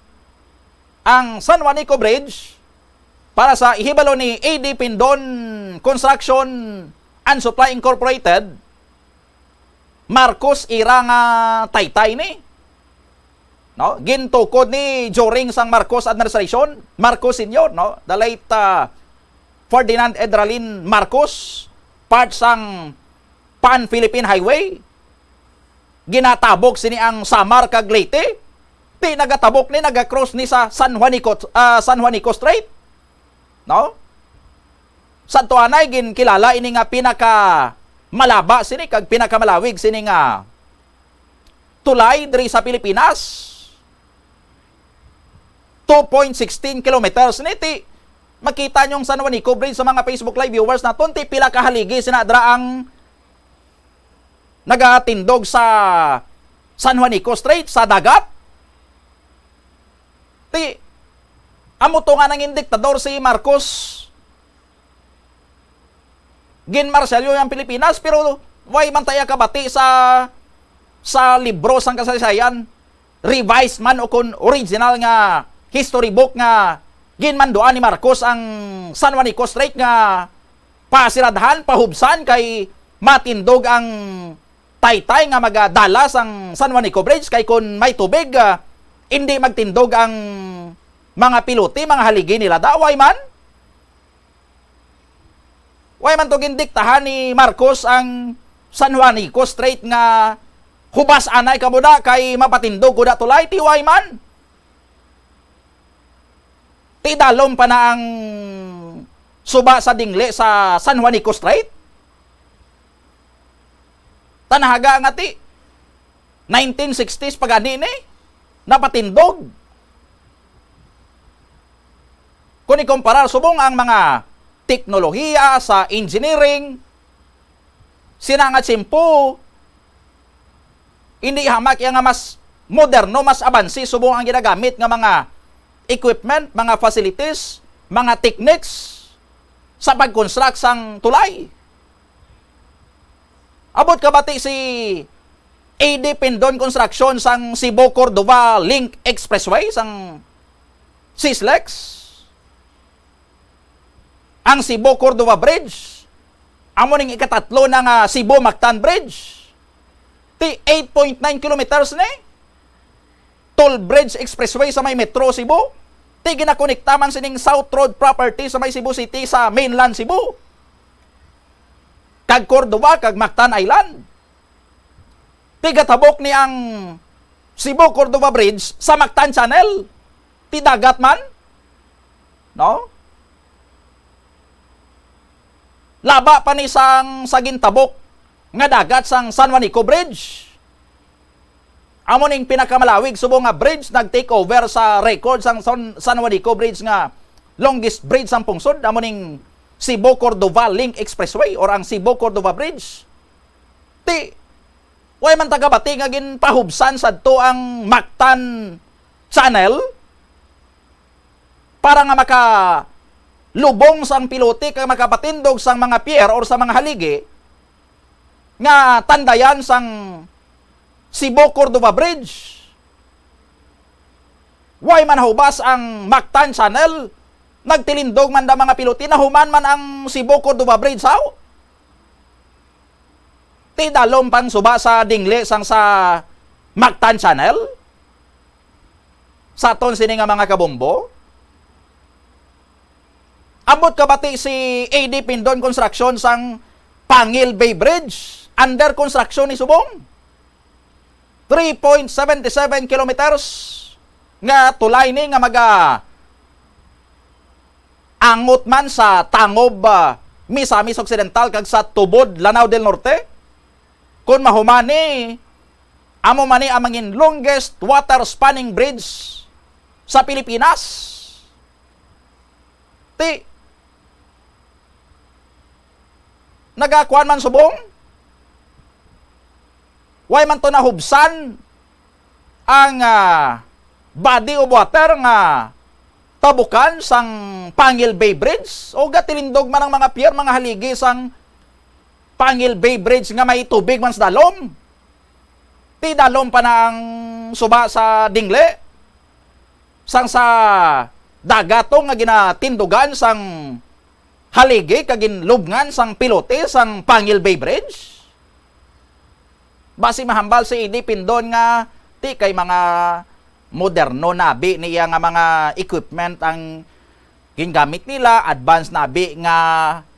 Ang San Juanico Bridge, para sa ihibalo ni A D Pindon Construction and Supply Incorporated, Marcos era nga taytay ni. No? Gintukod ni during sang Marcos administration, Marcos Senior, no? The late, ah, Ferdinand Edralin Marcos, part sang Pan-Philippine Highway. Ginatabok sini ang Samar kag Leyte. Ti nagatabok ni, naga-cross ni sa San Juanico, ah, San Juanico Strait. No? Sa tuanay, ginkilala ini nga pinaka malaba sini kag pinakamalawig sini nga tulay diri sa Pilipinas. Two point sixteen kilometers ni ti makita niyo ang San Juanico Bridge sa mga Facebook Live viewers naton, ti pila ka haligi sina dra ang nagatindog sa San Juanico Strait, sa dagat. Ti, amo to nga nangin diktador si Marcos. ginmarsyalyo ang Pilipinas, pero way man ta iya kabati sa, sa libro sang kasaysayan, revised man o kon original nga history book nga ginmanduan ni Marcos ang San Juanico Strait nga pasiradhan, pahubsan kay matindog ang taytay nga magadala sang San Juanico Bridge, kay kon may tubig, ah, indi magtindog ang mga pilote, mga haligi nila. Daway man. Way man to gindiktahan ni Marcos ang San Juanico Strait nga hubas anay kamo da kay mapatindog ko da tulay, ti way man. Ti dalom pa na ang suba sa dingli sa San Juanico Strait. Tanahaga nga ti nineteen sixties pa gani ni napatindog. Kung ikumparar subong ang mga teknolohiya sa engineering, sina nga tiyempo, hindi hamak iya nga mas moderno, mas abansi subong ang ginagamit nga mga equipment, mga facilities, mga techniques sa pag-construct sang tulay. Abot kabati si A D Pindon Construction sang Cebu Cordova Link Expressway sang SEESLEX. Ang Cebu Cordova Bridge, amo ning ikatatlo na nga Cebu Mactan Bridge. Ti eight point nine kilometers ni toll bridge expressway sa may Metro Cebu. Ti ginakonekta man sining South Road property sa may Cebu City sa mainland Cebu, kag Cordova kag Mactan Island. Ti gatabok ni ang Cebu Cordova Bridge sa Mactan Channel. Ti dagat man, no? Laba pa ni sang sa gintabok nga dagat sang San Juanico Bridge. Amo ning pinakamalawig subong nga bridge nag-take over sa record sang San, San Juanico Bridge nga longest bridge sang pungsod. Amo ning Cebu Cordova Link Expressway or ang Cebu Cordova Bridge. Ti, way man ta kabati nga ginpahubsan sadto ang Mactan Channel para nga makalubong sang pilote kag makapatindog sang mga pier or sa mga haligi nga tandayan sang Cebu Cordova Bridge. Way man hubas ang Mactan Channel, nagtilindog man da mga pilote, nahuman man ang Cebu Cordova Bridge, haw? Ti dalom pang suba sa dingli sang sa Mactan Channel? Sa aton sini nga mga kabombo? Abot kabati si A D Pindon Construction sang Pangil Bay Bridge. Under construction ni subong. Three point seven seven kilometers nga tulay ni nga maga angot man sa Tangob, ah, Misamis Occidental kag sa Tubod, Lanao del Norte. Kon mahuman ni, amo man ni ang mangin longest water spanning bridge sa Pilipinas. Ti, nagakuan man subong? Way man to nahubsan ang, ah, body of water nga tabukan sang Pangil Bay Bridge? O gatilindog man ang mga pier, mga haligi sang Pangil Bay Bridge nga may tubig man sa dalom? Ti dalom pa na ang suba sa dingli sang sa dagat to nga ginatindugan sang haligi kag ginlubngan sang pilote sang Pangil Bay Bridge. Basi mahambal si A D Pindon nga ti kay mga moderno nabi niya nga mga equipment ang gingamit nila, advanced nabi nga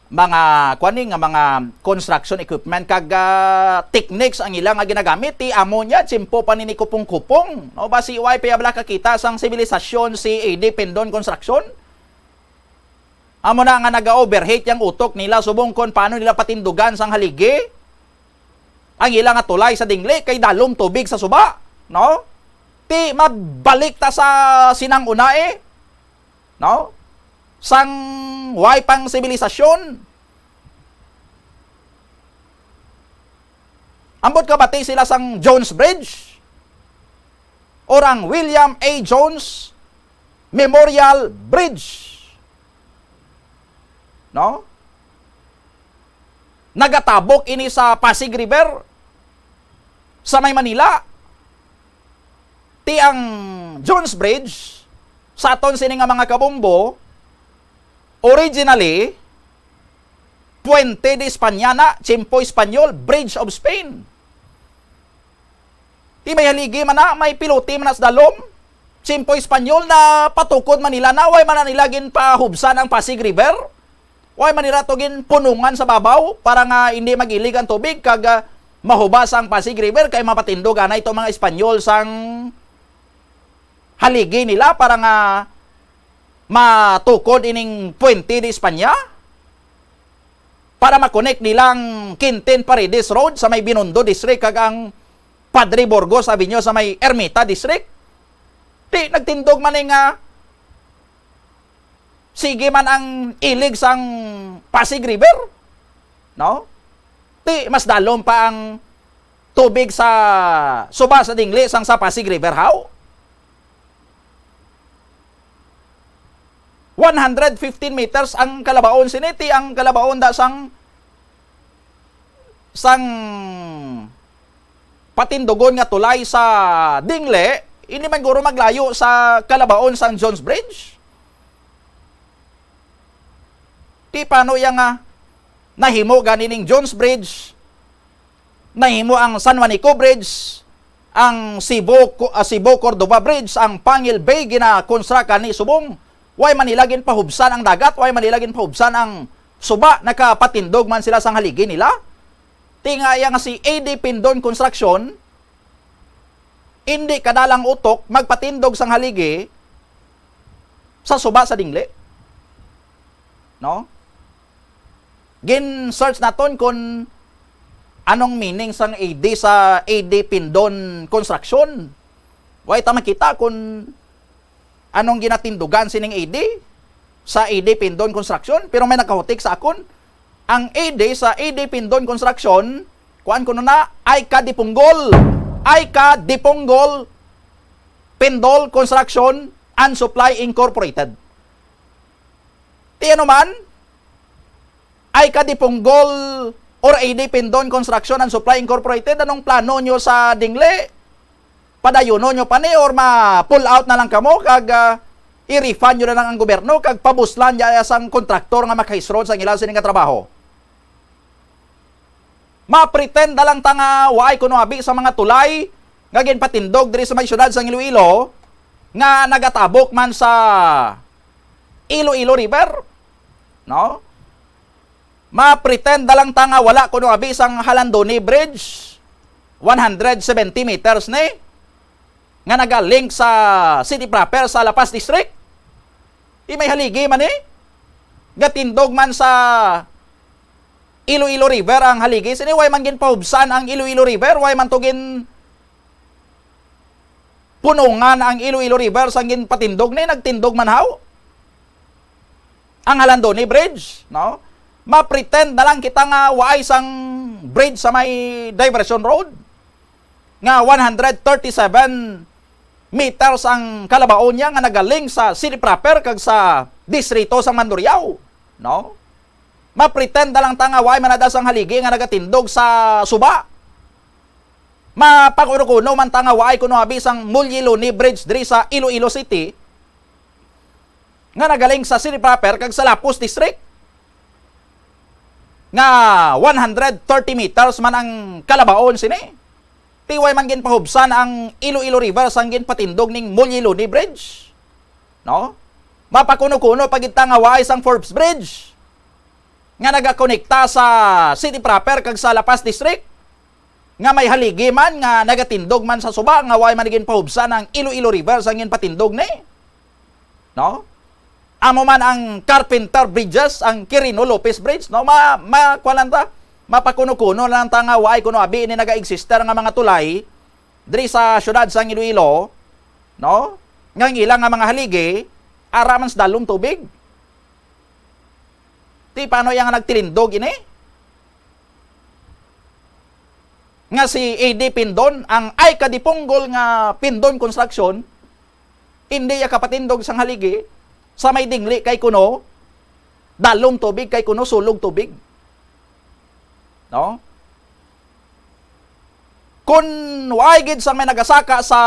mga, kuan ni, nga mga construction equipment kag, ah, techniques ang ila nga ginagamit. Ti amo niya, tiyempo pa ni ni Kupong-Kupong, no? Basi way pa iya bala kakita sang sibilisasyon si A D Pindon Construction. Amo na nga naga-overheat yang utok nila subong kon paano nila patindugan sang haligi ang ila nga tulay sa dingli kay dalom tubig sa suba, no? Ti mabalik ta sa sinang una, eh, no? Sang way pang sibilisasyon. Ambot kabati sila sang Jones Bridge or ang William A. Jones Memorial Bridge. No? Nagatabok ini sa Pasig River sa may Manila. Ti ang Jones Bridge, sa aton sini nga mga kabombo, originally, Puente de España na, tiyempo Espanyol, Bridge of Spain. Ti may haligi man na, may pilote man na sa dalom, tiyempo Espanyol, na patukod man nila na, way man na nila ginpahubsan ang Pasig River. Way man nila to ginpunungan sa babaw para nga hindi mag-ilig ang tubig kag, ah, mahubas ang Pasig River kay mapatindog anay to mga Espanyol sang haligi nila para nga matukod ining Puente de España para ma-connect nila ang Quintin Paredes Road sa may Binondo District kag ang Padre Burgos Avenue sa may Ermita District. Ti nagtindog man ni nga sige man ang ilig sang Pasig River, no? Ti mas dalom pa ang tubig sa suba sa dingli sang sa Pasig River, haw? One hundred fifteen meters ang kalabaon sini, ti ang kalabaon da sang sang patindugon nga tulay sa Dingle, hindi man guro maglayo sa kalabaon sang Jones Bridge. Ti paano iya nga nahimo gani ning Jones Bridge, nahimo ang San Juanico Bridge, ang Cebu, Co-, ah, Cebu Cordova Bridge, ang Panguil Bay gina-construct ni subong way man nila ginpahubsan ang dagat, way man nila ginpahubsan ang suba, nakapatindog man sila sang haligi nila. Ti nga iya nga si A D Pindon Construction, indi kadalang utok magpatindog sang haligi sa suba sa dingli. No? Gin-search naton kung anong meaning sang A D sa A D Pindon Construction. Way ta makita kung anong ginatindugan sining A D sa A D Pindon Construction, pero may nakahutik sa akon, ang A D sa A D Pindon Construction, kuan kuno na, Aika Dipunggol. Aika Dipunggol Pindol Construction and Supply Incorporated. Ti ano man, Aika Dipunggol or A D Pindon Construction and Supply Incorporated, anong plano nyo sa dingli? Padayuno nyo pa ni or ma-pull out na lang kamo kag, ah, i-refund nyo na lang ang gobyerno kag pabuslan niya sang kontraktor nga makahisron sang ila sini nga trabaho. Ma-pretend na lang ta nga waay kuno abi sa mga tulay nga ginpatindog diri sa may siyudad sang Iloilo nga nagatabok man sa Iloilo River, no? Ma-pretend na lang ta nga wala kuno abi sang Jalandoni Bridge, one hundred seventy meters ni, nga nagalink sa city proper sa La Paz District. Ti may haligi man ni, gatindog man sa Iloilo River ang haligi. Sini way man ginpahubsan ang Iloilo River, way man to gin punungan ang Iloilo River sang ginpatindog ni, nagtindog man haw ang Jalandoni Bridge, no? Ma-pretend na lang kita nga waay sang bridge sa may diversion road nga one hundred thirty-seven meters ang kalabaon niya nga nagalink sa city proper kag sa distrito sa Mandurriao, no? Ma-pretend na lang ta nga waay man ada sang haligi nga nagatindog sa suba. Mapakuno-kuno man ta nga waay kuno abi sang Mulyiluni Bridge diri sa Iloilo City nga nagaling sa city proper kag sa Lapuz District nga one hundred thirty meters man ang kalabaon sini. Ti way man ginpahubsan ang Iloilo River sang ginpatindog ning Mulyiluni Bridge, no? Mapakuno-kuno pa gid ta nga waay sang Forbes Bridge nga nagakonekta sa city proper kag sa La Paz District, nga may haligi man nga nagatindog man sa suba nga way man ginpahubsan ang Iloilo River sang ginpatindog ni, no? Amo man ang Carpenter Bridges, ang Quirino Lopez Bridge, no? Ma, ma, kuwan lang ta, mapakuno-kuno lang ta nga waay kuno abi ini naga-existe nga mga tulay diri sa siyudad sang Iloilo, no? Nga ang ila nga mga haligi, ara man sa dalom tubig. Ti paano iya nga nagtilindog ini? Nga si A D Pindon, ang ay kadipunggol nga Pindon Construction, hindi iya kapatindog sang haligi sa may dingli kay kuno dalom tubig, kay kuno sulog tubig. No? Kun waay gid sang may nagasaka sa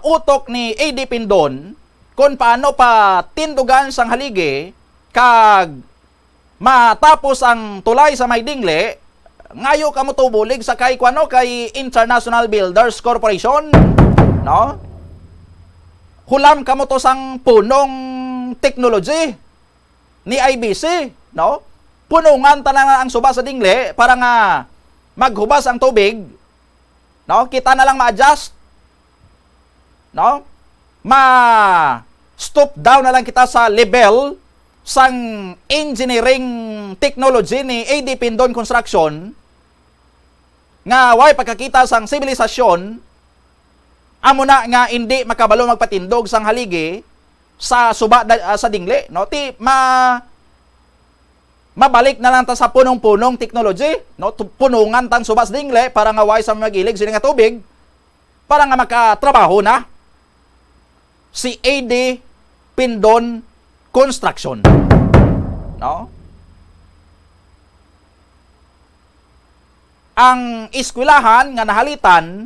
utok ni A D Pindon, kun paano patindugan sang haligi kag matapos ang tulay sa may Dingle, ngayo kamo to bulig sa kay, kuwano, kay International Builders Corporation, no? Hulam kamo to sang punong technology ni I B C, no? Punungan ta na lang ang suba sa Dingle para nga maghubas ang tubig, no? Kita na lang ma-adjust, no? Ma-stop down na lang kita sa level sang engineering technology ni A D Pindon Construction nga way pagkakita sang sibilisasyon, amo na nga indi makabalo magpatindog sang haligi sa suba da-, ah, sa Dingle, no? Ti ma-, mabalik na lang ta sa punong-punong technology, no? Tu-, punungan tang suba sa Dingle para nga way sa magilig sini nga tubig, para nga makatrabaho na si A D Pindon Construction, no? Ang eskwelahan nga nahalitan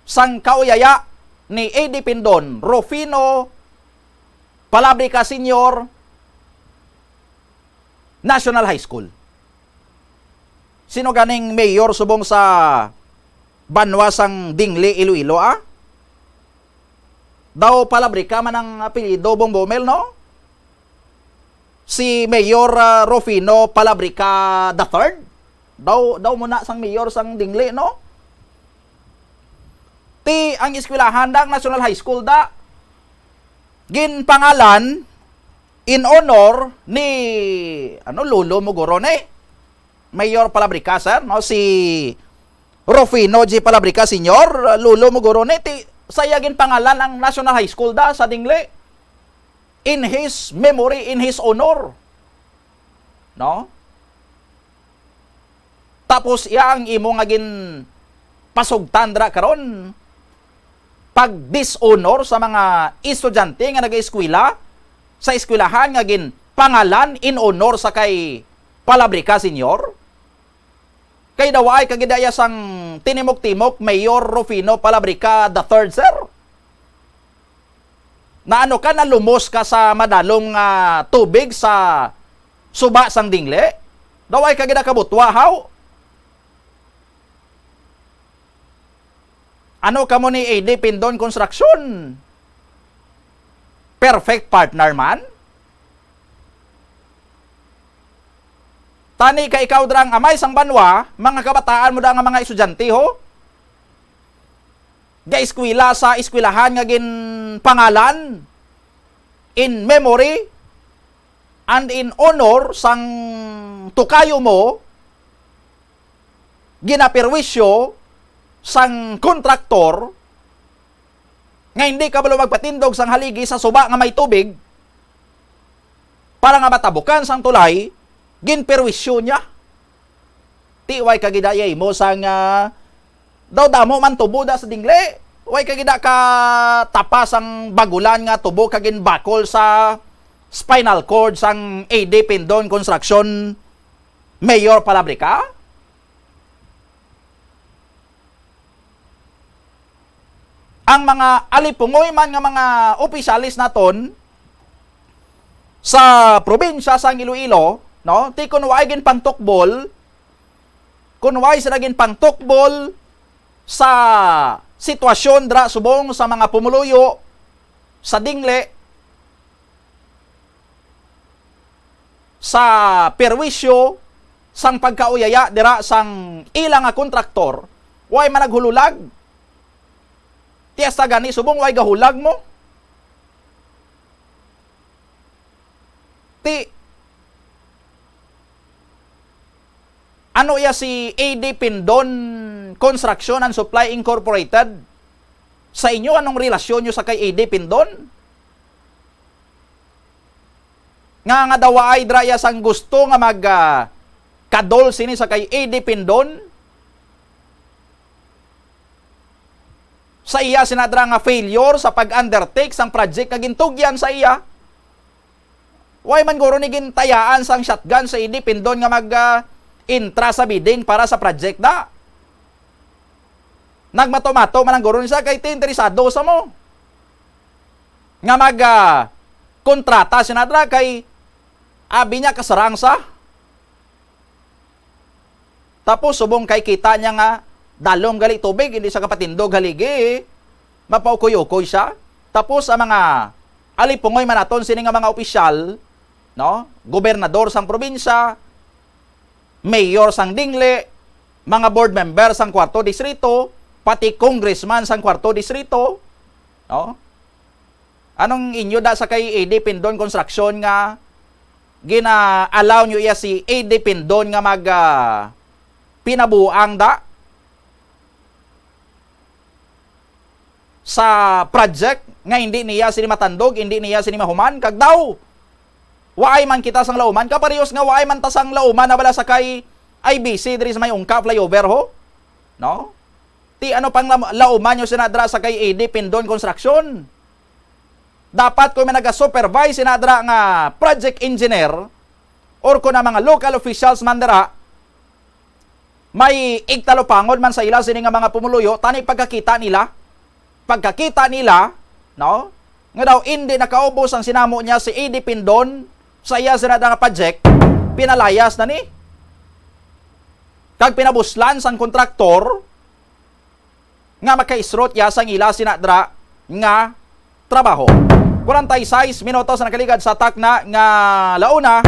sang kauyaya ni A D Pindon, Rufino Palabrica Senior National High School. Sino ganing mayor subong sa banwa sang Dingle, Iloilo, ah? Daw Palabrica man ang apelyido, Bong Bomel, no? Si Mayor, ah, Rufino Palabrica the third? Daw, daw mo na sang mayor sang Dingle, no? Ti, ang eskwelahan da, ang National High School da, ginpangalan in honor ni, ano, lolo mo guro ni Mayor Palabrica, sir, no? Si Rufino G Palabrica Senior, lolo mo guro ni, ti, sa iya ginpangalan ang National High School da sa Dingle in his memory, in his honor. No? Tapos iya ang imo nga ginpasugtan dira karon, pag-dishonor sa mga estudyante nga nagaeskwela sa eskwelahan nga ginpangalan in honor sa kay Palabrica Senior? Kay daw ay kagidaya sang tinimok-timok Mayor Rufino Palabrica the third, sir. Na ano ka, nalumos ka sa madalom nga tubig sa suba sang Dingle? Daw ay ka gid kabutwa, haw? Ano ka mo ni A D Pindon Construction? Perfect partner man? Tani ka ikaw dira ang amay sang banwa, mga kabataan mo da nga mga estudyante, ho? Gaeskwela sa eskwelahan nga ginpangalan in memory and in honor sang tukayo mo, ginaperwisyo sang kontraktor nga hindi kabalo magpatindog sang haligi sa suba nga may tubig para nga matabukan sang tulay, ginperwisyo niya. Ti, way ka gid ayay mo sang, ah, daw damo man tubo da sa Dingle. Way ka gid ka tapa sang bagulan nga tubo ka ginbakol sa spinal cord sang A D Pindon Construction Mayor Palabrica? Ang mga alipungoy man nga mga opisyalis naton sa probinsya sang Iloilo, no, ti kun waay ginpangtukbol, kun waay sila ginpangtukbol sa sitwasyon dira subong sa mga pumuluyo sa Dingle, sa perwisyo sang pagkauyaya dira sang ila nga kontraktor, way man naghululag. Ti hasta gani subong way gahulag mo. Ti, ano iya si A D Pindon Construction and Supply Incorporated? Sa inyo, anong relasyon nyo sa kay A D Pindon? Nga, nga daw ay dra iya sang gusto nga mag, ah, kadol sini sa kay A D Pindon? Sa iya sina dra nga failure sa pag-undertake sang project nga gintugyan sa iya? Way man guro ni gintayaan sang shotgun sa A D Pindon nga mag, ah, intra sa bidding para sa project da. Nagmato-mato man ang guro ni siya kay ti interesado sa mo nga mag, ah, kontrata siya na dra kay abi niya kasarang sa. Tapos subong kay kita niya nga dalom gali tubig, hindi sa kapatindog haligi, mapaukoy-ukoy siya. Tapos ang mga alipungoy man naton sini nga mga opisyal, no? Gobernador sang probinsya, mayor sang Dingle, mga board member sang kwarto distrito, pati congressman sang kwarto distrito, no? Anong inyo da sa kay A D Pindon Construction nga gina-allow nyo iya si A D Pindon nga mag, ah, pinabuang da sa project nga hindi niya sini matandog, hindi niya sini mahuman, kag daw waay man kita sang lauman, kaparehos nga waay man ta sang lauman na bala sa kay I B C diri sa may Ungka flyover ho, no? Ti ano pang lam-, lauman nyo sina dra sa kay A D Pindon Construction? Dapat kung may naga-supervise sina dra nga project engineer or kung ang mga local officials man dira, may igtalupangon man sa ila sini nga mga pumuluyo, tani pagkakita nila, pagkakita nila, no? Nga daw indi nakaubos ang sinamo niya si A D Pindon sa iya sina dra nga project, pinalayas na ni. Kag pinabuslan sang kontraktor, nga makaisrot ya sang ila sina dra nga trabaho. Kwarenta y seis minutos ang nakaligad sa takna nga launa.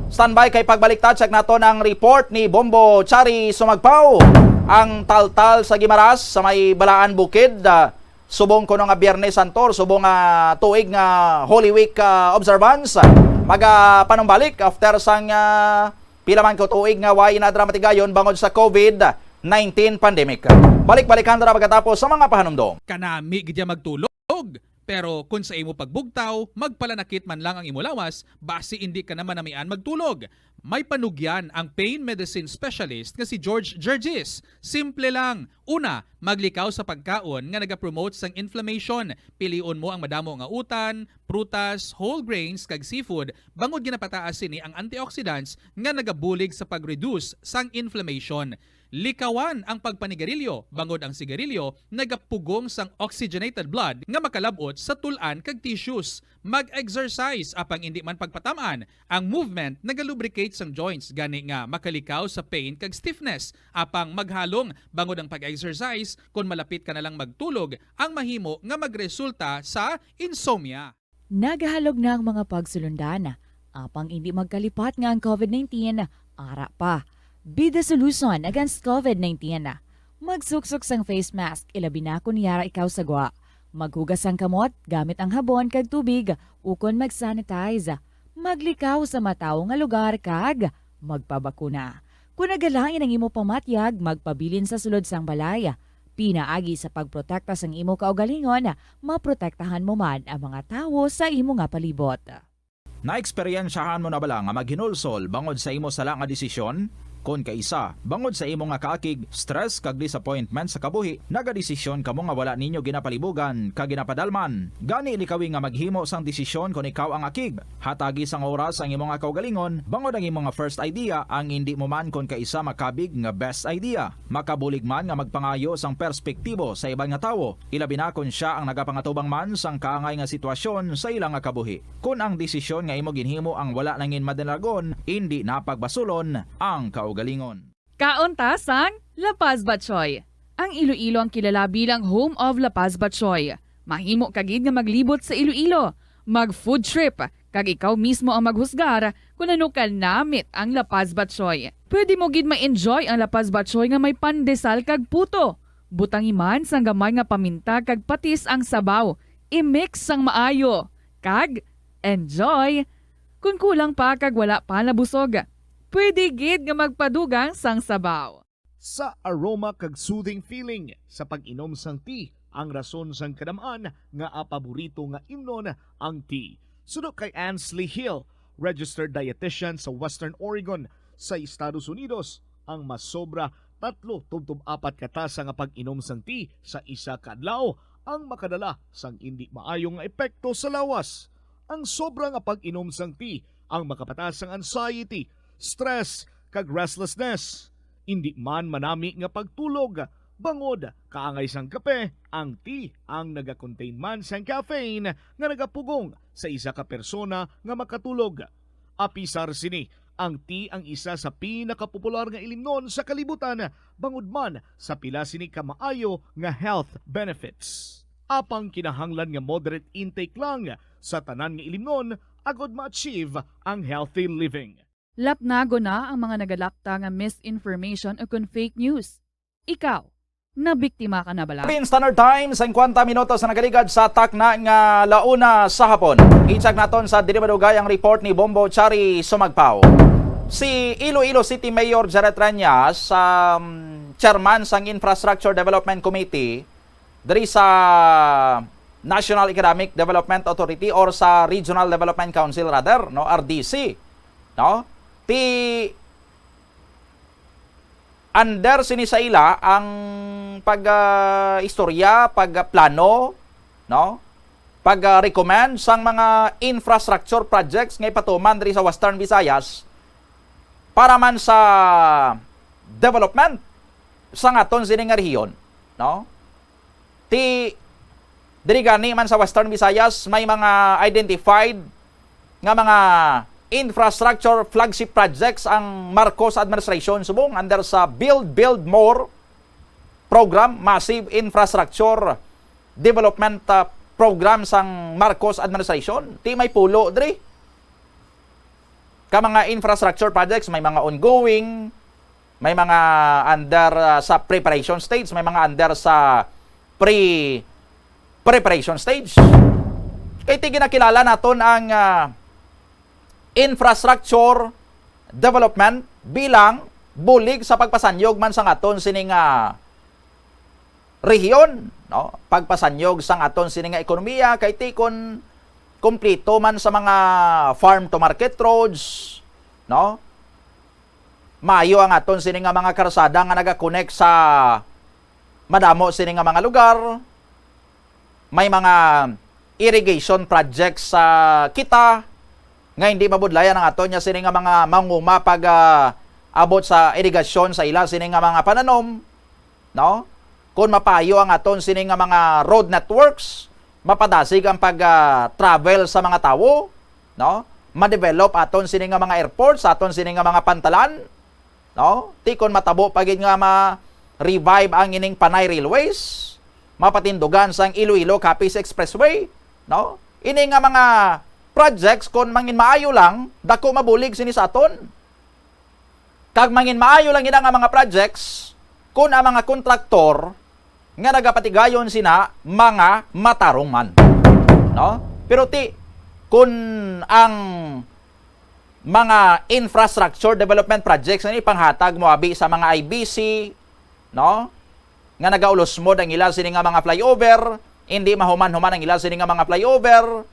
Standby kay pagbalik ta, check naton ang report ni Bombo Chari Sumagpaw. Ang taltal sa Guimaras sa may Balaan Bukid, ah, subong kuno nga Biyernes Santo, subong nga tuig nga Holy Week, ah, observance, magapanumbalik after sang, ah, pila man ka tuig nga way na dra matigayon bangod sa COVID nineteen pandemic. Balik-balikan dra pagkatapos sa mga pahanumdom. Kanami gid ya magtulog, pero kun sa imo pagbugtaw, magpalanakit man lang ang imo lawas, basi indi ka na manamian magtulog. May panugyan ang pain medicine specialist nga si George Gergis. Simple lang. Una, maglikaw sa pagkaon nga nagapromote sang inflammation. Pilion mo ang madamo nga utan, prutas, whole grains, kag seafood, bangod ginapataas sini ang antioxidants nga nagabulig sa pag-reduce sang inflammation. Likawan ang pagpanigarilyo, bangod ang sigarilyo nagapugong sang oxygenated blood nga makalab-ot sa tul-an kag tissues. Mag-exercise, apang indi man pagpatam-an, ang movement nagalubricate sang joints, gani nga makalikaw sa pain kag stiffness. Apang maghalong bangod ang pag-exercise kon malapit ka na lang magtulog, ang mahimo nga magresulta sa insomnia. Nagahalog na ang mga pagsulundan, apang indi magkalipat nga ang COVID nineteen ara pa. Be the solution against COVID nineteen. Magsuksok sang face mask, ilabi na kon yara ikaw sa gwa. Maghugas sang kamot gamit ang habon kag tubig, ukon mag-sanitize. Maglikaw sa matawo nga lugar kag magpabakuna. Kon nagalain ang imo pamatyag, magpabilin sa sulod sang balay. Pinaagi sa pagprotekta sang imo kaugalingon, maprotektahan mo man ang mga tawo sa imo nga palibot. Naeksperyensyahan mo na bala nga maghinulsol bangod sa imo sala nga desisyon? Kon kaisa, bangod sa imo nga kaakig, stress, kag disappointment sa kabuhi, nagadesisyon kamo nga wala ninyo ginapalibugan kag ginapadalman. Gani, likawi nga maghimo sang desisyon kon ikaw ang akig. Hatagi sang oras ang imo nga kaugalingon, bangod ang imo nga first idea ang indi mo man kon kaisa makabig nga best idea. Makabulig man nga magpangayo sang perspektibo sa iban nga tawo, ilabi na kon sia ang nagapangatubang man sang kaangay nga sitwasyon sa ila nga kabuhi. Kon ang desisyon nga imo ginhimo ang wala nangin madalagon, indi na pagbasulon ang kaugalingon. Kaon ta sang La Paz Batchoy. Ang Iloilo ang kilala bilang home of La Paz Batchoy. Mahimo ka gid nga maglibot sa Iloilo, mag-food trip, kag ikaw mismo ang maghusgar kon ano ka namit ang La Paz Batchoy. Pwede mo gid ma-enjoy ang La Paz Batchoy nga may pandesal kag puto. Butangi man sang gamay nga paminta kag patis ang sabaw. I-mix sang maayo. Kag enjoy! Kon kulang pa kag wala pa nabusog, pwede gid nga magpadugang sang sabaw. Sa aroma kag soothing feeling sa pag-inom sang tea ang rason sang kadam-an nga paborito nga imnon ang tea. Suno kay Ansley Hill, registered dietitian sa Western Oregon sa Estados Unidos, ang masobra tatlo tubtob apat ka tasa nga pag-inom sang tea sa isa ka adlaw ang makadala sang indi maayo nga epekto sa lawas. Ang sobra nga pag-inom sang tea ang makapataas sang anxiety, stress, kag restlessness. Indi man manami nga pagtulog, bangod kaangay sang kape, ang tea ang nagakontain man sang caffeine nga nagapugong sa isa ka persona nga makatulog. Apisar sini, ang tea ang isa sa pinakapopular nga ilimnon sa kalibutan, bangod man sa pila sini ka maayo nga health benefits. Apang kinahanglan nga moderate intake lang sa tanan nga ilimnon agod ma-achieve ang healthy living. Lapnagon na ang mga nagalapta nga misinformation o kon fake news. Ikaw, nabiktima ka na bala? Philippine Standard Time, singkwenta minutos na nagaligad sa takna nga launa sa hapon. I-check naton sa dili madugay ang report ni Bombo Chari Sumagpaw. Si Iloilo City Mayor Jaret Reñas, um, chairman sang Infrastructure Development Committee diri sa National Economic Development Authority or sa Regional Development Council rather, no, R D C, no? Ti under sini sa ila ang pag, ah, istorya, pagplano, no? Pag, ah, recommend sang mga infrastructure projects nga ipatuman diri sa Western Visayas para man sa development sang aton sini nga rehiyon, no? Ti diri gani man sa Western Visayas may mga identified nga mga infrastructure flagship projects ang Marcos administration subong under sa Build, Build More program, massive infrastructure development, ah, program sang Marcos administration. Ti may pulo diri ka mga infrastructure projects, may mga ongoing, may mga under, ah, sa preparation stage, may mga under sa pre-preparation stage. Kay ti ginakilala naton ang, ah, infrastructure development bilang bulig sa pagpasanyog man sang aton sini nga rehiyon, no? Pagpasanyog sang aton sini nga ekonomiya, kay ti kon kompleto man sa mga farm to market roads, no? Maayo ang aton sini nga mga karsada nga nagakonek sa madamo sini nga mga lugar. May mga irrigation projects sa kita nga hindi mabudlayan ang aton nga sini nga mga manguma pag, ah, abot sa irigasyon sa ila sini nga mga pananom, no? Kung mapayo ang aton sini nga mga road networks, mapadasig ang pag, ah, travel sa mga tawo, no? Ma-develop aton sini nga mga airports, aton sini nga mga pantalan, no? Ti kon matabo pa gid nga ma-revive ang ining Panay Railways, mapatindugan sang Iloilo Capiz Expressway, no? Ini nga mga projects, kon mangin maayo lang, dako mabulig sini sa aton. Kag mangin maayo lang ina nga mga projects, kun ang mga kontraktor nga nagapatigayon sina mga matarong man, no? Pero ti kun ang mga infrastructure development projects nga ipanghatag mo abi sa mga I B C, no? Nga nagaulusmod ang ila sini nga mga flyover, hindi mahuman-human ang ila sini nga mga flyover,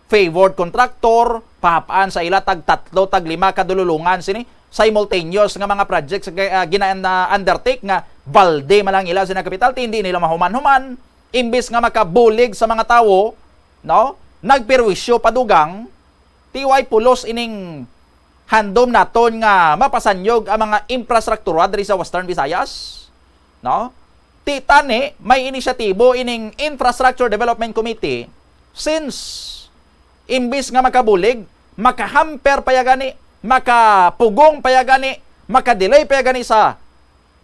favored contractor, pahap-an sa ila tag tatlo, tag lima ka dululungan sini, simultaneous nga mga projects nga, ah, gina-, na undertake nga balde man lang ila sina kapital, ti hindi nila mahuman-human, imbis nga makabulig sa mga tawo, no? Nagperwisyo pa dugang, ti way pulos ining handom naton nga mapasanyog ang mga infrastruktura diri sa Western Visayas, no? Ti tani may inisyatibo ining Infrastructure Development Committee, since imbis nga makabulig, makahamper pa ya gani, makapugong pa ya gani, makadelay pa ya gani sa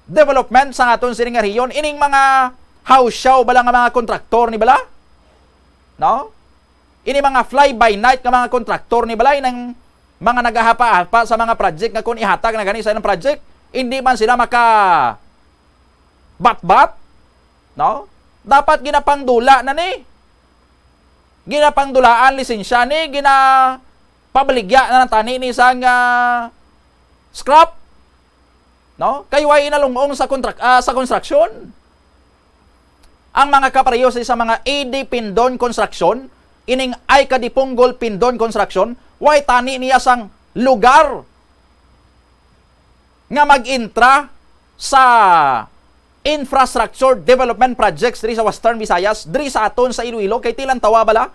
development sa aton sini nga rehiyon, ining mga hawsyaw bala nga mga kontraktor ni bala, no? Ini mga fly by night nga mga kontraktor ni balay, nang mga nagahapa-hapa sa mga project nga kung ihatag na gani sa ilang project, hindi man sila maka batbat, no? Dapat ginapangdula na ni. Ginapangdulaan lisensya ni, ginapabaligya na lang tani ni sang, ah, scrap, no? Kay way inalungong sa kontrak-, ah, sa construction. Ang mga kapareho sa mga A D Pindon Construction, ining Aika Dipunggol Pindon Construction, way tani niya sang lugar nga mag-intra sa infrastructure development projects diri sa Western Visayas, diri sa aton sa Iloilo, kay ti lantawa bala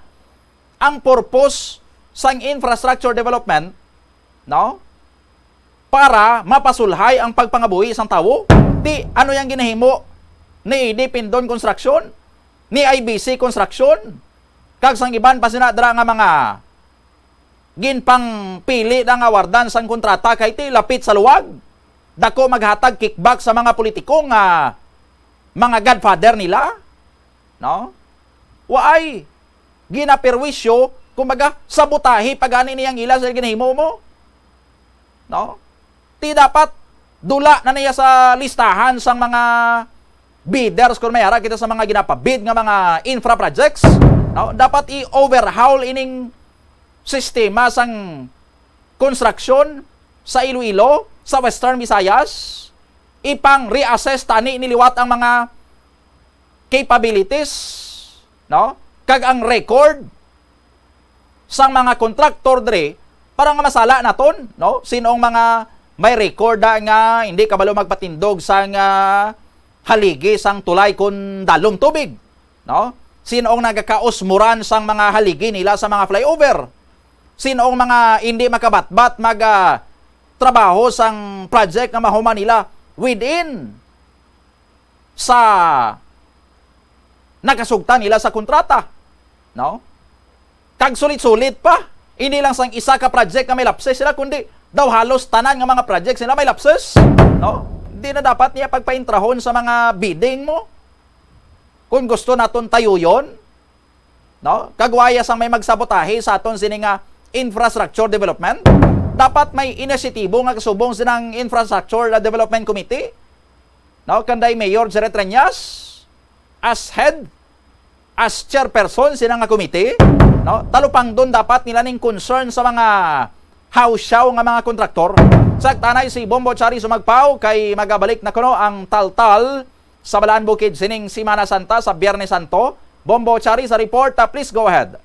ang purpose sang infrastructure development, no? para mapasulhay ang pagpangabuhi sang tawo. Di, ano yang ginahimo ni Dipindon Construction, ni I B C Construction, kag sang iban pa sina dira nga mga ginpangpili na nga wardan sang kontrata kay ti lapit sa luwag. Dako maghatag kickback sa mga politiko nga mga godfather nila, no? Waay ginaperwisyo, kumbaga, sabotahe pa gani niyang ila sa ginahimo mo, no? Ti dapat dula na niya sa listahan sang mga bidders kung may ara kita sa mga ginapabid nga mga infra projects, no? Dapat i-overhaul ining sistema sang konstruksyon sa Iloilo, sa Western Visayas, ipang-reassess tani ni liwat ang mga capabilities, no? Kag ang record sang mga kontraktor diri para nga masala naton, no? Sino ang mga may record da nga hindi kabalo magpatindog sang, ah, haligi sang tulay kon dalom tubig, no? Sino ang nagakausmuran sang mga haligi nila sa mga flyover? Sino ang mga hindi makabatbat mag, ah, trabaho sang project nga mahuman nila within sa nakasugta nila sa kontrata, no? Kag sulit-sulit pa, hindi lang sang isa ka project nga may lapses sila, kundi daw halos tanan nga mga project sila may lapses, no? Di na dapat niya pagpaintrahon sa mga bidding mo. Kung gusto naton tayuyon, no? Kag waya sang may magsabotahe sa aton sini nga infrastructure development, dapat may inisyatibo nga kasubong sinang Infrastructure Development Committee, no? Kanday Mayor Jerry Treñas as head, as chairperson sina nga committee, no? Talupangdon dapat nila ning concern sa mga hawsyaw nga mga kontraktor. Sagtanay si Bombo Chari sumagpaw kay magabalik na kuno ang taltal sa Balaan Bukid sining Semana Santa sa Biyernes Santo. Bombo Chari sa report, ah, please go ahead.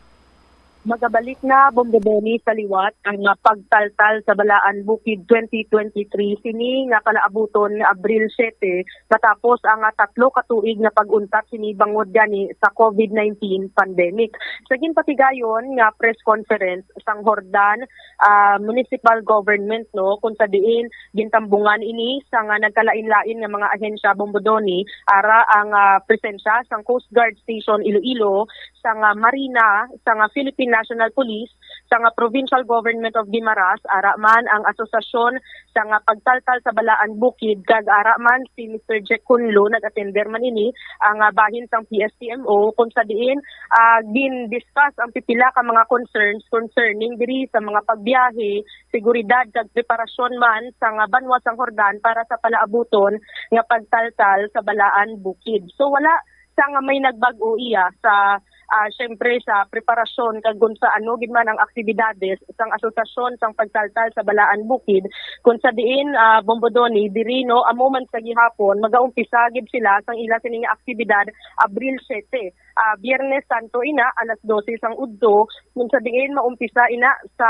Magabalik na, Bombo Benny, sa liwat ang, ah, pagtaltal sa Balaan Bukid twenty twenty-three sini nga kalaabuton nga Abril siete, matapos ang, ah, tatlo ka tuig nga pag-untat sini bangod gani sa COVID nineteen pandemic. Sa ginpatigayon nga press conference sang Jordan, ah, Municipal Government, no, kung sa diin gintambungan ini sang, ah, nagkalain-lain nga mga ahensya, Bombo Donny, ara ang, ah, presensya sang Coast Guard Station Iloilo, sang, ah, Marina, sang, ah, Philippine National Police, sang, ah, Provincial Government of Guimaras, ara man ang Asosasyon sang, ah, Pagtaltal sa Balaan Bukid, kag ara man si Mister Jack Cunlo, nag-attender man ini, ang, ah, bahin sang P S T M O, kung sa diin, ah, gin-discuss ang pipila ka mga concerns concerning diri sa mga pagbiyahe, seguridad, kag preparasyon man sang, ah, banwa sang Jordan para sa palaabuton nga pagtaltal sa Balaan Bukid. So, wala sa nga may nagbag-o iya sa, ah, siyempre, sa preparasyon kag kung sa ano gid man ang aktibidades sang asosasyon sang pagtaltal sa Balaan Bukid, kung sa diin, ah, Bombo Donny, diri, no, amo man sa gihapon, magaumpisa gid sila sang ila sini nga aktibidad Abril siete, ah, Biyernes Santo ina, alas dose sang udto, kung sa diin maumpisa ina sa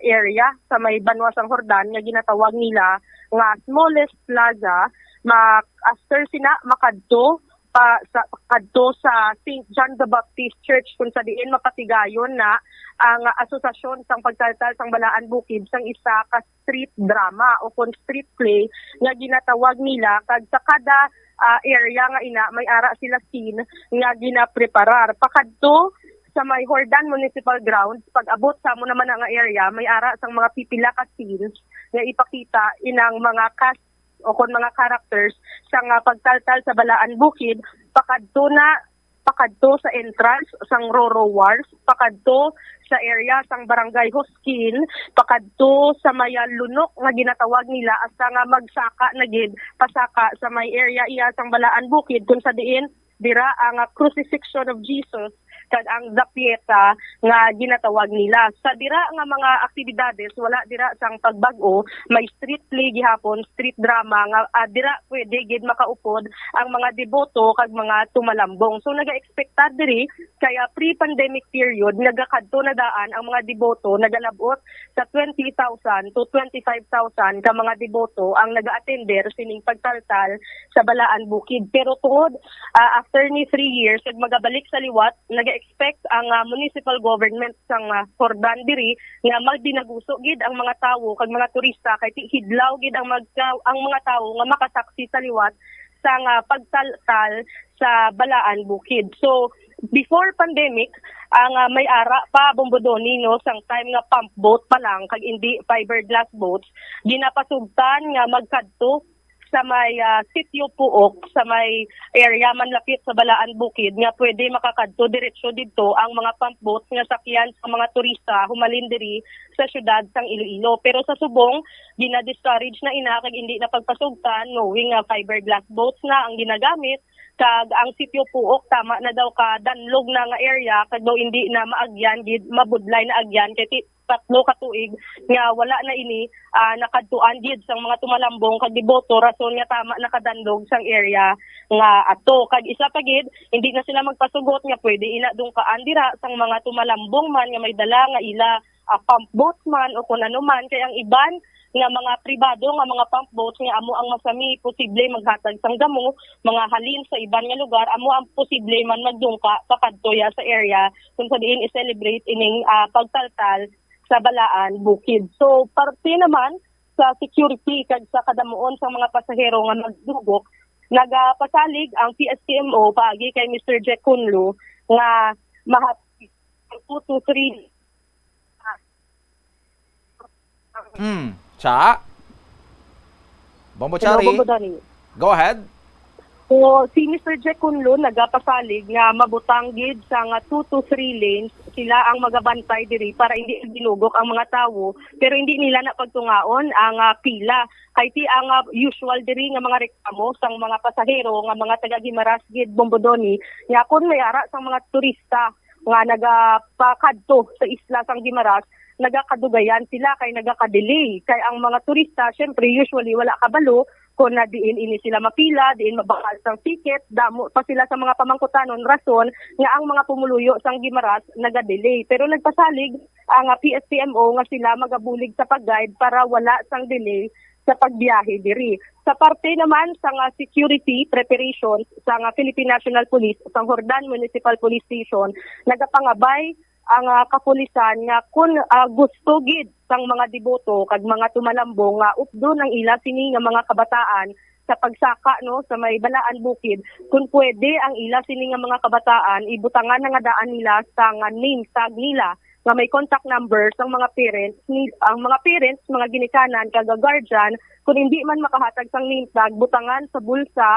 area sa may banwa sang Jordan nga ginatawag nila nga Smallest Plaza, ma-, after sina makadto pa sa, kadto sa Saint John the Baptist Church, kung sa diin mapatigayon na ang asosasyon sang pagtaltal sang Balaan Bukid sang isa ka street drama o kon street play nga ginatawag nila, kag sa kada, ah, area nga ina may ara sila scene nga ginapreparar. Pakadto sa may Jordan Municipal Grounds, pag-abot sa amo naman nga area, may ara sang mga pipila ka scenes nga ipakita inang mga cast o kon mga characters sang, ah, pagtaltal sa Balaan Bukid, pakadto na, pakadto sa entrance sang Roro Wharf, pakadto sa area sang Barangay Hoskin, pakadto sa may, ah, lunok nga ginatawag nila, hasta nga magsaka na gid, pasaka sa may area iya sang Balaan Bukid, kung sa diin dira ang, ah, Crucifixion of Jesus kag ang Zapieta nga ginatawag nila. Sa dira nga mga aktibidades, wala dira sang pagbag-o, may street play gihapon, street drama nga, ah, dira pwede gid makaupod ang mga deboto kag mga tumalambong. So, naga-expectar diri kay, ah, pre-pandemic period, nagakadto na daan ang mga deboto, nagalab-ot sa twenty thousand to twenty-five thousand ka mga deboto ang naga-attender sining pagtaltal sa Balaan Bukid. Pero tungod, ah, after ni three years, nag magabalik sa liwat, naga expect ang ah, municipal government sang ah, Jordan diri nga magdinaguso gid ang mga tawo kag mga turista kay ti hidlaw gid ang magka, ang mga tawo nga makasaksi sa liwat sang ah, pagtaltal sa Balaan Bukid. So, before pandemic, ang ah, may ara pa, Bombodoni, no, sang time nga pump boat pa lang kag hindi fiberglass boats, ginapasugtan nga magkadto sa may ah, Sitio Puok, sa may area manlapit sa Balaan Bukid, nga pwede makakadto diretso didto ang mga pump boats nga sakyan sa mga turista humalin diri sa siyudad sang Iloilo. Pero sa subong, gina-discourage na ina kag hindi na pagpasugtan, knowing nga fiberglass boats na ang ginagamit, kag ang Sitio Puok tama na daw ka danlog na nga area, kag daw hindi na maagyan gid, mabudlay na agyan kay ti-, tatlo ka tuig nga wala na ini ah, nakadtuan gid sang mga tumalambong kag deboto, rason nga tama nakadanlog sang area nga ato. Kag isa pa gid, hindi na sila magpasugot nga pwede ina dungkaan dira sang mga tumalambong man nga may dala nga ila ah, pump boat man o kun ano man, kay ang iban nga mga pribado nga mga pump boats nga amo ang masami posible maghatag sang damo, mga halin sa iban nga lugar, amo ang posible man magdungka pakadto ya sa area kung sa diin i-celebrate ining ah, pagtaltal sa Balaan Bukid. So, parte naman sa security kag sa kadamuon sa mga pasahero nga magdugok, nagapasalig ang P S T M O paagi kay Mister Jack Kunlo nga mahat two to three. Hmm. Cha? Bombo Hello, Chari? Bombo Donnie. Go ahead. So, si Mister Jack Kunlo nagapasalig nga mabutang gid sa nga two to three lanes sila ang magabantay diri para hindi dinugok ang mga tawo, pero hindi nila na pagtungaon ang ah, pila. Kay ti ang ah, usual diri nga mga reklamo sang mga pasahero nga mga taga Guimaras gid, Bombodoni, nga kun may ara sang mga turista nga nagapakadto sa isla sang Guimaras, nagakadugayan sila kay nagaka-delay. Kay ang mga turista, syempre, usually wala kabalo kung na diin ini sila mapila, diin mabakal sang ticket, damo pa sila sa mga pamangkutanon, rason nga ang mga pumuluyo sang Guimaras nagadelay. Pero nagpasalig ang ah, P S T M O nga sila magabulig sa pag-guide para wala sang delay sa pagbiyahe diri. Sa parte naman sa nga security preparations sa nga Philippine National Police sa Jordan Municipal Police Station, nagapangabay ang ah, kapulisan nga kun ah, gusto gid sang mga deboto kag mga tumalambong nga updon ang ila sini nga mga kabataan sa pagsaka, no, sa may Balaan Bukid, kun pwede ang ila sini nga mga kabataan ibutangan na nga daan nila sa nga name tag nila nga may contact number sang mga parents ni ang mga parents, mga ginikanan kag guardian, kun hindi man makahatag sang name tag, butangan sa bulsa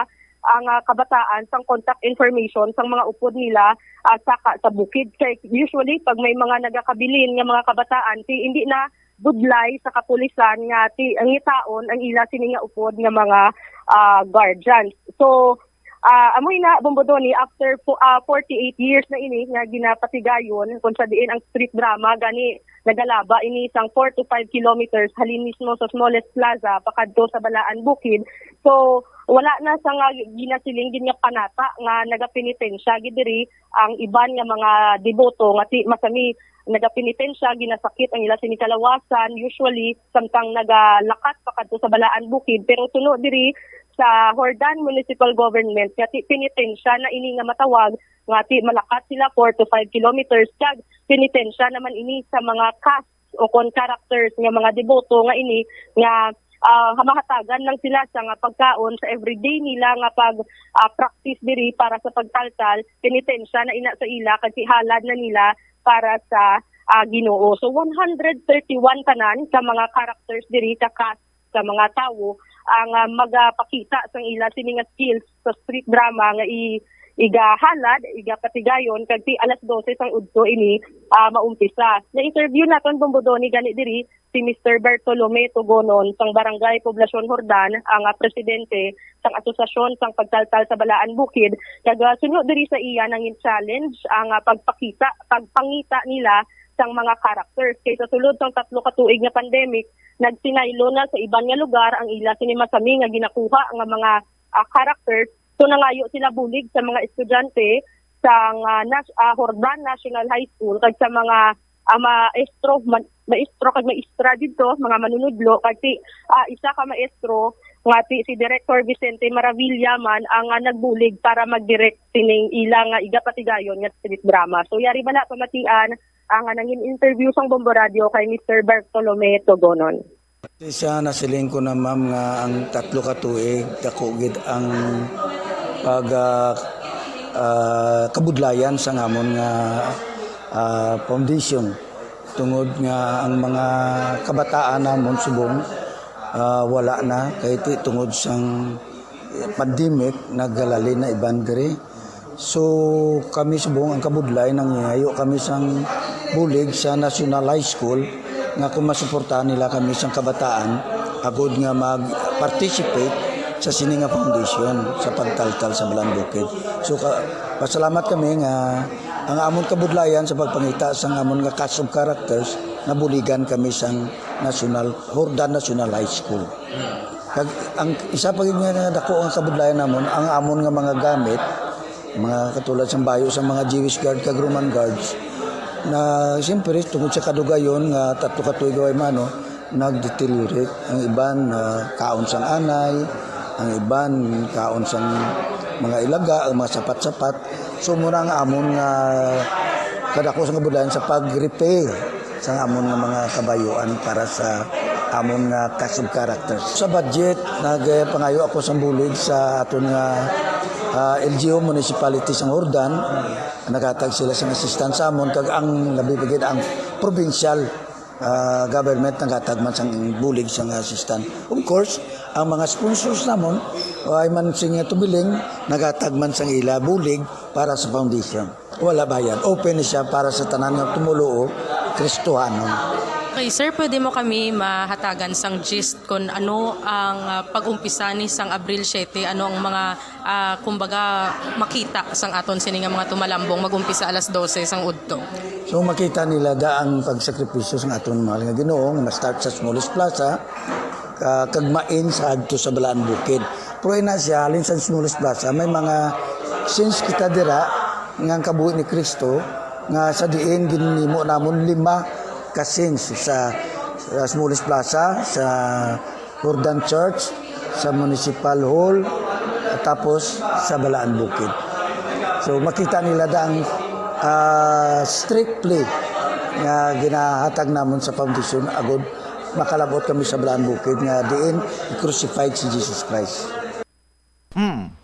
ang ah, kabataan sang contact information sang mga upod nila ah, saka sa bukid. Kay usually pag may mga nagakabilin nga mga kabataan, ti hindi na budlay sa kapulisan nga ti ang ngitaon ang ila sini nga upod nga mga ah, guardians. So, ah, amoy na, Bombodoni, after fo- ah, forty-eight years na ini nga ginapatigayon kung sa diin ang street drama gani nagalaba ini sang four to five kilometers halin mismo sa smallest plaza pakadto sa Balaan Bukid. So, wala na sa nga ginasiling gid nga panata nga nagapenitensya gid diri ang iban nga mga deboto nga ti masami nagapenitensya, ginasakit ang ila sini kalawasan, usually samtang nagalakat pakadto sa Balaan Bukid. Pero suno diri sa Jordan Municipal Government nga ti penitensya na ini nga matawag nga ti malakat sila four to five kilometers, kag penitensya naman ini sa mga cast o kon characters nga mga deboto nga ini nga ah, hamahatagan lang sila sa nga pagkaon sa everyday nila nga pag ah, practice diri para sa pagtaltal, penitensya na ina sa ila kag halad na nila para sa ah, Ginoo. So one hundred thirty-one tanan ka mga characters diri ka cast sa mga tawo ang ah, magapakita sang ila sini nga skills sa street drama nga i igahalad, igapatigayon kag ti alas dose sang udto ini ah, maumpisa. Na-interview naton, Bombodoni, gani diri si Mister Bartolome Tugonon sang Barangay Poblacion Jordan, ang ah, presidente sang Asosasyon sang Pagtaltal sa Balaan Bukid, kag ah, suno diri sa iya nangin-challenge ang ah, pagpakita, pagpangita nila sang mga characters. Kay sa sulod sang tatlo ka tuig nga pandemic, nagsinaylo na sa iban nga lugar ang ila sini masami nga ginakuha nga mga ah, characters. So nangayo sila bulig sa mga estudyante sang ah, Nas- ah, Jordan National High School kag sa mga ah, maestro, ma- maestro kag maestra didto, mga manunudlo, kag si ah, isa ka maestro Ngati si Director Vicente Maravilla man ang, ah, nagbulig para mag-direct sining ila nga igapatigayon nga street drama. So, yari bala pamatian ang, ah, nangin interview sang Bombo Radio kay Mister Bartolome Togonon. Siya, nasiling ko na, ma'am, nga ang tatlo ka tuig, dako gid ang pag, ah, ah, kabudlayan sa ngamon nga, ah, foundation. Tungod nga ang mga kabataan namon subong, ah, wala na, kay ti-, tungod sang pandemic, naghalin na iban diri. So, kami subong ang kabudlay, nangingayo kami sang bulig sa National High School nga kung masuportahan nila kami sang kabataan, agod nga mag-participate sa sini nga foundation sa pagtaltal sa Balaan Bukid. So, ka-, pasalamat kami nga ang amon kabudlayan sa pagpangita sang amon nga cast of characters, nabuligan kami sang National, Jordan National High School. Kag ang isa pa gid nga dako nga kabudlayan namon, ang amon nga mga gamit, mga katulad sang bayo sang mga Jewish guard kag Roman guards, na siyempre tungod sa kadugayon nga tatlo ka tuig way mano, nag-deteriorate. Ang iban, ah, kaon sang anay, ang iban kaon sang mga ilaga, ang mga sapat-sapat. So, mura ang amon nga kadako sa kabudlayan sa pag-repair sang amon nga mga kabayuan para sa amon nga cast of characters. Sa budget, nagpangayo ako sang bulig sa aton nga, ah, L G U municipality sang Jordan. Naghatag sila sang assistance sa amon, kag ang labi pa gid ang provincial, ah, government naghatag man sang bulig sang assistance. Of course, ang mga sponsors namon, ay man sing tumiling, naghatag man sang ila bulig para sa foundation. Wala bayad. Open ni siya para sa tanan nga tumoluo, Kristohanon. Okay, sir, pwede mo kami mahatagan sang gist kung ano ang, ah, pag-umpisa ni sang Abril siete, ano ang mga, ah, kumbaga, makita sang aton sini nga mga tumalambong mag-umpisa alas dose sang udto? So, makita nila da ang pagsakripisyo sang aton mahal nga Ginoo, nga ma-start sa Smoles Plaza, ah, kag main sa adto sa Balaan Bukid. Pero ina siya, halin sa Smoles Plaza, may mga scenes kita dira nga ang kabuhi ni Kristo, nga sa diin ginhimo namon lima ka scenes sa, sa Smoles Plaza, sa Jordan Church, sa Municipal Hall, at tapos sa Balaan Bukid. So, makita nila da ang, ah, strictly nga ginahatag namon sa foundation agud makalabot kami sa Balaan Bukid nga diin i-crucified si Jesus Christ. Hmm.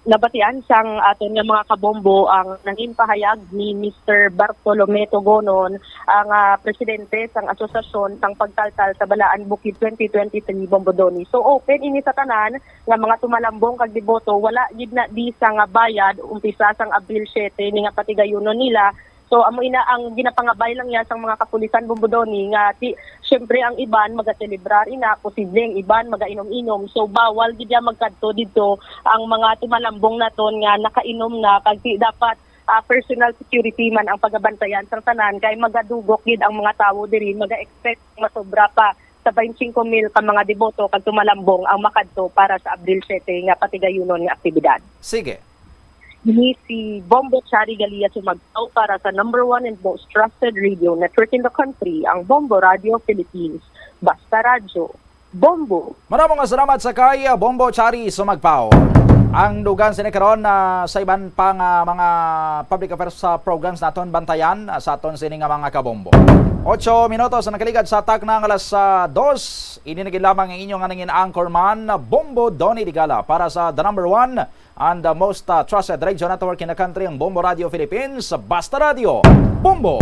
Nabatian sang aton nga mga kabombo ang nangin pahayag ni Mister Bartolome Togonon, ang, ah, presidente sang asosasyon sang pagtaltal sa Balaan Bukid twenty twenty-three, Bombo Donny. So, open ini sa tanan nga mga tumalambong kag deboto, wala gid na di sa nga bayad, umpisa sang Abril siete ni nga patigayunon nila. So, amo ina ang ginapangabay lang niya sang mga kapulisan, Bombo Donny, nga ti-, siyempre ang iban magaselebrar ina, posible ang iban magainom-inom. So, bawal gid ya magkadto didto ang mga tumalambong naton nga nakainom na, kag ti-, dapat, ah, personal security man ang pagabantayan sang tanan, kay magadugok gid ang mga tawo diri, maga-expect masobra pa sa twenty-five mil ka mga deboto kag tumalambong ang makadto para sa Abril siete nga patigayunon nga aktibidad. Sige. Ini si Bombo Chari Galia Sumagtaw para sa number one and most trusted radio network in the country, ang Bombo Radio Philippines. Basta Radyo, Bombo. Maramo nga salamat sa kay Bombo Chari Sumagpaw. Ang dugang sini karon na sa iban pa nga mga public affairs sa programs naton bantayan, ah, sa aton sini nga mga kabombo. Ocho minutos ang nakaligad sa takna nga alas, ah, dos. Ini na gid lamang ang inyo nga nangin anchorman, Bombo Donny Digala, para sa the number one and the most, uh, trusted radio network in the country, ang Bombo Radio Philippines. Basta Radio, Bombo!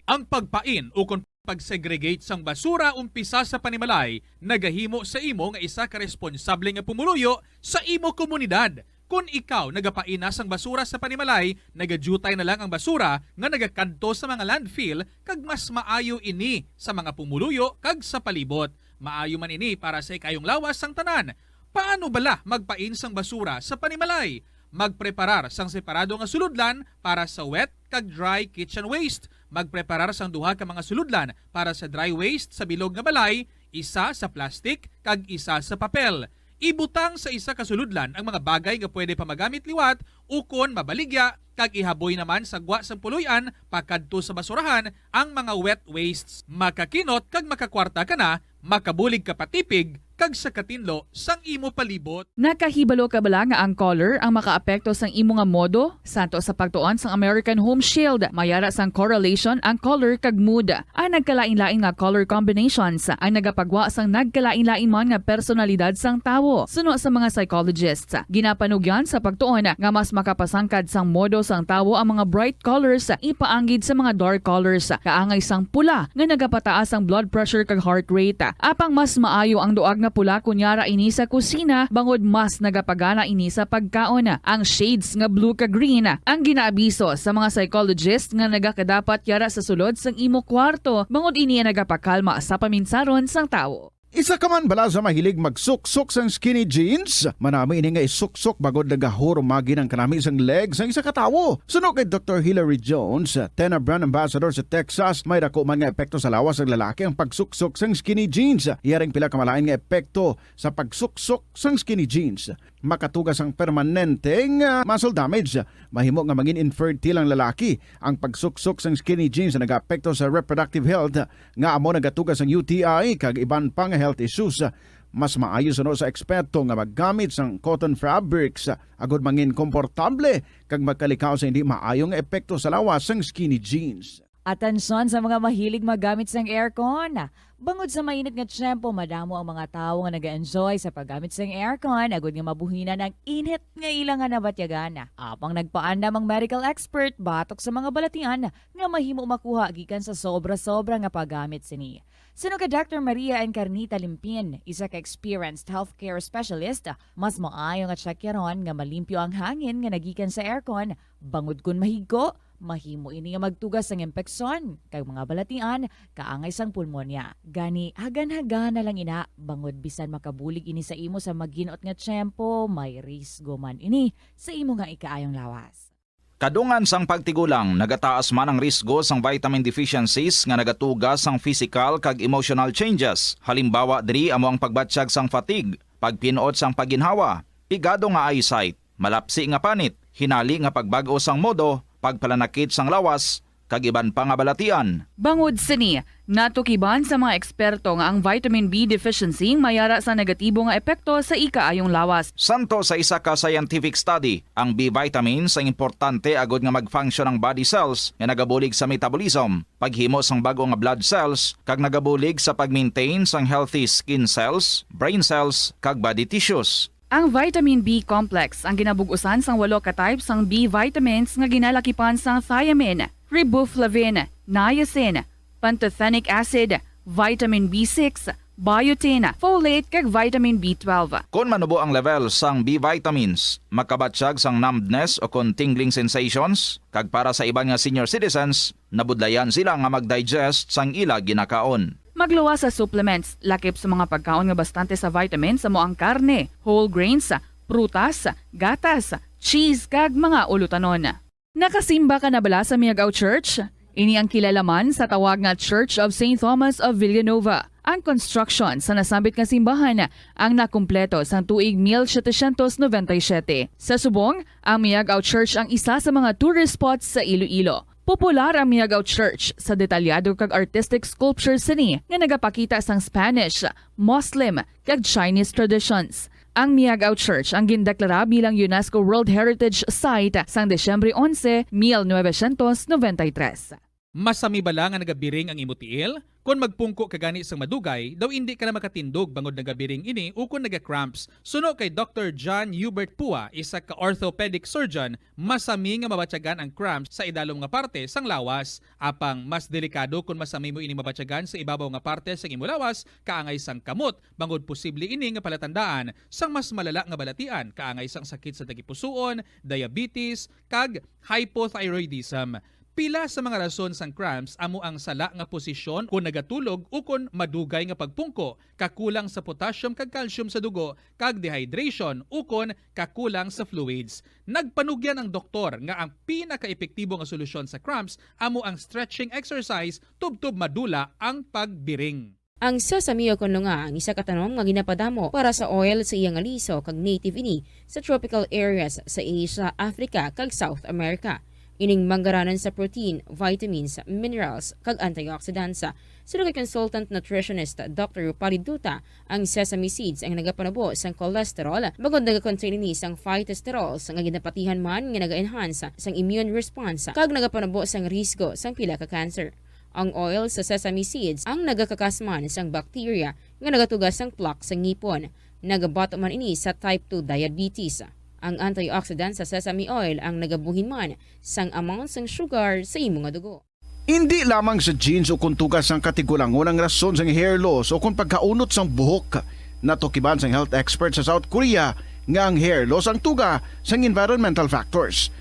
Ang pagpain ukon pag-segregate sang basura umpisa sa panimalay nagahimo sa imo nga isa ka responsable nga pumuluyo sa imo komunidad. Kon ikaw nagapain na sang basura sa panimalay, nagadyutay na lang ang basura nga nagakadto sa mga landfill, kag mas maayo ini sa mga pumuluyo kag sa palibot. Maayo man ini para sa ikayong lawas sang tanan. Paano bala magpain sang basura sa panimalay? Magpreparar sang separado nga sulodlan para sa wet kag dry kitchen waste. Magpreparar sang duha ka mga sulodlan para sa dry waste sa bilog nga balay, isa sa plastic kag isa sa papel. Ibutang sa isa ka sulodlan ang mga bagay nga pwede pa magamit liwat ukon mabaligya, kag ihaboy naman sa gwa sang puloy-an pakadto sa basurahan ang mga wet wastes. Makakinot kag makakwarta ka na, makabulig ka pa tipig kag sa katinlo sang imo palibot. Nakahibalo ka bala nga ang color ang makaapekto sang imo nga modo? Santo sa pagtuon sang American Home Shield, may ara sang correlation ang color kag mood. Ang nagkalain-lain nga color combinations ang nagapagwa sang nagkalain-lain man nga personalidad sang tawo. Suno sa mga psychologists, ginapanugyan sa pagtuon nga mas makapasangkad sang modo sang tawo ang mga bright colors ipaanggid sa mga dark colors, kaangay sang pula nga nagapataas ang blood pressure kag heart rate. Apang mas maayo ang duag nga pula kon yara ini sa kusina, bangod mas nagapagana ini sa pagkaon. Ang shades nga blue kag green ang ginaabiso sa mga psychologist nga nagakadapat yara sa sulod sang imo kwarto, bangod ini ang nagapakalma sa paminsaron sang tawo. Isa ka man bala sa mahilig magsuksok sang skinny jeans? Manami ini nga isuksok bangod nagahurumagi ang kanami sang leg sang isa ka tawo. Suno kay Doktor Hilary Jones, Tena brand ambassador sa Texas, may dako man nga epekto sa lawas sang lalaki ang pagsuksok sang skinny jeans. Iya ring pila ka malain nga epekto sa pagsuksok sang skinny jeans. Makatuga sang permanente nga muscle damage. Mahimo nga mangin infertile ang lalaki. Ang pagsuksok sang skinny jeans nagaapekto sa reproductive health, nga amo nagatuga sang U T I kag iban pa nga health issues. Mas maayo suno sa eksperto nga maggamit sang cotton fabrics agod mangin komportable kag magkalikaw sa hindi maayo nga epekto sa lawas sang skinny jeans. Atensyon sa mga mahilig maggamit sang aircon. Bangod sa mainit nga tiyempo, madamo ang mga tawo nga nag-enjoy sa paggamit sang aircon agod nga mabuhinan ang init nga ila nga nabatyagan. Apang nagpaandam ang medical expert batok sa mga balatian nga mahimo makuha gikan sa sobra-sobra nga paggamit sini. Suno kay Doctor Maria Encarnita Limpin, isa ka experienced healthcare specialist, mas maayo nga tsakyaron nga malimpyo ang hangin nga nagikan sa aircon, bangod kon mahigko, mahimo ini nga magtuga sang impeksyon kag mga balatian kaangay sang pulmonya. Gani, hagan-hagana lang ina, bangod bisan makabulig ini sa imo sa maginot nga tiyempo, may risgo man ini sa imo nga ikaayong lawas. Kadungan sang pagtigulang, nagataas man ang risgo sang vitamin deficiencies nga nagatuga sang physical kag emotional changes. Halimbawa diri amo ang pagbatyag sang fatigue, pagpin-ot sang pagginhawa, pigado nga eyesight, malapsi nga panit, hinali nga pagbag-o sang modo, pagpalanakit sang lawas, kag iban pa nga balatian. Bangod sini, natukiban sa mga eksperto nga ang vitamin B deficiency may ara sa negatibo nga epekto sa ikaayong lawas. Santo sa isa ka scientific study, ang B vitamins ang importante agod nga mag-function ang body cells nga nagabulig sa metabolism, paghimo sang bag-o nga blood cells, kag nagabulig sa pag-maintain sang healthy skin cells, brain cells, kag body tissues. Ang vitamin B complex ang ginabug-usan sang walo ka type sang B vitamins nga ginalakipan sang thiamine, riboflavin, niacin, pantothenic acid, vitamin B six, biotin, folate, kag vitamin B twelve. Kon manubo ang level sang B vitamins, makabatyag sang numbness o kon tingling sensations, kag para sa iban nga senior citizens, nabudlayan sila nga mag-digest sang ila ginakaon. Magluwas sa supplements, lakip sa mga pagkaon nga bastante sa vitamins amo ang karne, whole grains, prutas, gatas, cheese, kag mga ulutanon. Nakasimba ka na bala sa Miagao Church? Ini ang kilala man sa tawag nga Church of Saint Thomas of Villanova. Ang construction sa nasambit nga simbahan ang nakumpleto sang tuig mil setecientos noventa y siete. Sa subong, ang Miagao Church ang isa sa mga tourist spots sa Iloilo. Popular ang Miagao Church sa detalyado kag artistic sculptures sini nga nagapakita sang Spanish, Muslim, kag Chinese traditions. Ang Miagao Church ang gindeklara bilang UNESCO World Heritage Site sang Disyembre onse, mil novecientos noventa y tres. Masami bala nga nagabiring ang imo tiil? Kon magpungko ka gani sang madugay, daw indi ka na makatindog bangod nagabiring ini ukon naga-cramps. Suno kay Doktor John Hubert Pua, isa ka orthopedic surgeon, masami nga mabatyagan ang cramps sa idalom nga parte sang lawas. Apang mas delikado kon masami mo ini mabatyagan sa ibabaw nga parte sang imo lawas, kaangay sang kamot, bangod posible ini nga palatandaan sang mas malala nga balatian, kaangay sang sakit sa tagipusoon, diabetes, kag hypothyroidism. Pila sa mga rason sang cramps amo ang sala nga posisyon kon nagatulog ukon madugay nga pagpungko, kakulang sa potassium kag calcium sa dugo, kag dehydration ukon kakulang sa fluids. Nagpanugyan ang doktor nga ang pinakaepektibo nga solusyon sa cramps amo ang stretching exercise tubtob madula ang pagbiring. Ang sesame o kon lunga ang isa ka tanom nga ginapadamo para sa oil sa iya nga liso kag native ini sa tropical areas sa Asia, Africa, kag South America. Ining manggaranan sa protein, vitamins, minerals, kag antioxidants. Suno kay consultant nutritionist Doctor Rupali Duta, ang sesame seeds ang nagapanubo sang cholesterol, bangod nagakontain ini sang phytosterols nga ginapatihan man nga naga-enhance sang immune response kag nagapanubo sang risgo sang pila ka cancer. Ang oil sa sesame seeds ang nagakakas man sang bacteria nga nagatuga sang plaque sa ngipon. Nagabato man ini sa type two diabetes. Ang antioxidant sa sesame oil ang nagabuhin man sang amount sang sugar sa imo nga dugo. Indi lamang sa genes o kon tuga sang katigulangon ang rason sang hair loss o kon pagkaunot sang buhok. Natukiban sang health expert sa South Korea nga ang hair loss ang tuga sang environmental factors.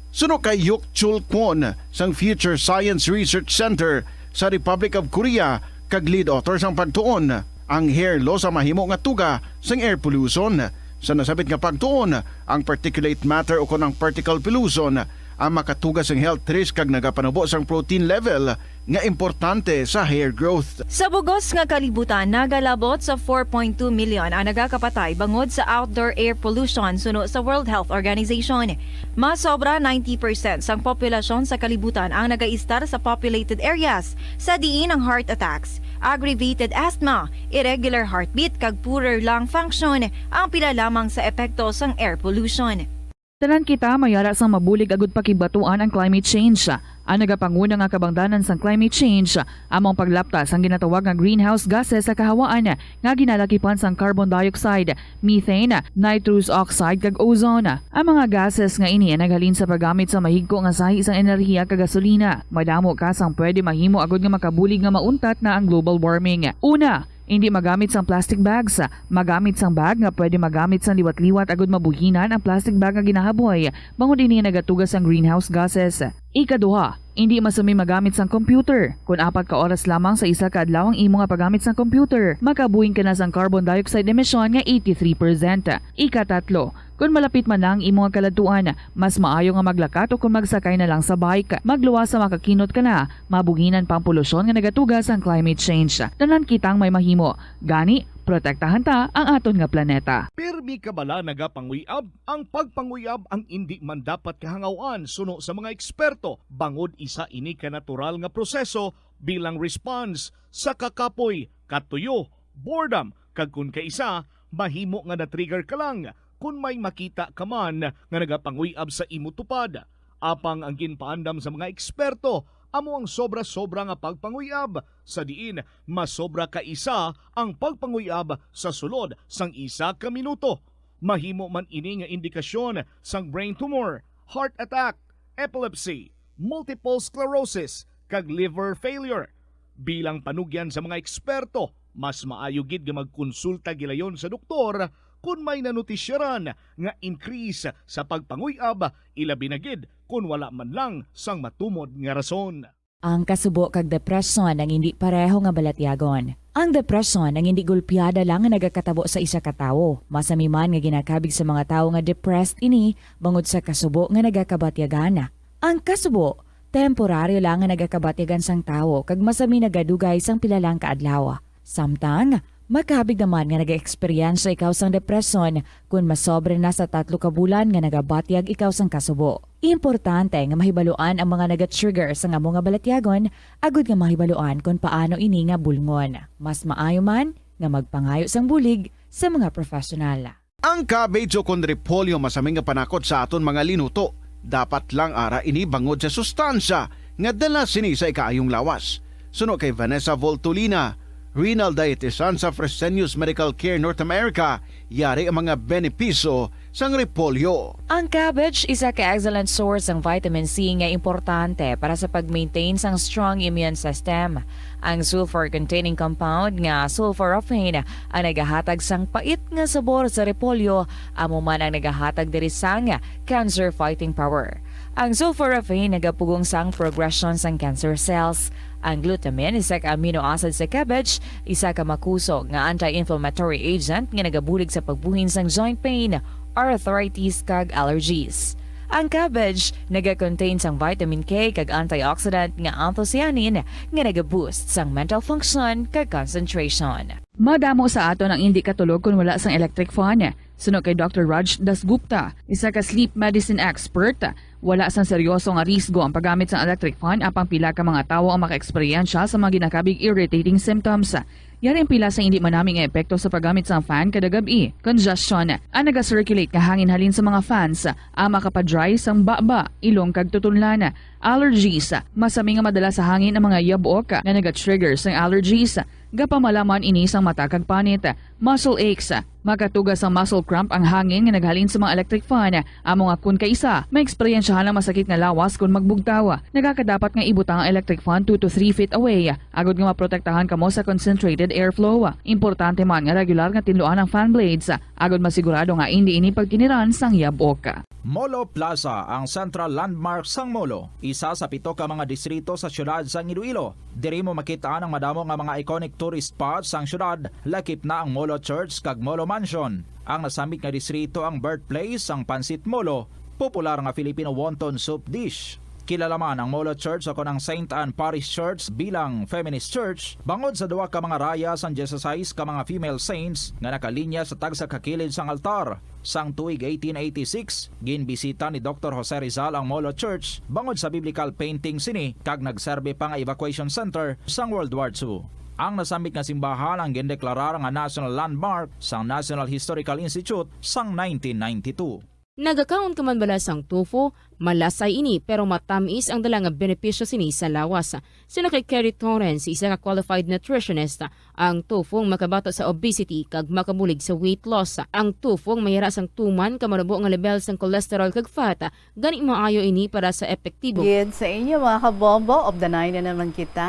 Suno kay Hyuk Chul Kwon sang Future Science Research Center sa Republic of Korea kag lead author sang pagtuon, ang hair loss ang mahimo nga tuga sang air pollution. Sa nasabit nga pagtuon, ang particulate matter o kon ang particle pollution ang makatuga sang health risk kag nagapanubo sang protein level nga importante sa hair growth. Sa bugos nga kalibutan, nagalabot sa four point two million ang nagakapatay bangod sa outdoor air pollution, suno sa World Health Organization. Mas sobra ninety percent sang populasyon sa kalibutan ang nagaistar sa populated areas, sa diin ang heart attacks, aggravated asthma, irregular heartbeat, kag poorer lung function ang pila lamang sa epekto sang air pollution. Tanan kita may ara sang mabulig agud pakigbatuan ang climate change. Ang nagapanguna nga kabangdanan sang climate change amo ang paglapta sang ginatawag nga greenhouse gases sa kahawaan nga ginalakipan sang carbon dioxide, methane, nitrous oxide, kag ozone. Ang mga gases nga ini ang naghalin sa paggamit sa mahigko nga sahi sang enerhiya kag gasolina. Madamo ka sang pwede mahimo agud nga makabulig nga mauntat na ang global warming. Una, indi magamit sang plastic bags. Magamit sang bag nga pwede magamit sang liwat-liwat agud mabuhinan ang plastic bag nga ginahaboy, bangod ini nagatuga sang greenhouse gases. Ikaduha, indi masumi magamit sang computer. Kon apat ka oras lamang sa isa ka adlaw ang imo nga paggamit sang computer, makabuhin ka na sang carbon dioxide emission nga eighty-three percent. Ikatatlo, kon malapit man na ang imo nga kaladtuan, mas maayo nga maglakat o kon magsakay na lang sa bike. Magluwas sa makakinot ka na, mabuhinan pa ang polusyon nga nagatuga sang climate change. Tanan kitang may mahimo. Gani, protektahan ta ang aton nga planeta. Pirmi ka bala nagapanguy-ab? Ang pagpanguy-ab ang indi man dapat kahangaw-an suno sa mga eksperto, bangod isa ini ka natural nga proseso bilang response sa kakapoy, katuyo, boredom, kag kon kaisa, mahimo nga na-trigger ka lang kon may makita ka man nga nagapanguy-ab sa imo tupad. Apang ang ginpaandam sa mga eksperto amo ang sobra-sobra nga pagpanguy-ab, sa diin mas sobra ka isa ang pagpanguy-ab sa sulod sang isa ka minuto. Mahimo man ini nga indikasyon sang brain tumor, heart attack, epilepsy, multiple sclerosis, kag liver failure. Bilang panugyan sa mga eksperto, mas maayo gid nga magkonsulta gilayon sa doktor kon may nanutisyaran nga increase sa pagpanguy-ab, ilabi na gid kon wala man lang sang matumod nga rason. Ang kasubo kag depresyon ang indi pareho nga balatyagon. Ang depresyon ang indi gulpiada lang nga nagakatabo sa isa ka tawo. Masami man nga ginakabig sa mga tawo nga depressed ini bangod sa kasubo nga nagakabatyagan. Ang kasubo, temporaryo lang nga nagakabatyagan sang tawo kag masami nagadugay sang pila lang ka adlaw. Samtang, makabig naman nga nag-eksperyensya ikaw sang depresyon kon masobra na sa tatlo ka bulan nga nagabatyag ikaw sang kasubo. Importante nga mahibaluan ang mga naga-trigger sang amo nga balatyagon agud nga mahibaluan kon paano ini nga bulngon. Mas maayo man nga magpangayo sang bulig sa mga professional. Ang cabbage o kon repolyo masami nga panakot sa aton mga linuto. Dapat lang ara ini bangod sa sustansya nga dala sini sa ikaayong lawas. Suno kay Vanessa Voltolina, renal dietitian sa Fresenius Medical Care North America, yari ang mga benepisyo sang repolyo. Ang cabbage isa ka excellent source sang vitamin C nga importante para sa pag-maintain sang strong immune system. Ang sulfur-containing compound nga sulforaphane ang nagahatag sang pait nga sabor sa repolyo, amo man ang nagahatag diri sang cancer fighting power. Ang sulforaphane nagapugong sang progression sang cancer cells. Ang glutamine, isa ka amino acid sa cabbage, isa ka makusog nga anti-inflammatory agent nga nagabulig sa pagbuhin sang joint pain, arthritis, kag allergies. Ang cabbage nagakontain sang vitamin K kag antioxidant nga anthocyanin nga nagaboost sang mental function kag concentration. Madamo sa aton ang indi katulog kon wala sang electric fan. Suno kay Doctor Raj Dasgupta, isa ka sleep medicine expert, Wala sang seryoso nga risgo ang paggamit sang electric fan, apang pila ka mga tawo ang makaeksperyensya sa mga ginakabig irritating symptoms. Yari ang pila sa indi manami nga epekto sa paggamit sang fan kada gab-i. Congestion. Ang naga-circulate nga hangin halin sa mga fans ang makapa-dry sang baba, ilong kag tutunlan. Allergies. Masami nga madala sa hangin ang mga yab-ok nga naga-trigger sang allergies. Gapamalaman ini sang mata kag panit. Muscle aches. Makatuga sang muscle cramp ang hangin nga naghalin sa mga electric fan. Amo nga kon kaisa, maeksperiensyahan ang masakit nga lawas kon magbugtaw. Nagakadapat nga ibutang ang electric fan two to three feet away, agod nga maprotektahan kamo sa concentrated airflow. Importante man nga regular nga tinluan ang fan blades, agod masigurado nga indi ini pagkiniran sang yab-ok. Molo Plaza, ang central landmark sang Molo, isa sa pito ka mga distrito sa siyudad sang Iloilo. Diri mo makit-an ang madamo nga mga iconic tourist spots sang siyudad, lakip na ang Molo Church kag Molo Mansion. Ang nasambit nga distrito ang birthplace sang Pancit Molo, popular nga Filipino wonton soup dish. Kilala man ang Molo Church, o kon ang Saint Anne Parish Church, bilang feminist church, bangod sa duha ka mga raya sang dieciséis ka mga female saints nga nakalinya sa tagsa ka kilid sang altar. Sang tuig eighteen eighty-six, ginbisita ni Doktor Jose Rizal ang Molo Church bangod sa biblical painting sini, kag nagserbi pa nga evacuation center sang World War Two. Ang nasambit nga simbahan ang gindeklarar nga national landmark sang National Historical Institute sang nineteen ninety-two. Nagakaon ka man bala sang tofu? Malasay ini, pero matamis ang dala nga benepisyo sini sa lawas. Suno kay Kerry Torrens, isa ka qualified nutritionist, ang tofu makabato sa obesity kag makabulig sa weight loss. Ang tofu mayara sang tuman ka manubo nga level sang cholesterol kag fat, gani maayo ini para sa epektibo. Gid sa inyo, mga kabombo, of the nine na naman kita.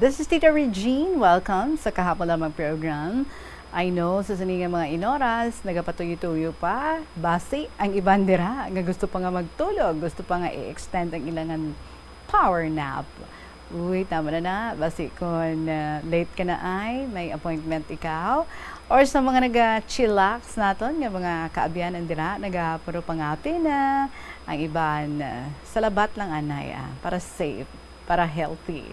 This is Tita Regine. Welcome sa Kahapon Lamang program. I know, sa sini nga mga inoras, nagapatuyo-tuyo pa. Basi, ang iban dira nga gusto pa nga magtulog, gusto pa nga i-extend ang ilangan power nap. Uy, tama na na. Basi kon, ah, late ka na ay, may appointment ikaw. Or sa mga naga-chillax naton nga mga kaabyanan dira, nagapuro pangapi na. Ang iban, ah, salabat lang anay, ah, para safe, para healthy.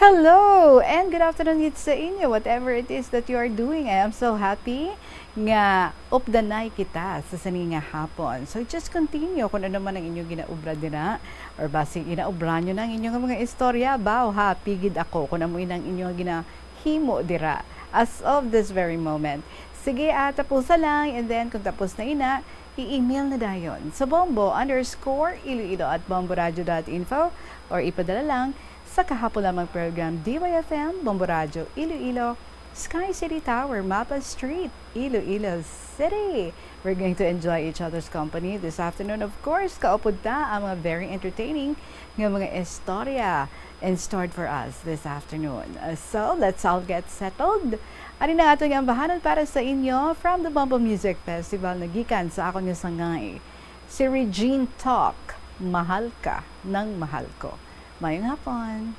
Hello and good afternoon gid sa inyo, whatever it is that you are doing. I am so happy nga updanay kita sa sini nga hapon. So just continue kung ano man ang inyo ginaobra dira, or basi ginaobra nyo na ang inyo nga mga istorya. Baw, happy gid ako kung amo ina ang inyo nga ginahimo dira as of this very moment. Sige, ah, tapusa lang, and then kung tapos na ina, i-email na dayon sa bombo underscore iloilo at bomboradio dot info, or ipadala lang sa kahapon lamang program, D Y F M, Bombo Radyo Iloilo, Sky City Tower, Mapa Street, Iloilo City. We're going to enjoy each other's company this afternoon. Of course, kaupod ta ang mga very entertaining nga mga istorya in store for us this afternoon. Uh, so, let's all get settled. Ari na ato nga ambahanan para sa inyo from the Bombo Music Festival, nagikan sa akon nga sangay, si Regine Talk, Mahal Ka ng Mahal Ko. Mayong hapon.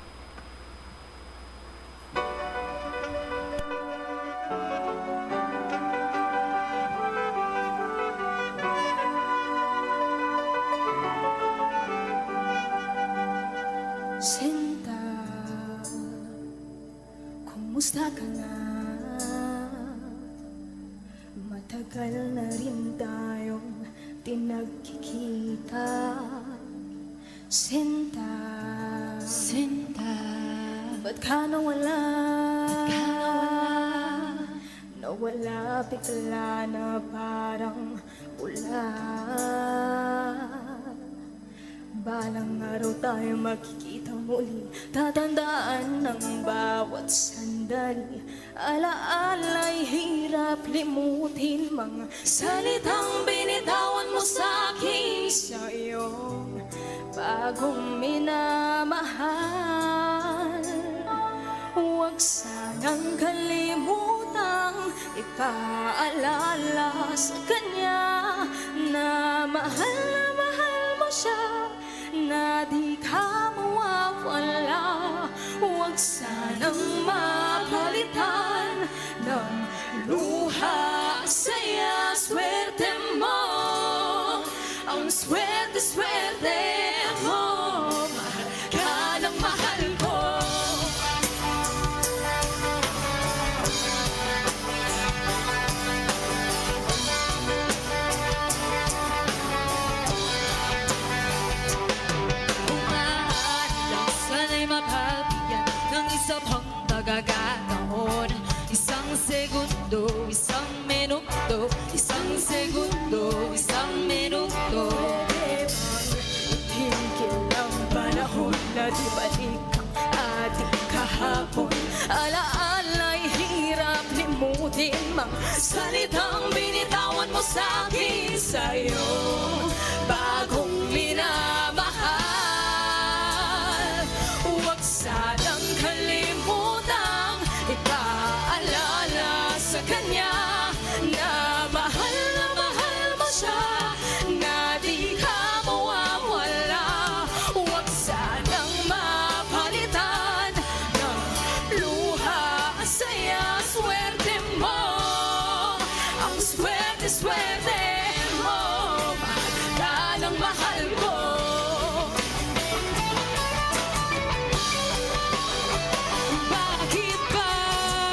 Sinta, kumusta ka na? Matagal na rin tayong di nagkikita. Sinta, Sinta, ba't ka nawala? Ba't ka nawala? Nawala bigla na parang bula. Balang araw tayo magkikita muli. Tatandaan ang bawat sandali. Alaala'y hirap limutin, mga salitang binitawan mo sa akin sa iyong bagong minamahal. Huwag sanang kalimutang ipaalala sa kanya na mahal na mahal mo siya, na di ka mawawala. Huwag sanang mapalitan ng luha, saya, swerte mo. Ang swerte, swerte mo. Mahal ka ng mahal ko. Kagataon, isang segundo, isang minuto, isang segundo, isang minuto. Tingin ang panahon na di balik ang ating kahapon. Alaala'y hirap limutin, mga salitang binitawan mo sa akin, sa'yo bagong minamahal. Huwag sanang kalimutang ipaalala sa kanya na mahal na mahal mo siya, na di ka mawawala. Huwag sanang mapalitan ng luha ang saya, swerte mo. Ang swerte, swerte mo. Mahal ka ng mahal ko. Bakit ba?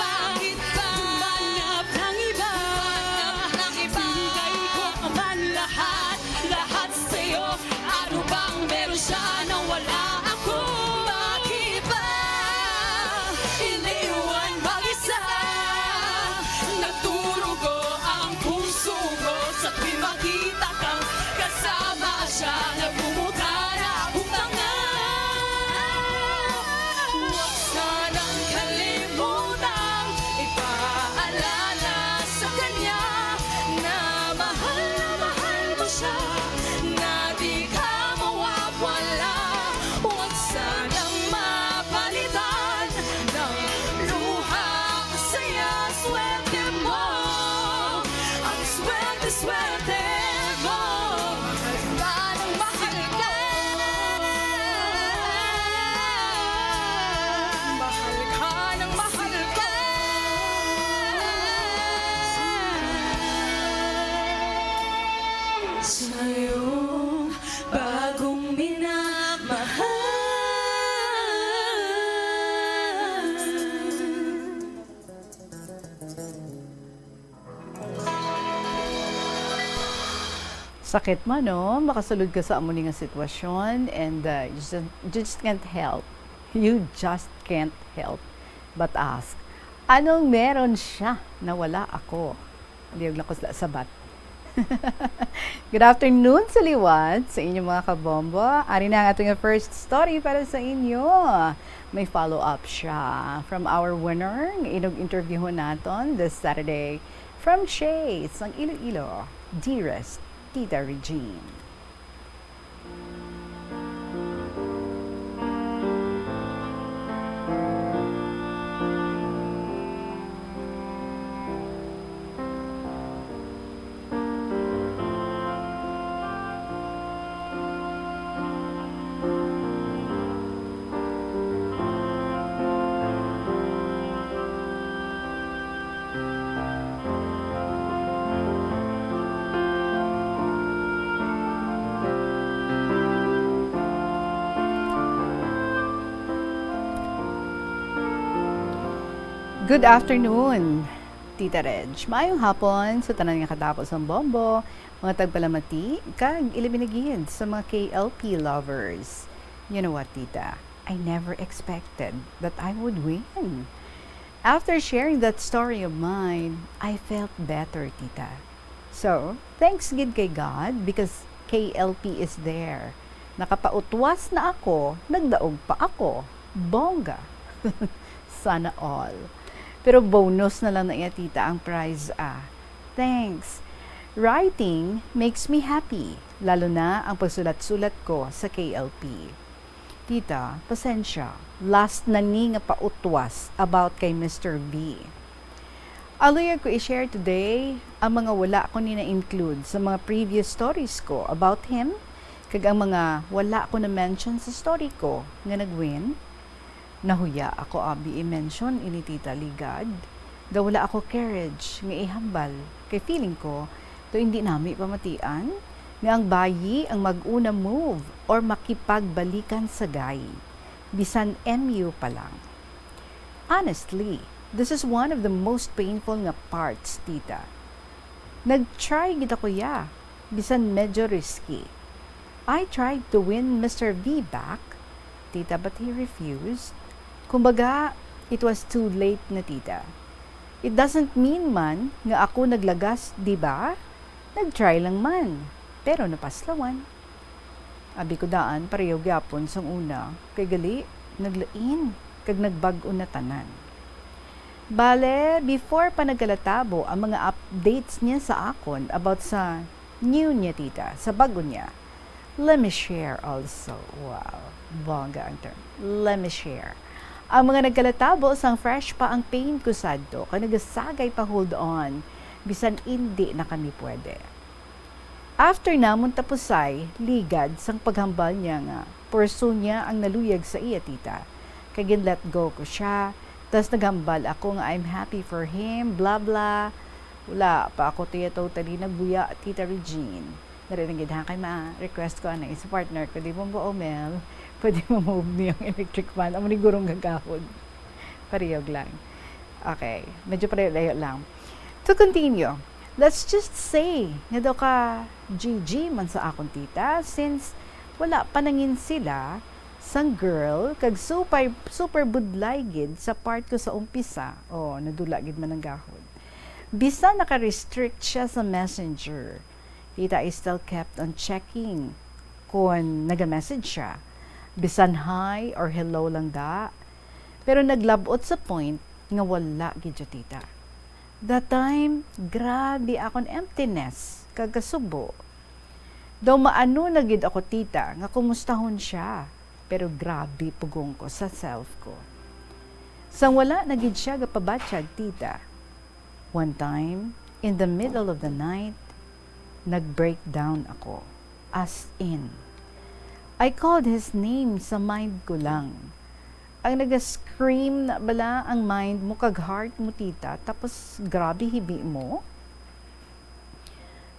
Bakit ba? Humanap ng iba. Humanap ng iba. Ibigay ko man lahat, lahat sa'yo. Ano bang meron siya na wala ako? Bakit ba iniwan mag-isa? Nagdurugo ang puso ko sa tuwing makita kang kasama siya. Nagmumukha na akong tanga. Huwag sanang kalimutang ipaalala sa kanya na mahal na mahal mo siya, na di ka mawawala. Huwag sanang mapalitan ng luha ang saya, swerte mo. Ang swerte, swerte mo. Mahal ka ng mahal ko. Mahal ka ng mahal ko. Sa'yong bagong minamahal. Sakit man, no? Makasulod ka sa amo ni nga sitwasyon and, uh, you just, you just can't help. You just can't help but ask, "Anong meron siya na wala ako?" Liyog lang ko sa sabat. Good afternoon sa liwat, sa inyong mga kabombo. Ari na ang ato nga first story para sa inyo. May follow-up siya from our winner nga inog-interviewhon naton this Saturday from Chase, ang Iloilo, dearest Tita Regine. Good afternoon, Tita Reg. Maayong hapon sa tanan nga katapo sang bombo, mga tagpalamati, kag ilabi na gid sa mga K L P lovers. You know what, Tita? I never expected that I would win. After sharing that story of mine, I felt better, Tita. So, thanks gid kay God because K L P is there. Nakapautwas na ako, nagdaog pa ako. Bongga. Sana all. Pero bonus na lang na iya, Tita, ang prize, ah. Thanks. Writing makes me happy, lalo na ang pagsulat-sulat ko sa K L P. Tita, pasensya. Last na ni nga pautwas about kay Mister V. Aluyag ko i-share today ang mga wala ko ni na-include sa mga previous stories ko about him, kag ang mga wala ko na-mention sa story ko nga nag-win. Nahuya ako abi i-mention ini, Tita, ligad. Daw wala ako courage nga ihambal, kay feeling ko, daw indi nami pamatian nga ang bayi ang mag-una move or makipagbalikan sa guy, bisan M U pa lang. Honestly, this is one of the most painful nga parts, Tita. Nag-try gid ako, ya, bisan medyo risky. I tried to win Mister V back, Tita, but he refused. Kumbaga, It was too late na, tita. It doesn't mean man nga ako naglagas, di ba? Nag-try lang man, pero napaslawan. Abi ko daan, pareho gyapon sang una, kay gali, naglain, kag nagbag-o na tanan. Bale, before pa nagkalatabo ang mga updates niya sa akon about sa new niya, tita, sa bag-o niya, let me share also. Wow, bongga ang term. Let me share. Ang mga nagkalatabo sang fresh pa ang pain ko sadto, kay nagasagay pa hold on, bisan indi na kami pwede. After namon tapusay, ligad sang paghambal niya nga pursue niya ang naluyag sa iya, tita. Kay gin-let go ko siya, tas naghambal ako nga I'm happy for him, bla bla. Wala pa ako, tiya, totally nagbuya, Tita Regine. Dali na gid, ha, kay ma-request ko anay sa partner ko, di ba, Omel? Pwede mo move niya ang electric fan. Amo ni gurong gagahod. Parehog lang. Okay, medyo palayo-layo lang. To continue, let's just say nga daw ka G G man sa akon, tita, since wala pa nangin sila sang girl, kag super, super budlay gid sa part ko sa umpisa. Oh, nadula gid man ang gahod. Bisan naka-restrict siya sa messenger, tita, I still kept on checking kon naga-message siya. Bisan hi or hello lang da. Pero naglabot sa point nga wala gid siya, tita. That time, grabe akon emptiness kag kasubo. Daw maano na gid ako, tita, nga kumustahon siya, pero grabe pugong ko sa self ko. Sang wala na gid siya gapabatyag, tita, one time, in the middle of the night, nag-breakdown ako. As in, I called his name sa mind ko lang. Ang naga-scream na bala ang mind mo kag heart mo, tita, tapos grabe hibi mo?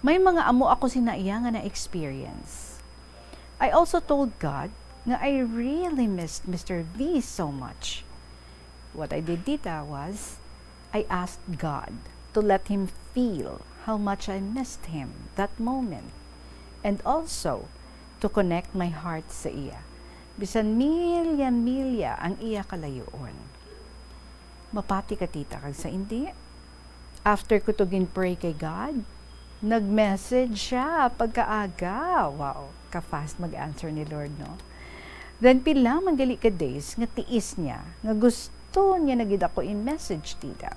May mga amo ako sina iya nga na-experience. I also told God nga I really missed Mister V so much. What I did, tita, was I asked God to let him feel how much I missed him that moment, and also to connect my heart sa iya, bisan milya-milya ang iya kalayoon. Mapati ka, tita, kag sa indi? After ko to gin-pray kay God, nag-message siya pagkaaga. Wow, ka-fast mag-answer ni Lord, no? Then, pila man gali ka days nga tiis niya, nga gusto niya na gid ako i-message, tita.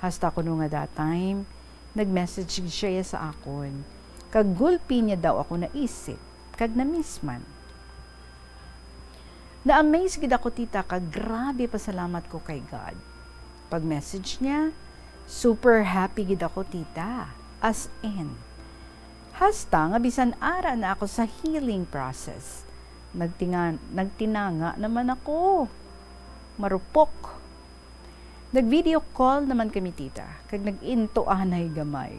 Hasta kuno nga that time, nag-message gid siya sa akon, kag gulpi niya daw ako naisip, kag na-miss man. Na-amaze gid ako, tita, kag grabe pasalamat ko kay God. Pag-message niya, super happy gid ako, tita. As in, hasta nga bisan ara na ako sa healing process, nagtinga-, nagtinanga naman ako. Marupok. Nag-video call naman kami, tita, kag nag-intuanay gamay.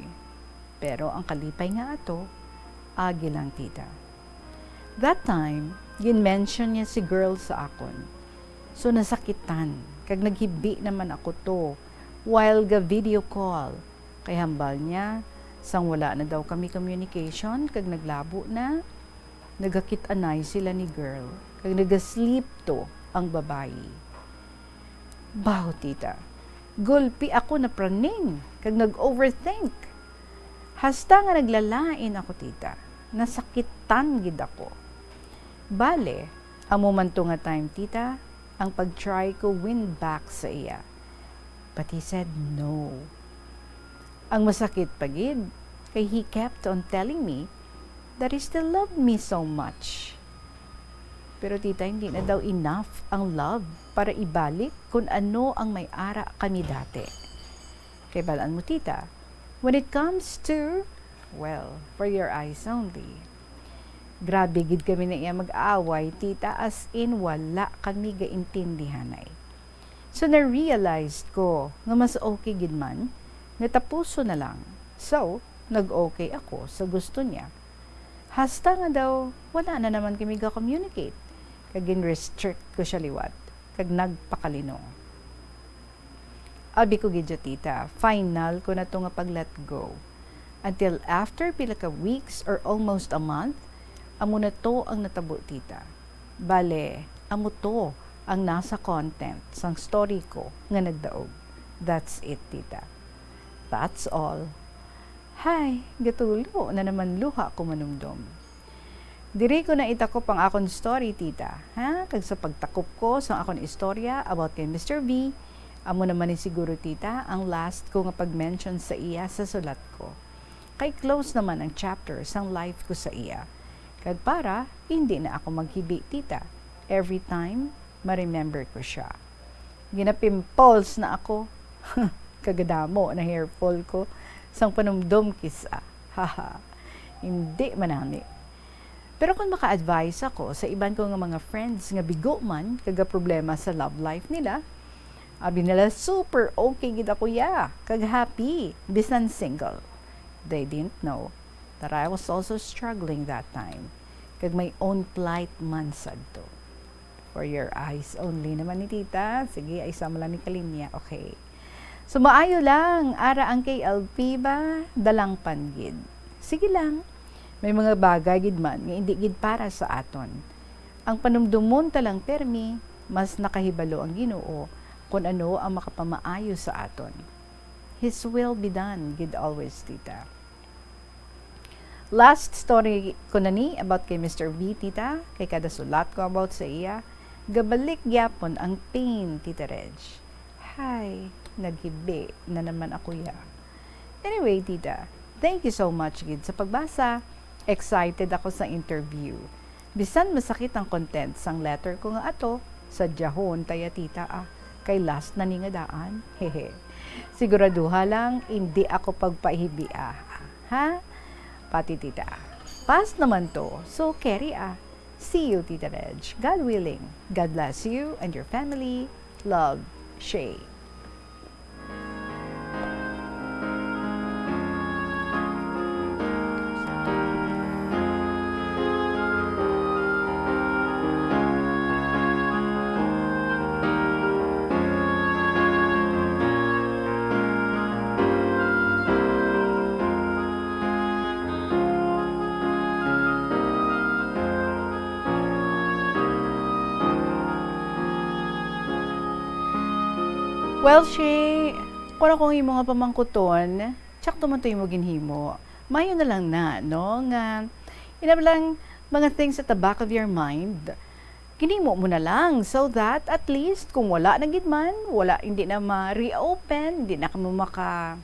Pero ang kalipay nga ato, agi lang, tita. That time, gin-mention niya si girl sa akon. So, nasakitan, kag naghibi naman ako to, while ga-video call. Kay hambal niya, sang wala na daw kami communication, kag naglabo na, nagakit-anay sila ni girl, kag naga-sleep to ang babayi. Baw, tita, gulpi ako napraning, kag nag-overthink. Hasta nga naglalain ako, tita, nasakitan gid ako. Bale, amo man to nga time, tita, ang pag-try ko win back sa iya. But he said no. Ang masakit pa gid, kay he kept on telling me that he still loved me so much. Pero, tita, hindi na daw enough ang love para ibalik kun ano ang may ara kami dati. Kay balaan mo, tita, when it comes to, well, for your eyes only. Grabe gid kami na iya mag-away, tita, as in wala kami gaintindihanay. So, na-realized ko nga mas okay gid man nga tapuso na lang. So, nag-okay ako sa gusto niya. Hasta nga daw, wala na naman kami ga-communicate. Kag gin-restrict ko siya liwat, kag nagpakalinong. Abi ko gid, tita, final ko na to nga pag-let go. Until after pila ka weeks or almost a month, amo na to ang natabo, tita. Bale, amo to ang nasa content sang story ko nga nagdaog. That's it, tita. That's all. Hay, gatulo na naman luha ko manumdom. Diri ko na itakop ang akon story, tita, ha? Kag sa pagtakop ko sa akon istorya about kay Mister V, amo naman ni siguro, tita, ang last ko nga pag-mention sa iya sa sulat ko. Kay close naman ang chapter sang life ko sa iya. Kag para hindi na ako maghibi, tita, every time ma-remember ko siya. Ginapimples na ako. Kagadamo na hairfall ko sang panumdom kisa. Haha. Hindi manami. Pero kung maka-advise ako sa iban ko nga mga friends nga bigo man kag problema sa love life nila, abi nila super okay gid ako ya, kag happy, bisan single. They didn't know that I was also struggling that time, kag my own plight man sadto. For your eyes only naman ni tita. Sige, ay, isa mo lang ni kalinya. Okay. So, maayo lang. Ara ang K L P ba? Dalangpan gid. Sige lang. May mga bagay gid man nga hindi gid para sa aton. Ang panumdumon ta lang permi, mas nakahibalo ang Ginoo kon ano ang makapamaayo sa aton. His will be done gid always, tita. Last story ko na ni about kay Mister V, tita, kay kada sulat ko about sa iya, gabalik gyapon ang pain, Tita Reg. Hay, naghibi na naman ako ya. Anyway, tita, thank you so much gid sa pagbasa. Excited ako sa interview. Bisan masakit ang content sang letter ko nga ato, sadyahon ta ya, tita, ah, kay last na ni nga daan. Hehe. Siguraduha lang, hindi ako pagpahibia. Ha? Pati, tita. Past naman to, so carry, ah. See you, Tita Reg. God willing. God bless you and your family. Love, Shay. Well, Shay, kung ako ang imo nga pamangkuton, tsakto man to imo ginhimo. Mayo na lang na, no, nga ina lang mga things at the back of your mind, ginhimo mo na lang so that at least kung wala na gid man, wala, hindi na ma-reopen, hindi na kamo maka-,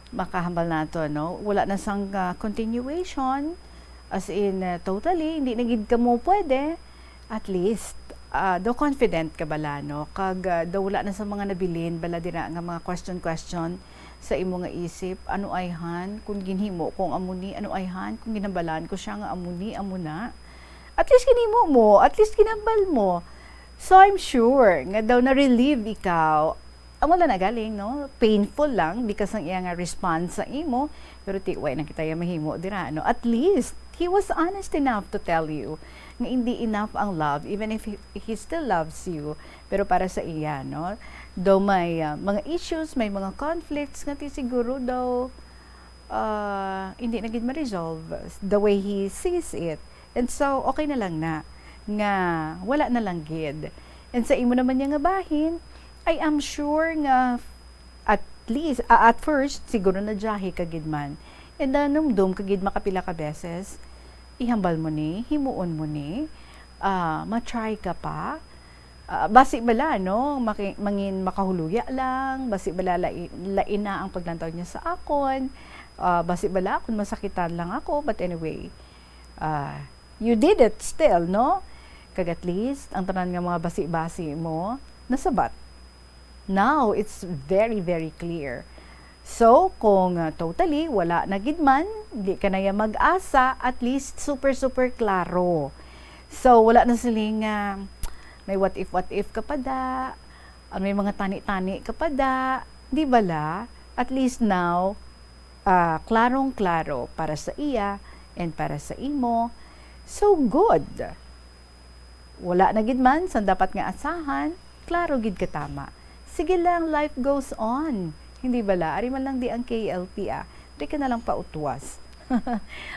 makahambal nato, no? Wala na sang, ah, continuation, as in, ah, totally, hindi na gid kamo pwede. At least, ah, daw confident ka bala, no? Kag, ah, daw wala na sa mga nabilin bala dira nga mga question-question sa imo nga isip, "Ano ayhan kung ginhimo ko ang amo ni? Ano ayhan kung ginhambalan ko siya nga amo ni, amo na?" At least ginhimo mo, at least ginhambal mo. So, I'm sure nga daw na-relieve ikaw. Amo lang na galing, no? Painful lang because ang iya nga response sa imo, pero ti-, way na kita ya mahimo dira, no? At least, he was honest enough to tell you nga hindi enough ang love, even if he, he still loves you. Pero para sa iya, no? Daw may, ah, mga issues, may mga conflicts nga ti siguro daw, ah, hindi na gid ma-resolve the way he sees it. And so, okay na lang na nga wala na lang gid. And sa imo naman niya nga bahin, I am sure nga at least, ah, at first, siguro nadyahi ka gid man. And nanumdom ka gid makapila ka beses, ihambal mo ni, himuon mo ni, ah, ma-try ka pa. Ah, basi bala, no, maki-, mangin makahuluya lang, basi bala lai-, lain na ang paglantaw niya sa akon, ah, basi bala akon masakitan lang ako, but anyway, ah, you did it still, no? Kag at least, ang tanan nga mga basi-basi mo, nasabat. Now, it's very, very clear. So, kung, ah, totally, wala na gid man, di ka na ya mag-asa, at least super, super klaro. So, wala na siling, ah, may what if, what if ka pa da, ah, may mga tani-tani ka pa da, di bala? At least now, ah, klarong-klaro para sa iya and para sa imo. So, good. Wala na gid man sang dapat nga asahan, klaro gid ka tama. Sige lang, life goes on. Hindi bala, ari man lang di ang K L P, ah. Di ka na lang pautwas.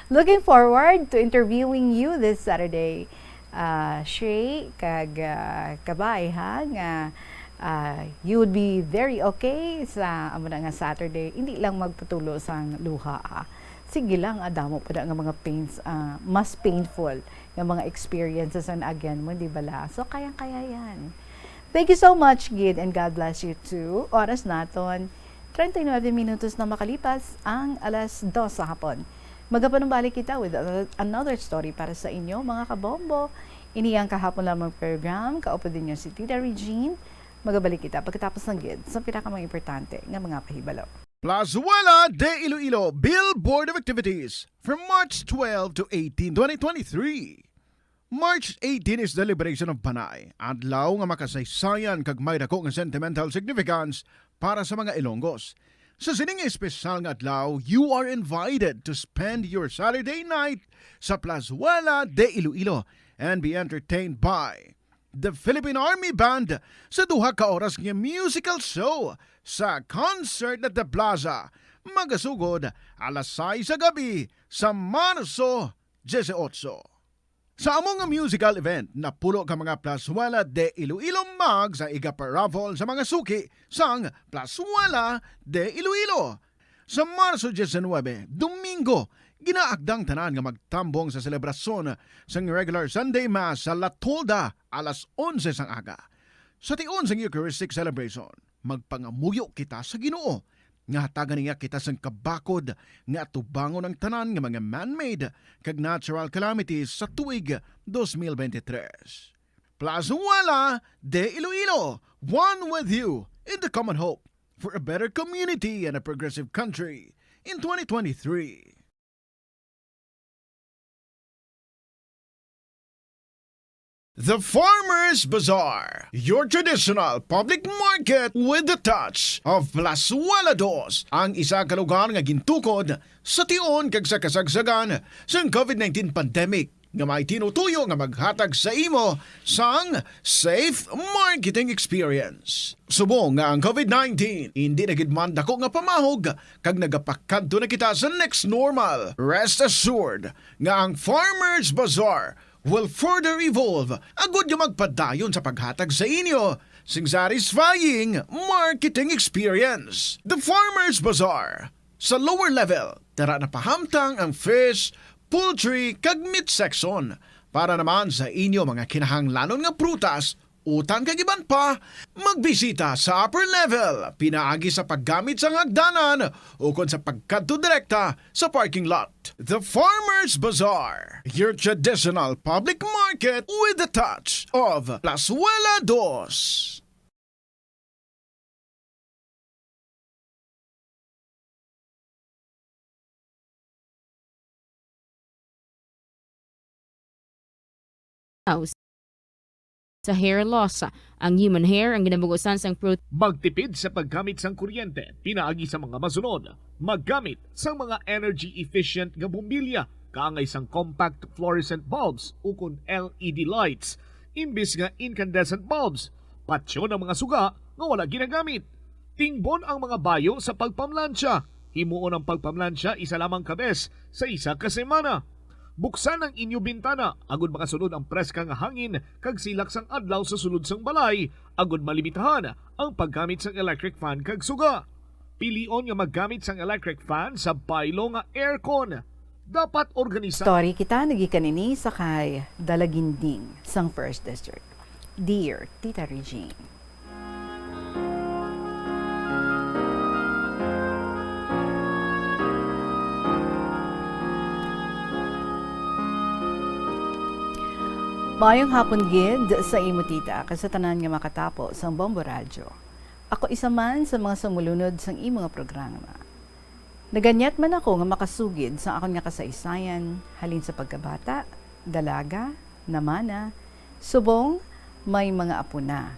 Looking forward to interviewing you this Saturday. Ah, Shay, kag, ah, kabay, ha, nga, ah, you would be very okay sa amo na nga Saturday. Hindi lang magpatulo sang luha, ha. Sige lang, ah, damo pa na nga mga pains, ah, mas painful nga mga experiences ang agyan mo, di ba la? So, kayang-kaya yan. Thank you so much, Gid, and God bless you too. Oras naton, treinta y nueve minutos na makalipas ang alas dos sa hapon. Magapanumbalik kita with a-, another story para sa inyo, mga kabombo. Ini ang kahapon lamang program. Kaupod ninyo si Tita Regine. Magabalik kita pagkatapos ng gid sa pinaka mga importante nga mga pahibalo. Plazuela de Iloilo Bill Board of Activities from March twelve to eighteen, twenty twenty-three. March eighteen is the Liberation of Panay, adlaw nga makasaysayan kag may dako nga sentimental significance para sa mga Ilonggos. Sa sining espesyal nga adlaw, you are invited to spend your Saturday night sa Plazuela de Iloilo and be entertained by the Philippine Army Band sa duha ka oras nga musical show sa Concert at the Plaza, magasugod alas sais sa gabi sa Marso dieciocho. Sa amo nga musical event, napulo ka mga Plazuela de Iloilo mugs ang iga-paraffle sa mga suki sang Plazuela de Iloilo. Sa Marso diecinuebe, Domingo, ginaakdang tanan nga magtambong sa selebrasyon sang regular Sunday Mass sa La Tolda alas onse sang aga. Sa tion sang Eucharistic celebration, magpangamuyo kita sa Ginoo nga hatagan niya kita sang kabakod nga atubangon ang tanan nga mga man-made kag natural calamities sa tuig dos mil bente tres. Plazuela de Iloilo, one with you in the common hope for a better community and a progressive country in twenty twenty-three. The Farmers Bazaar, your traditional public market with the touch of Plazuela Dos, ang isa ka lugar nga gintukod sa tion kag sa kasagsagan sang covid nineteen pandemic, nga may tinutuyo nga maghatag sa imo sang safe marketing experience. Subong nga ang covid nineteen indi na gid man dako nga pamahog kag nagapakadto na kita sa next normal, rest assured nga ang Farmers Bazaar will further evolve agud nga magpadayon sa paghatag sa inyo sing satisfying marketing experience. The Farmers Bazaar, sa lower level, tara na pahamtang ang fish, poultry, kag meat section. Para naman sa inyo mga kinahanglanon nga prutas, utan kag iban pa, magbisita sa upper level pinaagi sa paggamit sang hagdanan ukon sa pagkadto direkta sa parking lot. The Farmers Bazaar, your traditional public market with the touch of Plazuela Dos. Sa hair loss, ang human hair ang ginabugusan sang protein. Magtipid sa paggamit sang kuryente pinaagi sa mga masunod: maggamit sang mga energy-efficient nga bombilya kaangay sang compact fluorescent bulbs ukon L E D lights imbis nga incandescent bulbs. Patyon ang mga suga nga wala ginagamit. Tingbon ang mga bayo sa pagpamlansya. Himuon ang pagpamlansya isa lamang ka bes sa isa ka semana. Buksan ang inyo bintana agud makasulod ang preska nga hangin kag silak sang adlaw sa sulod sang balay, agud malimitahan ang paggamit sang electric fan kag suga. Pilion nga maggamit sang electric fan sa baylo nga aircon. Dapat organisa. Story kita nagikan ini sa kay Dalaginding sang First District. Dear Tita Regine. Maayong hapon gid sa imo, tita, kag sa tanan nga makatapo sang Bombo Radyo. Ako isa man sa mga sumulunod sang imo nga programa. Naganyat man ako nga makasugid sa akon nga kasaysayan, halin sa pagkabata, dalaga, namana, subong may mga apo na.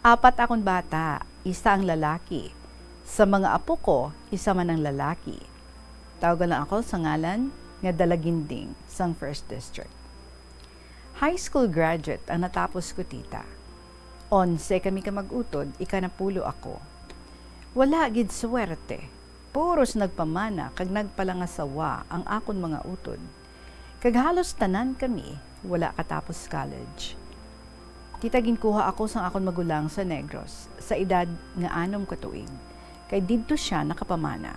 Apat akon bata, isa ang lalaki. Sa mga apo ko, isa man ang lalaki. Tawgan lang ako sa ngalan nga Dalaginding sang First District. High school graduate ang natapos ko, tita. Onse kami ka mag-utod, ikanapulo ako. Wala gid swerte. Puros nagpamana kag nagpalangasawa ang akon mga utod. Kag halos tanan kami wala katapos college. Tita, ginkuha ako sang akon magulang sa Negros sa edad nga anom ka tuig, kay didto sia nakapamana.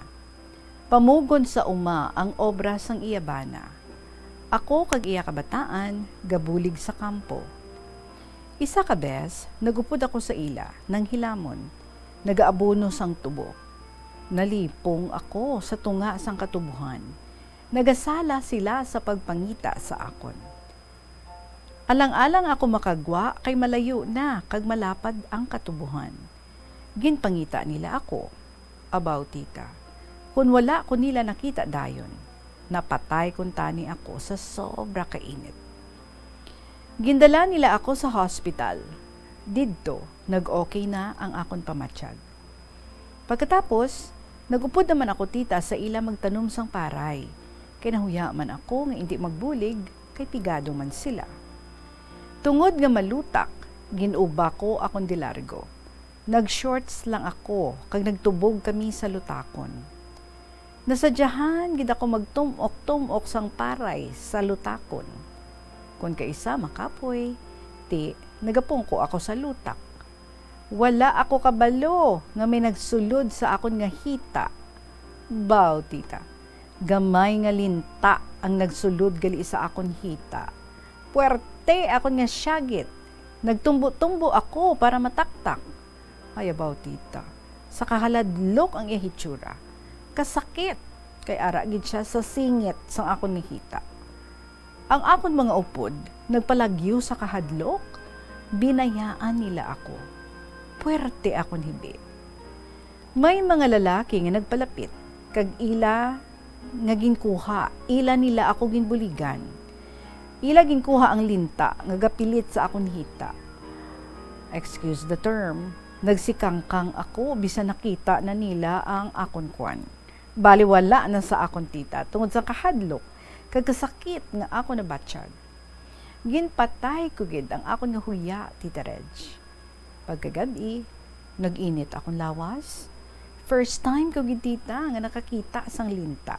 Pamugon sa uma ang obra sang iya bana. Ako kag iya kabataan gabulig sa kampo. Isa ka bes, nagupod ako sa ila nang hilamon, nagaabono sang tubo. Nalipong ako sa tunga sang katubohan. Nagasala sila sa pagpangita sa akon. Alang-alang ako makagwa kay malayo na kag malapad ang katubohan. Ginpangita nila ako. Abaw, tita, kun wala ko nila nakita dayon, napatay kuntani ako sa sobra ka init. Gindala nila ako sa hospital. Didto, nag-okay na ang akon pamatyag. Pagkatapos, nagupod naman ako, tita, sa ila magtanom sang paray, kay nahuya man ako nga indi magbulig kay pigado man sila. Tungod nga malutak, gin-uba ko akon de largo. Nag-shorts lang ako kag nagtubog kami sa lutakon. Nasadyahan gid ako magtum-ok-tum-ok sang paray sa lutakon. Kon kaisa makapoy, ti nagapungko ako sa lutak. Wala ako kabalo nga may nagsulod sa akon nga hita. Baw, tita, gamay nga linta ang nagsulod gali sa akon hita. Puwerte akon nga siyagit. Nagtumbo-tumbo ako para mataktak. Ay, abaw, tita, sa kahaladlok ang iya hitsura. Kasakit, kay ara gid sia sa singit sang akon nga hita. Ang akon mga upod nagpalagyo sa kahadlok. Binayaan nila ako. Puwerte akon hibi. May mga lalaki nga nagpalapit, kag ila nga ginkuha, ila nila ako ginbuligan. Ila ginkuha ang linta nga gapilit sa akon hita. Excuse the term, nagsikangkang ako bisan nakita na nila ang akon kwan. Baliwala na sa akon, tita, tungod sa kahadlok kag kasakit nga akon nabatyag. Ginpatay ko gid ang akon nga huya, Tita Reg. Pagkagab-i, nag-init akon lawas. First time ko gid, tita, nga nakakita sang linta.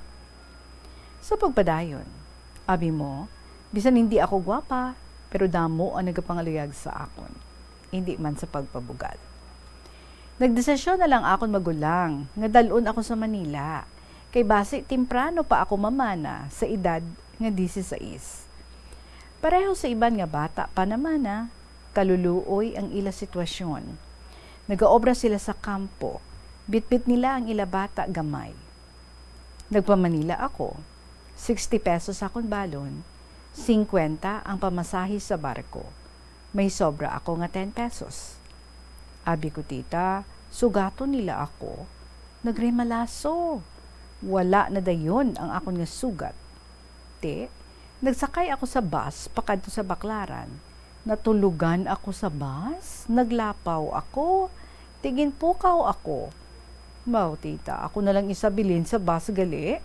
Sa pagpadayon, abi mo, bisan hindi ako gwapa, pero damo ang nagapangaluyag sa akon, hindi man sa pagpabugal. Nagdesisyon na lang akon magulang nga dal-on ako sa Manila, kay basi temprano pa ako mamana sa edad nga dieciséis. Pareho sa iban nga bata pa namana, kaluluoy ang ila sitwasyon. Nagaobra sila sa kampo, bitbit nila ang ila bata gamay. Nagpa-Manila ako, sixty pesos akon balon, singkwenta ang pamasahe sa barko. May sobra ako nga ten pesos. Abi ko, tita, sugaton nila ako. Nagrimalaso. Wala na dayon ang akon nga sugat. Ti, nagsakay ako sa bus pakadto sa Baclaran. Natulugan ako sa bus, naglapaw ako, ti ginpukaw ako. Mao, tita, ako na lang isabilin sa bus gali.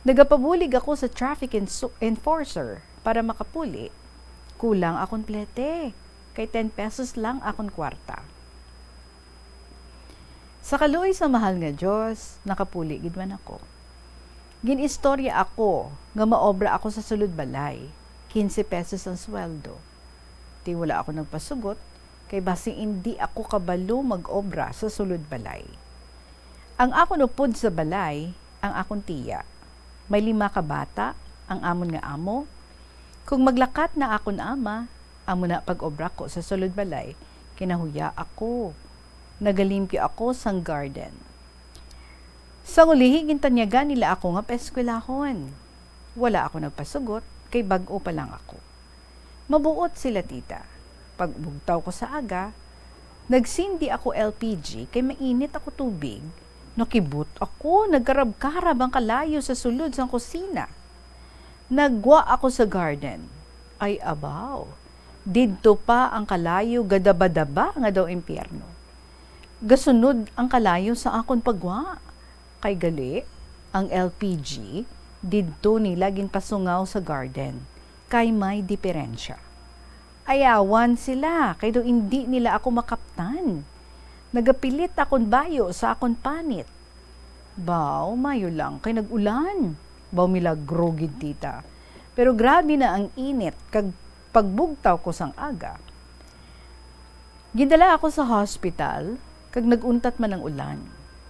Nagapabulig ako sa traffic ensu-, enforcer para makapuli. Kulang akon plete, kay ten pesos lang akon kwarta. Sa kaluoy sa mahal nga Dios, nakapuli gid man ako. Gin-istorya ako nga maobra ako sa sulod balay, quince pesos ang sweldo. Ti wala ako nagpasugot, kay basi indi ako kabalo mag-obra sa sulod balay. Ang akon upod sa balay, ang akon tiya. May lima ka bata, ang amon nga amo. Kung maglakat na akon ama, amo na pag-obra ko sa sulod balay, kinahuya ako. Nagalimpyo ako sang garden. Sang ulihi, gintanyagan nila ako nga paeskwelahon. Wala ako nagpasugot, kay bag-o pa lang ako. Mabuot sila, tita. Pagbugtaw ko sa aga, nagsindi ako L P G kay mainit ako tubig. Nakibot ako, nagkarab-karab ang kalayo sa sulod sang kusina. Naggwa ako sa garden. Ay, abaw, didto pa ang kalayo gadaba-daba nga daw impyerno. Gasunod ang kalayo sa akon paggwa. Kay gali, ang L P G didto nila ginpasungaw sa garden, kay may diperensya. Ayawan sila, kay daw indi nila ako makaptan. Nagapilit akon bayo sa akon panit. Baw, mayo lang kay nag-ulan. Baw, milagro gid, tita. Pero grabe na ang init, kag pagbugtaw ko sang aga, gindala ako sa hospital, kag nag-untat man ang ulan.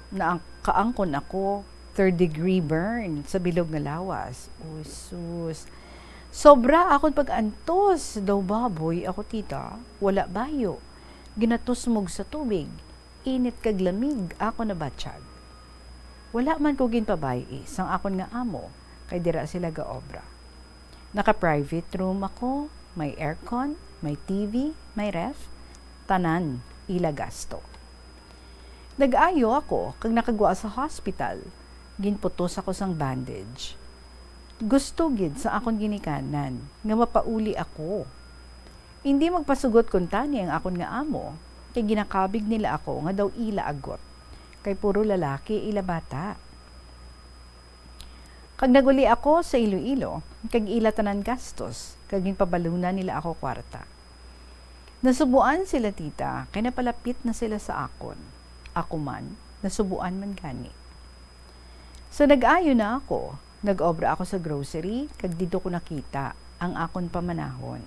Naang-, kaangkon ako, third degree burn sa bilog nga lawas. Uy, sus. Sobra akon pag-antos. Daw baboy ako, tita. Wala bayo. Ginatusmog sa tubig. Init kag lamig ako nabatyag. Wala man ko ginpabay-i sang akon nga amo, kay dira sila gaobra. Naka-private room ako, may aircon, may T V, may ref, tanan ila gasto. Nag-ayo ako kag nakagwa sa hospital. Ginputos ako sang bandage. Gusto gid sa akon ginikanan nga mapauli ako. Indi magpasugot kuntani ang akon nga amo, kay ginakabig nila ako nga daw ila agot, kay puro lalaki ila bata. Kag nag-uli ako sa Iloilo, kag ila tanan gastos, kag ginpabalunan nila ako kwarta. Nasubuan sila, tita, kay napalapit na sila sa akon. Ako man, nasubuan man gani. So, nag-ayo na ako. Nag-obra ako sa grocery, kag didto ko nakita ang akon pamanahon.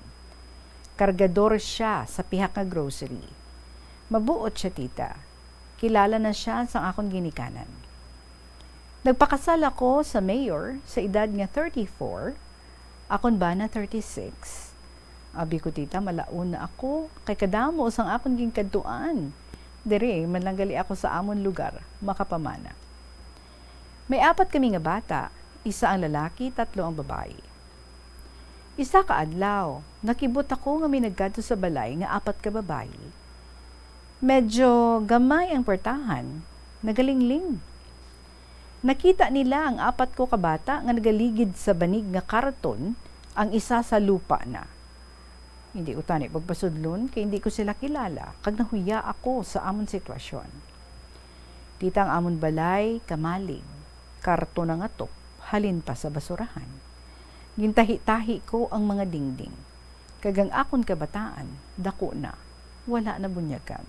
Kargador sia sa pihak nga grocery. Mabuot sia, tita. Kilala na sia sang akon ginikanan. Nagpakasal ako sa mayor sa edad nga thirty-four, akon bana thirty-six. Abi ko, tita, malaon na ako, kay kadamo sang akon ginkadtuan. Diri man lang gali ako sa amon lugar makapamana. May apat kami nga bata, isa ang lalaki, tatlo ang babayi. Isa ka adlaw, nakibot ako nga may nagkadto sa balay nga apat ka babayi. Medyo gamay ang portahan, nagalingling. Nakita nila ang apat ko ka bata nga nagaligid sa banig nga karton, ang isa sa lupa na. Hindi ko tani pagpasudlon, kay hindi ko sila kilala, kag nahuya ako sa amon sitwasyon. Tita, ang amon balay kamalig, karton ang atop, halin pa sa basurahan. Gintahi-tahi ko ang mga dingding, kag ang akon kabataan, dako na, wala na bunyagan.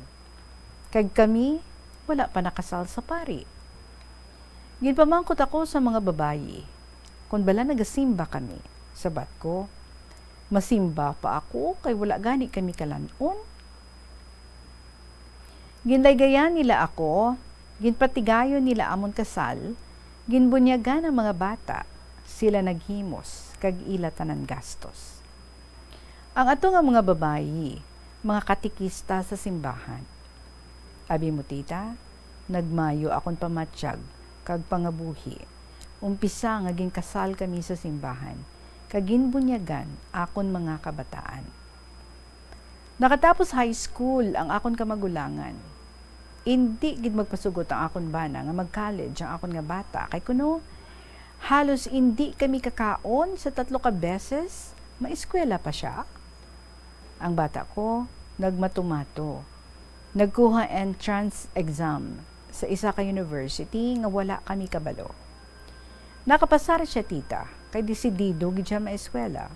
Kag kami, wala pa nakasal sa pari. Ginpamangkot ako sa mga babayi kon bala nagasimba kami. Sabat ko, "Masimba pa ako, kay wala gani kami kalan-on." Ginlaygayan nila ako, ginpatigayon nila amon kasal, ginbunyagan ang mga bata, sila naghimos, kag ila tanan gastos. Ang ato nga mga babayi, mga katekista sa simbahan. Abi mo, tita, nagmayo akon pamatyag kag pangabuhi. Umpisa nga ginkasal kami sa simbahan, kag ginbunyagan akon mga kabataan. Nakatapos high school ang akon kamagulangan. Indi gid magpasugot ang akon bana nga mag-college ang akon nga bata, kay kuno halos indi kami kakaon sa tatlo ka beses, maeskwela pa sia. Ang bata ko, nagmatumato. Nagkuha entrance exam sa isa ka university nga wala kami kabalo. Nakapasar sia, tita, kay desidido gid sia maeskwela.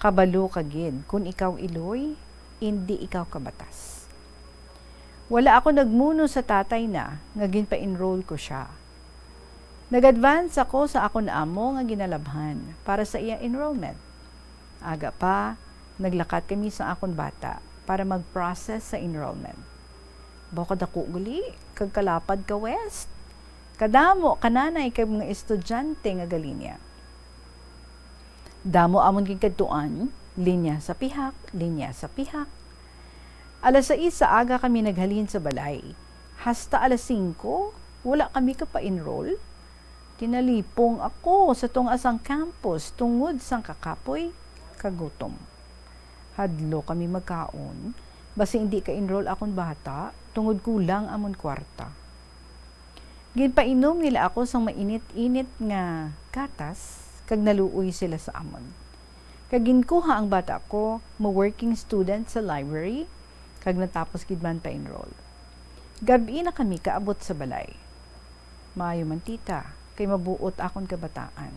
Kabalo ka gid, kun ikaw iloy, indi ikaw kabatas. Wala ako nagmuno sa tatay na nga ginpa-enroll ko sia. Nag-advance ako sa akon amo nga ginalabhan para sa iya enrollment. Aga pa, naglakat kami sa akon bata para mag-process sa enrollment. Bako dako gali, kag kalapad ka, West. Kadamo ka nanay kag mga estudyante nga galinya. Damo amon ginkadtuan, linya sa pihak, linya sa pihak. Alas sais sa aga kami naghalin sa balay. Hasta alas singko, wala kami kapa-enroll. Tinalipong ako sa tunga sang campus tungod sang kakapoy kag gutom. Hadlok kami magkaon, basi indi ka-enroll akon bata tungod kulang amon kwarta. Ginpainom nila ako sang mainit-init nga gatas, kag naluoy sila sa amon. Kag ginkuha ang bata ko, mo-working student sa library, kag natapos gid man pa-enroll. Gab-i na kami kaabot sa balay. Maayo man, tita, kay mabuot akon kabataan.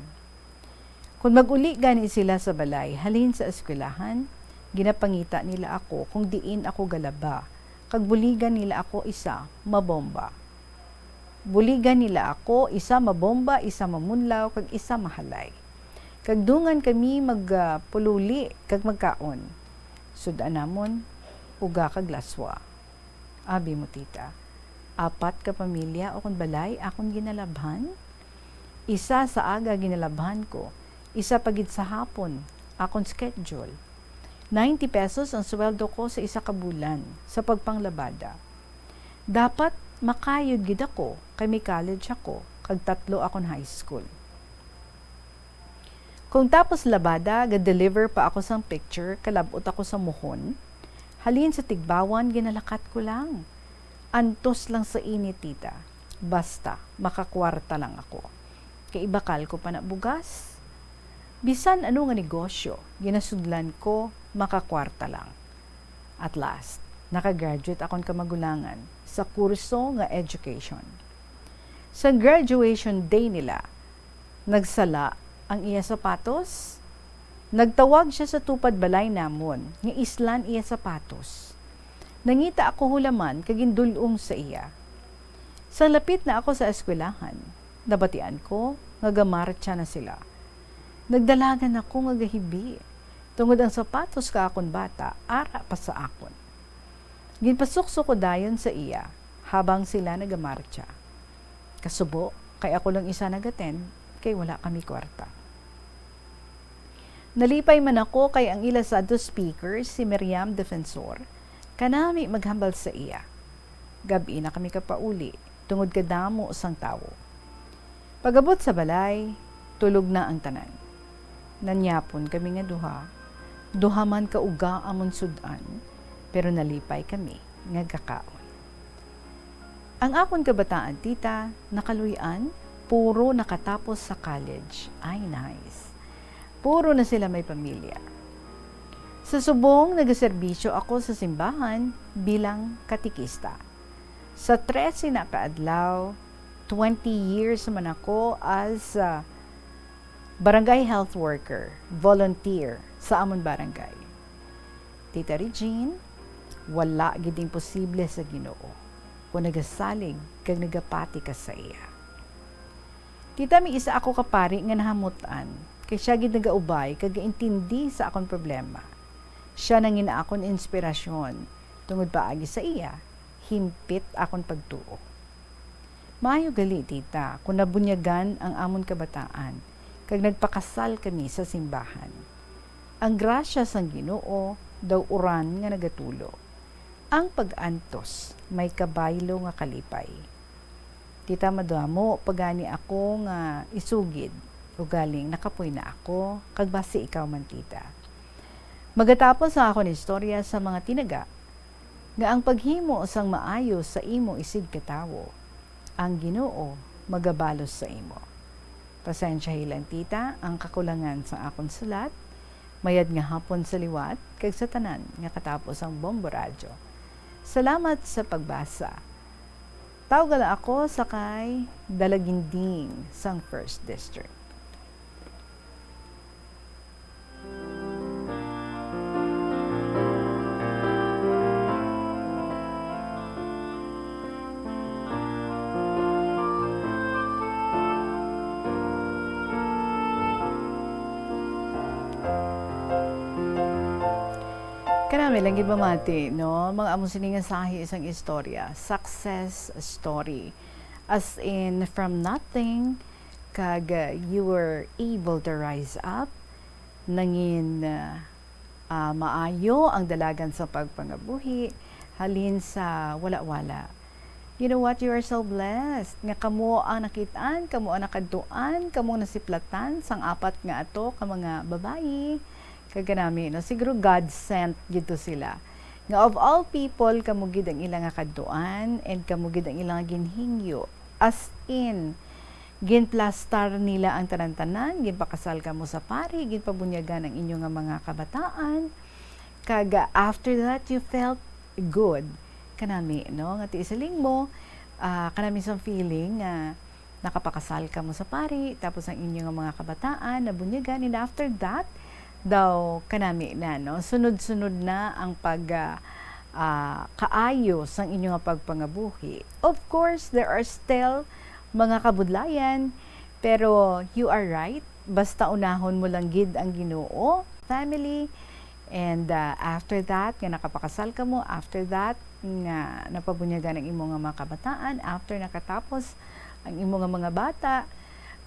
Kon mag-uli gani sila sa balay halin sa eskwelahan, ginapangita nila ako kung diin ako galaba, kag buligan nila ako isa mabomba. Buligan nila ako isa mabomba, isa mamunlaw, kag isa mahalay. Kag dungan kami magpululi kag magkaon. Sud-an namon, uga ka glaswa. Abi mo, tita, apat ka pamilya ukon balay akon ginalabhan. Isa sa aga ginalabhan ko, isa pa gid sa hapon, akon schedule. Ninety pesos ang sweldo ko sa isa ka bulan sa pagpanglabada. Dapat makayod gid ako kay may college ako kag tatlo akon high school. Kung tapos labada, ga-deliver pa ako sang picture, kalab-ot ako sa mohon. Halin sa tigbawan, ginalakat ko lang. Antos lang sa init, tita. Basta, makakwarta lang ako. Kay ibakal ko pa na bugas. Bisan ano nga negosyo, ginasudlan ko, makakwarta lang. At last, nakagraduate akon kamagulangan sa kurso nga education. Sa graduation day nila, nagsala ang iya sapatos. Nagtawag sia sa tupad balay namon nga islan iya sapatos. Nangita ako hulaman kag gindul-ong sa iya. Sa lapit na ako sa eskwelahan, nabatian ko nga gamartsa na sila. Nagdalagan ako nga gahibi, tungod ang sapatos ka akon bata ara pa sa akon. Ginpasuksok ko dayon sa iya habang sila nagamartsa. Kasubo, kay ako lang isa nag-attend, kay wala kami kwarta. Nalipay man ako kay ang ila sad-o speaker, si Miriam Defensor, kanami maghambal sa iya. Gab-i na kami kapauli, tungod kadamo sang tawo. Pag-abot sa balay, tulog na ang tanan. Nanyapon kami nga duha, duha man ka uga amon sud-an, pero nalipay kami nga gakaon. Ang akon kabataan, tita, nakaluy-an, puro nakatapos sa college. Ay, nice. Puro na sila may pamilya. Sa subong, nagaserbisyo ako sa simbahan bilang katikista. Sa trese na ka adlaw, twenty years man ako as, ah, barangay health worker, volunteer sa amon barangay. Tita Regine, wala gid imposible sa Ginoo kung nagasalig kag nagapati ka sa iya. Tita, may isa ako ka pari nga nahamut-an, kay sia gid nagaubay kag gaintindi sa akon problema. Sia nangin akon inspirasyon, tungod paagi sa iya, himpit akon pagtuo. Maayo gali, tita, kung nabunyagan ang amon kabataan, kag nagpakasal kami sa simbahan. Ang grasya sang Ginoo daw uran nga nagatulo. Ang pag-antos may kabaylo nga kalipay. Tita, madamo pa gani ako nga isugid, ugaling nakapoy na ako, kag basi ikaw man, tita. Magatapos ang akon istorya sa mga tinaga nga ang paghimo sang maayo sa imo isigkatawo, ang Ginoo magabalos sa imo. Pasensyahi lang, tita, ang kakulangan sang akon sulat. Mayad nga hapon sa liwat kag sa tanan nga katapo sang Bombo Radyo. Salamat sa pagbasa. Tawga lang ako sa kay Dalaginding sang First District. Kanami lang gid mamati, no? Mga amo sini nga sahi sang istorya, success story. As in, from nothing, kag, uh, you were able to rise up, nangin, uh, ah, maayo ang dalagan sa pagpangabuhi, halin sa wala-wala. You know what? You are so blessed nga kamo ang nakit-an, kamo ang nakadtuan, kamo ang nasiplatan sang apat nga ato ka mga babayi. Kag kanami, no? Siguro God sent gid to sila. Nga of all people, kamo gid ang ila nga kadtuan, and kamo gid ang ila nga ginhingyo. As in, ginplastar nila ang tanan-tanan, ginpakasal kamo sa pari, ginpabunyagan ang inyo nga mga kabataan. Kag, ah, after that, you felt good. Kanami, no? Nga ti siling mo, ah, kanami sang feeling nga nakapakasal kamo sa pari, tapos ang inyo nga mga kabataan nabunyagan, and after that, daw kanami na, no? Sunod-sunod na ang pag, ah, ah, kaayo sang inyo nga pagpangabuhi. Of course, there are still mga kabudlayan, pero you are right. Basta unahon mo lang gid ang Ginoo, family, and, ah, after that, nga nakapakasal kamo, after that, nga napabunyagan ang imo nga mga kabataan, after nakatapos ang imo nga mga bata,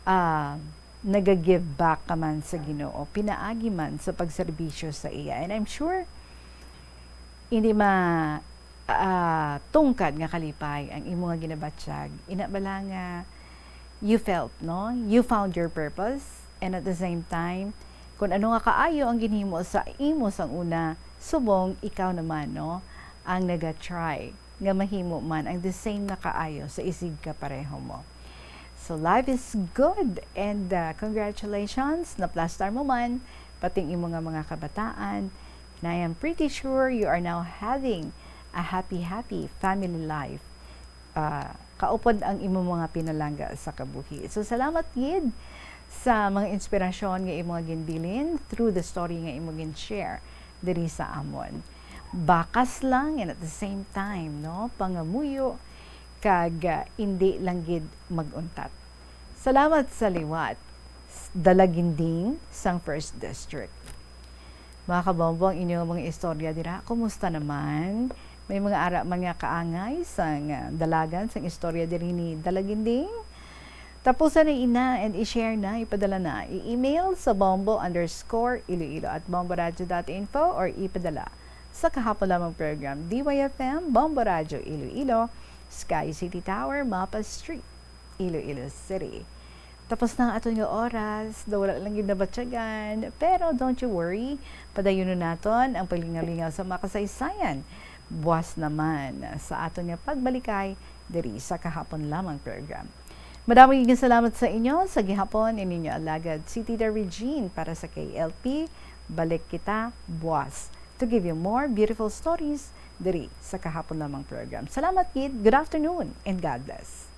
ah, naga-give back ka man sa Ginoo, pinaagi man sa pagserbisyo sa iya. And I'm sure, hindi ma-, ah, tungkad nga kalipay ang imo nga ginabatyag. Ina bala nga you felt, no? You found your purpose, and at the same time, kung ano nga kaayo ang ginhimo sa imo sang una, subong ikaw naman, no, ang naga-try nga mahimo man ang the same nga kaayo sa isig kapareho mo. So, life is good, and, uh, congratulations, naplastar mo man, pati ang imo nga mga kabataan, and I am pretty sure you are now having a happy, happy family life. Uh, kaupod ang imo mga pinalangga sa kabuhi. So, salamat gid sa mga inspirasyon nga imo nga ginbilin through the story nga imo gin-share diri sa amon. Bakas lang, and at the same time, no, pangamuyo kag, ah, indi lang gid mag-untat. Salamat sa liwat, s-, Dalaginding sang First District. Mga kabombo, ang inyo mga istorya dira, kumusta naman? May mga ara man nga kaangay sang, ah, dalagan sang istorya diri ni Dalaginding? Tapusan na ina and i-share na, ipadala na. I-email sa bombo underscore iloilo at bomboradio dot info or ipadala sa kahapon lamang program, D Y F M, Bombo Radio Iloilo, Sky City Tower, Mapa Street, Iloilo City. Tapos na ang aton nga oras, daw wala lang gid nabatyagan. Pero don't you worry, padayunon naton ang paglingaw-lingaw sa mga kasaysayan. Buwas naman sa aton nga pagbalikay diri sa kahapon lamang program. Madamo gid nga salamat sa inyo. Sa gihapon, ini ninyo alagad si Tita Regine para sa K L P. Balik kita buwas to give you more beautiful stories diri sa kahapon lamang program. Salamat gid. Good afternoon and God bless.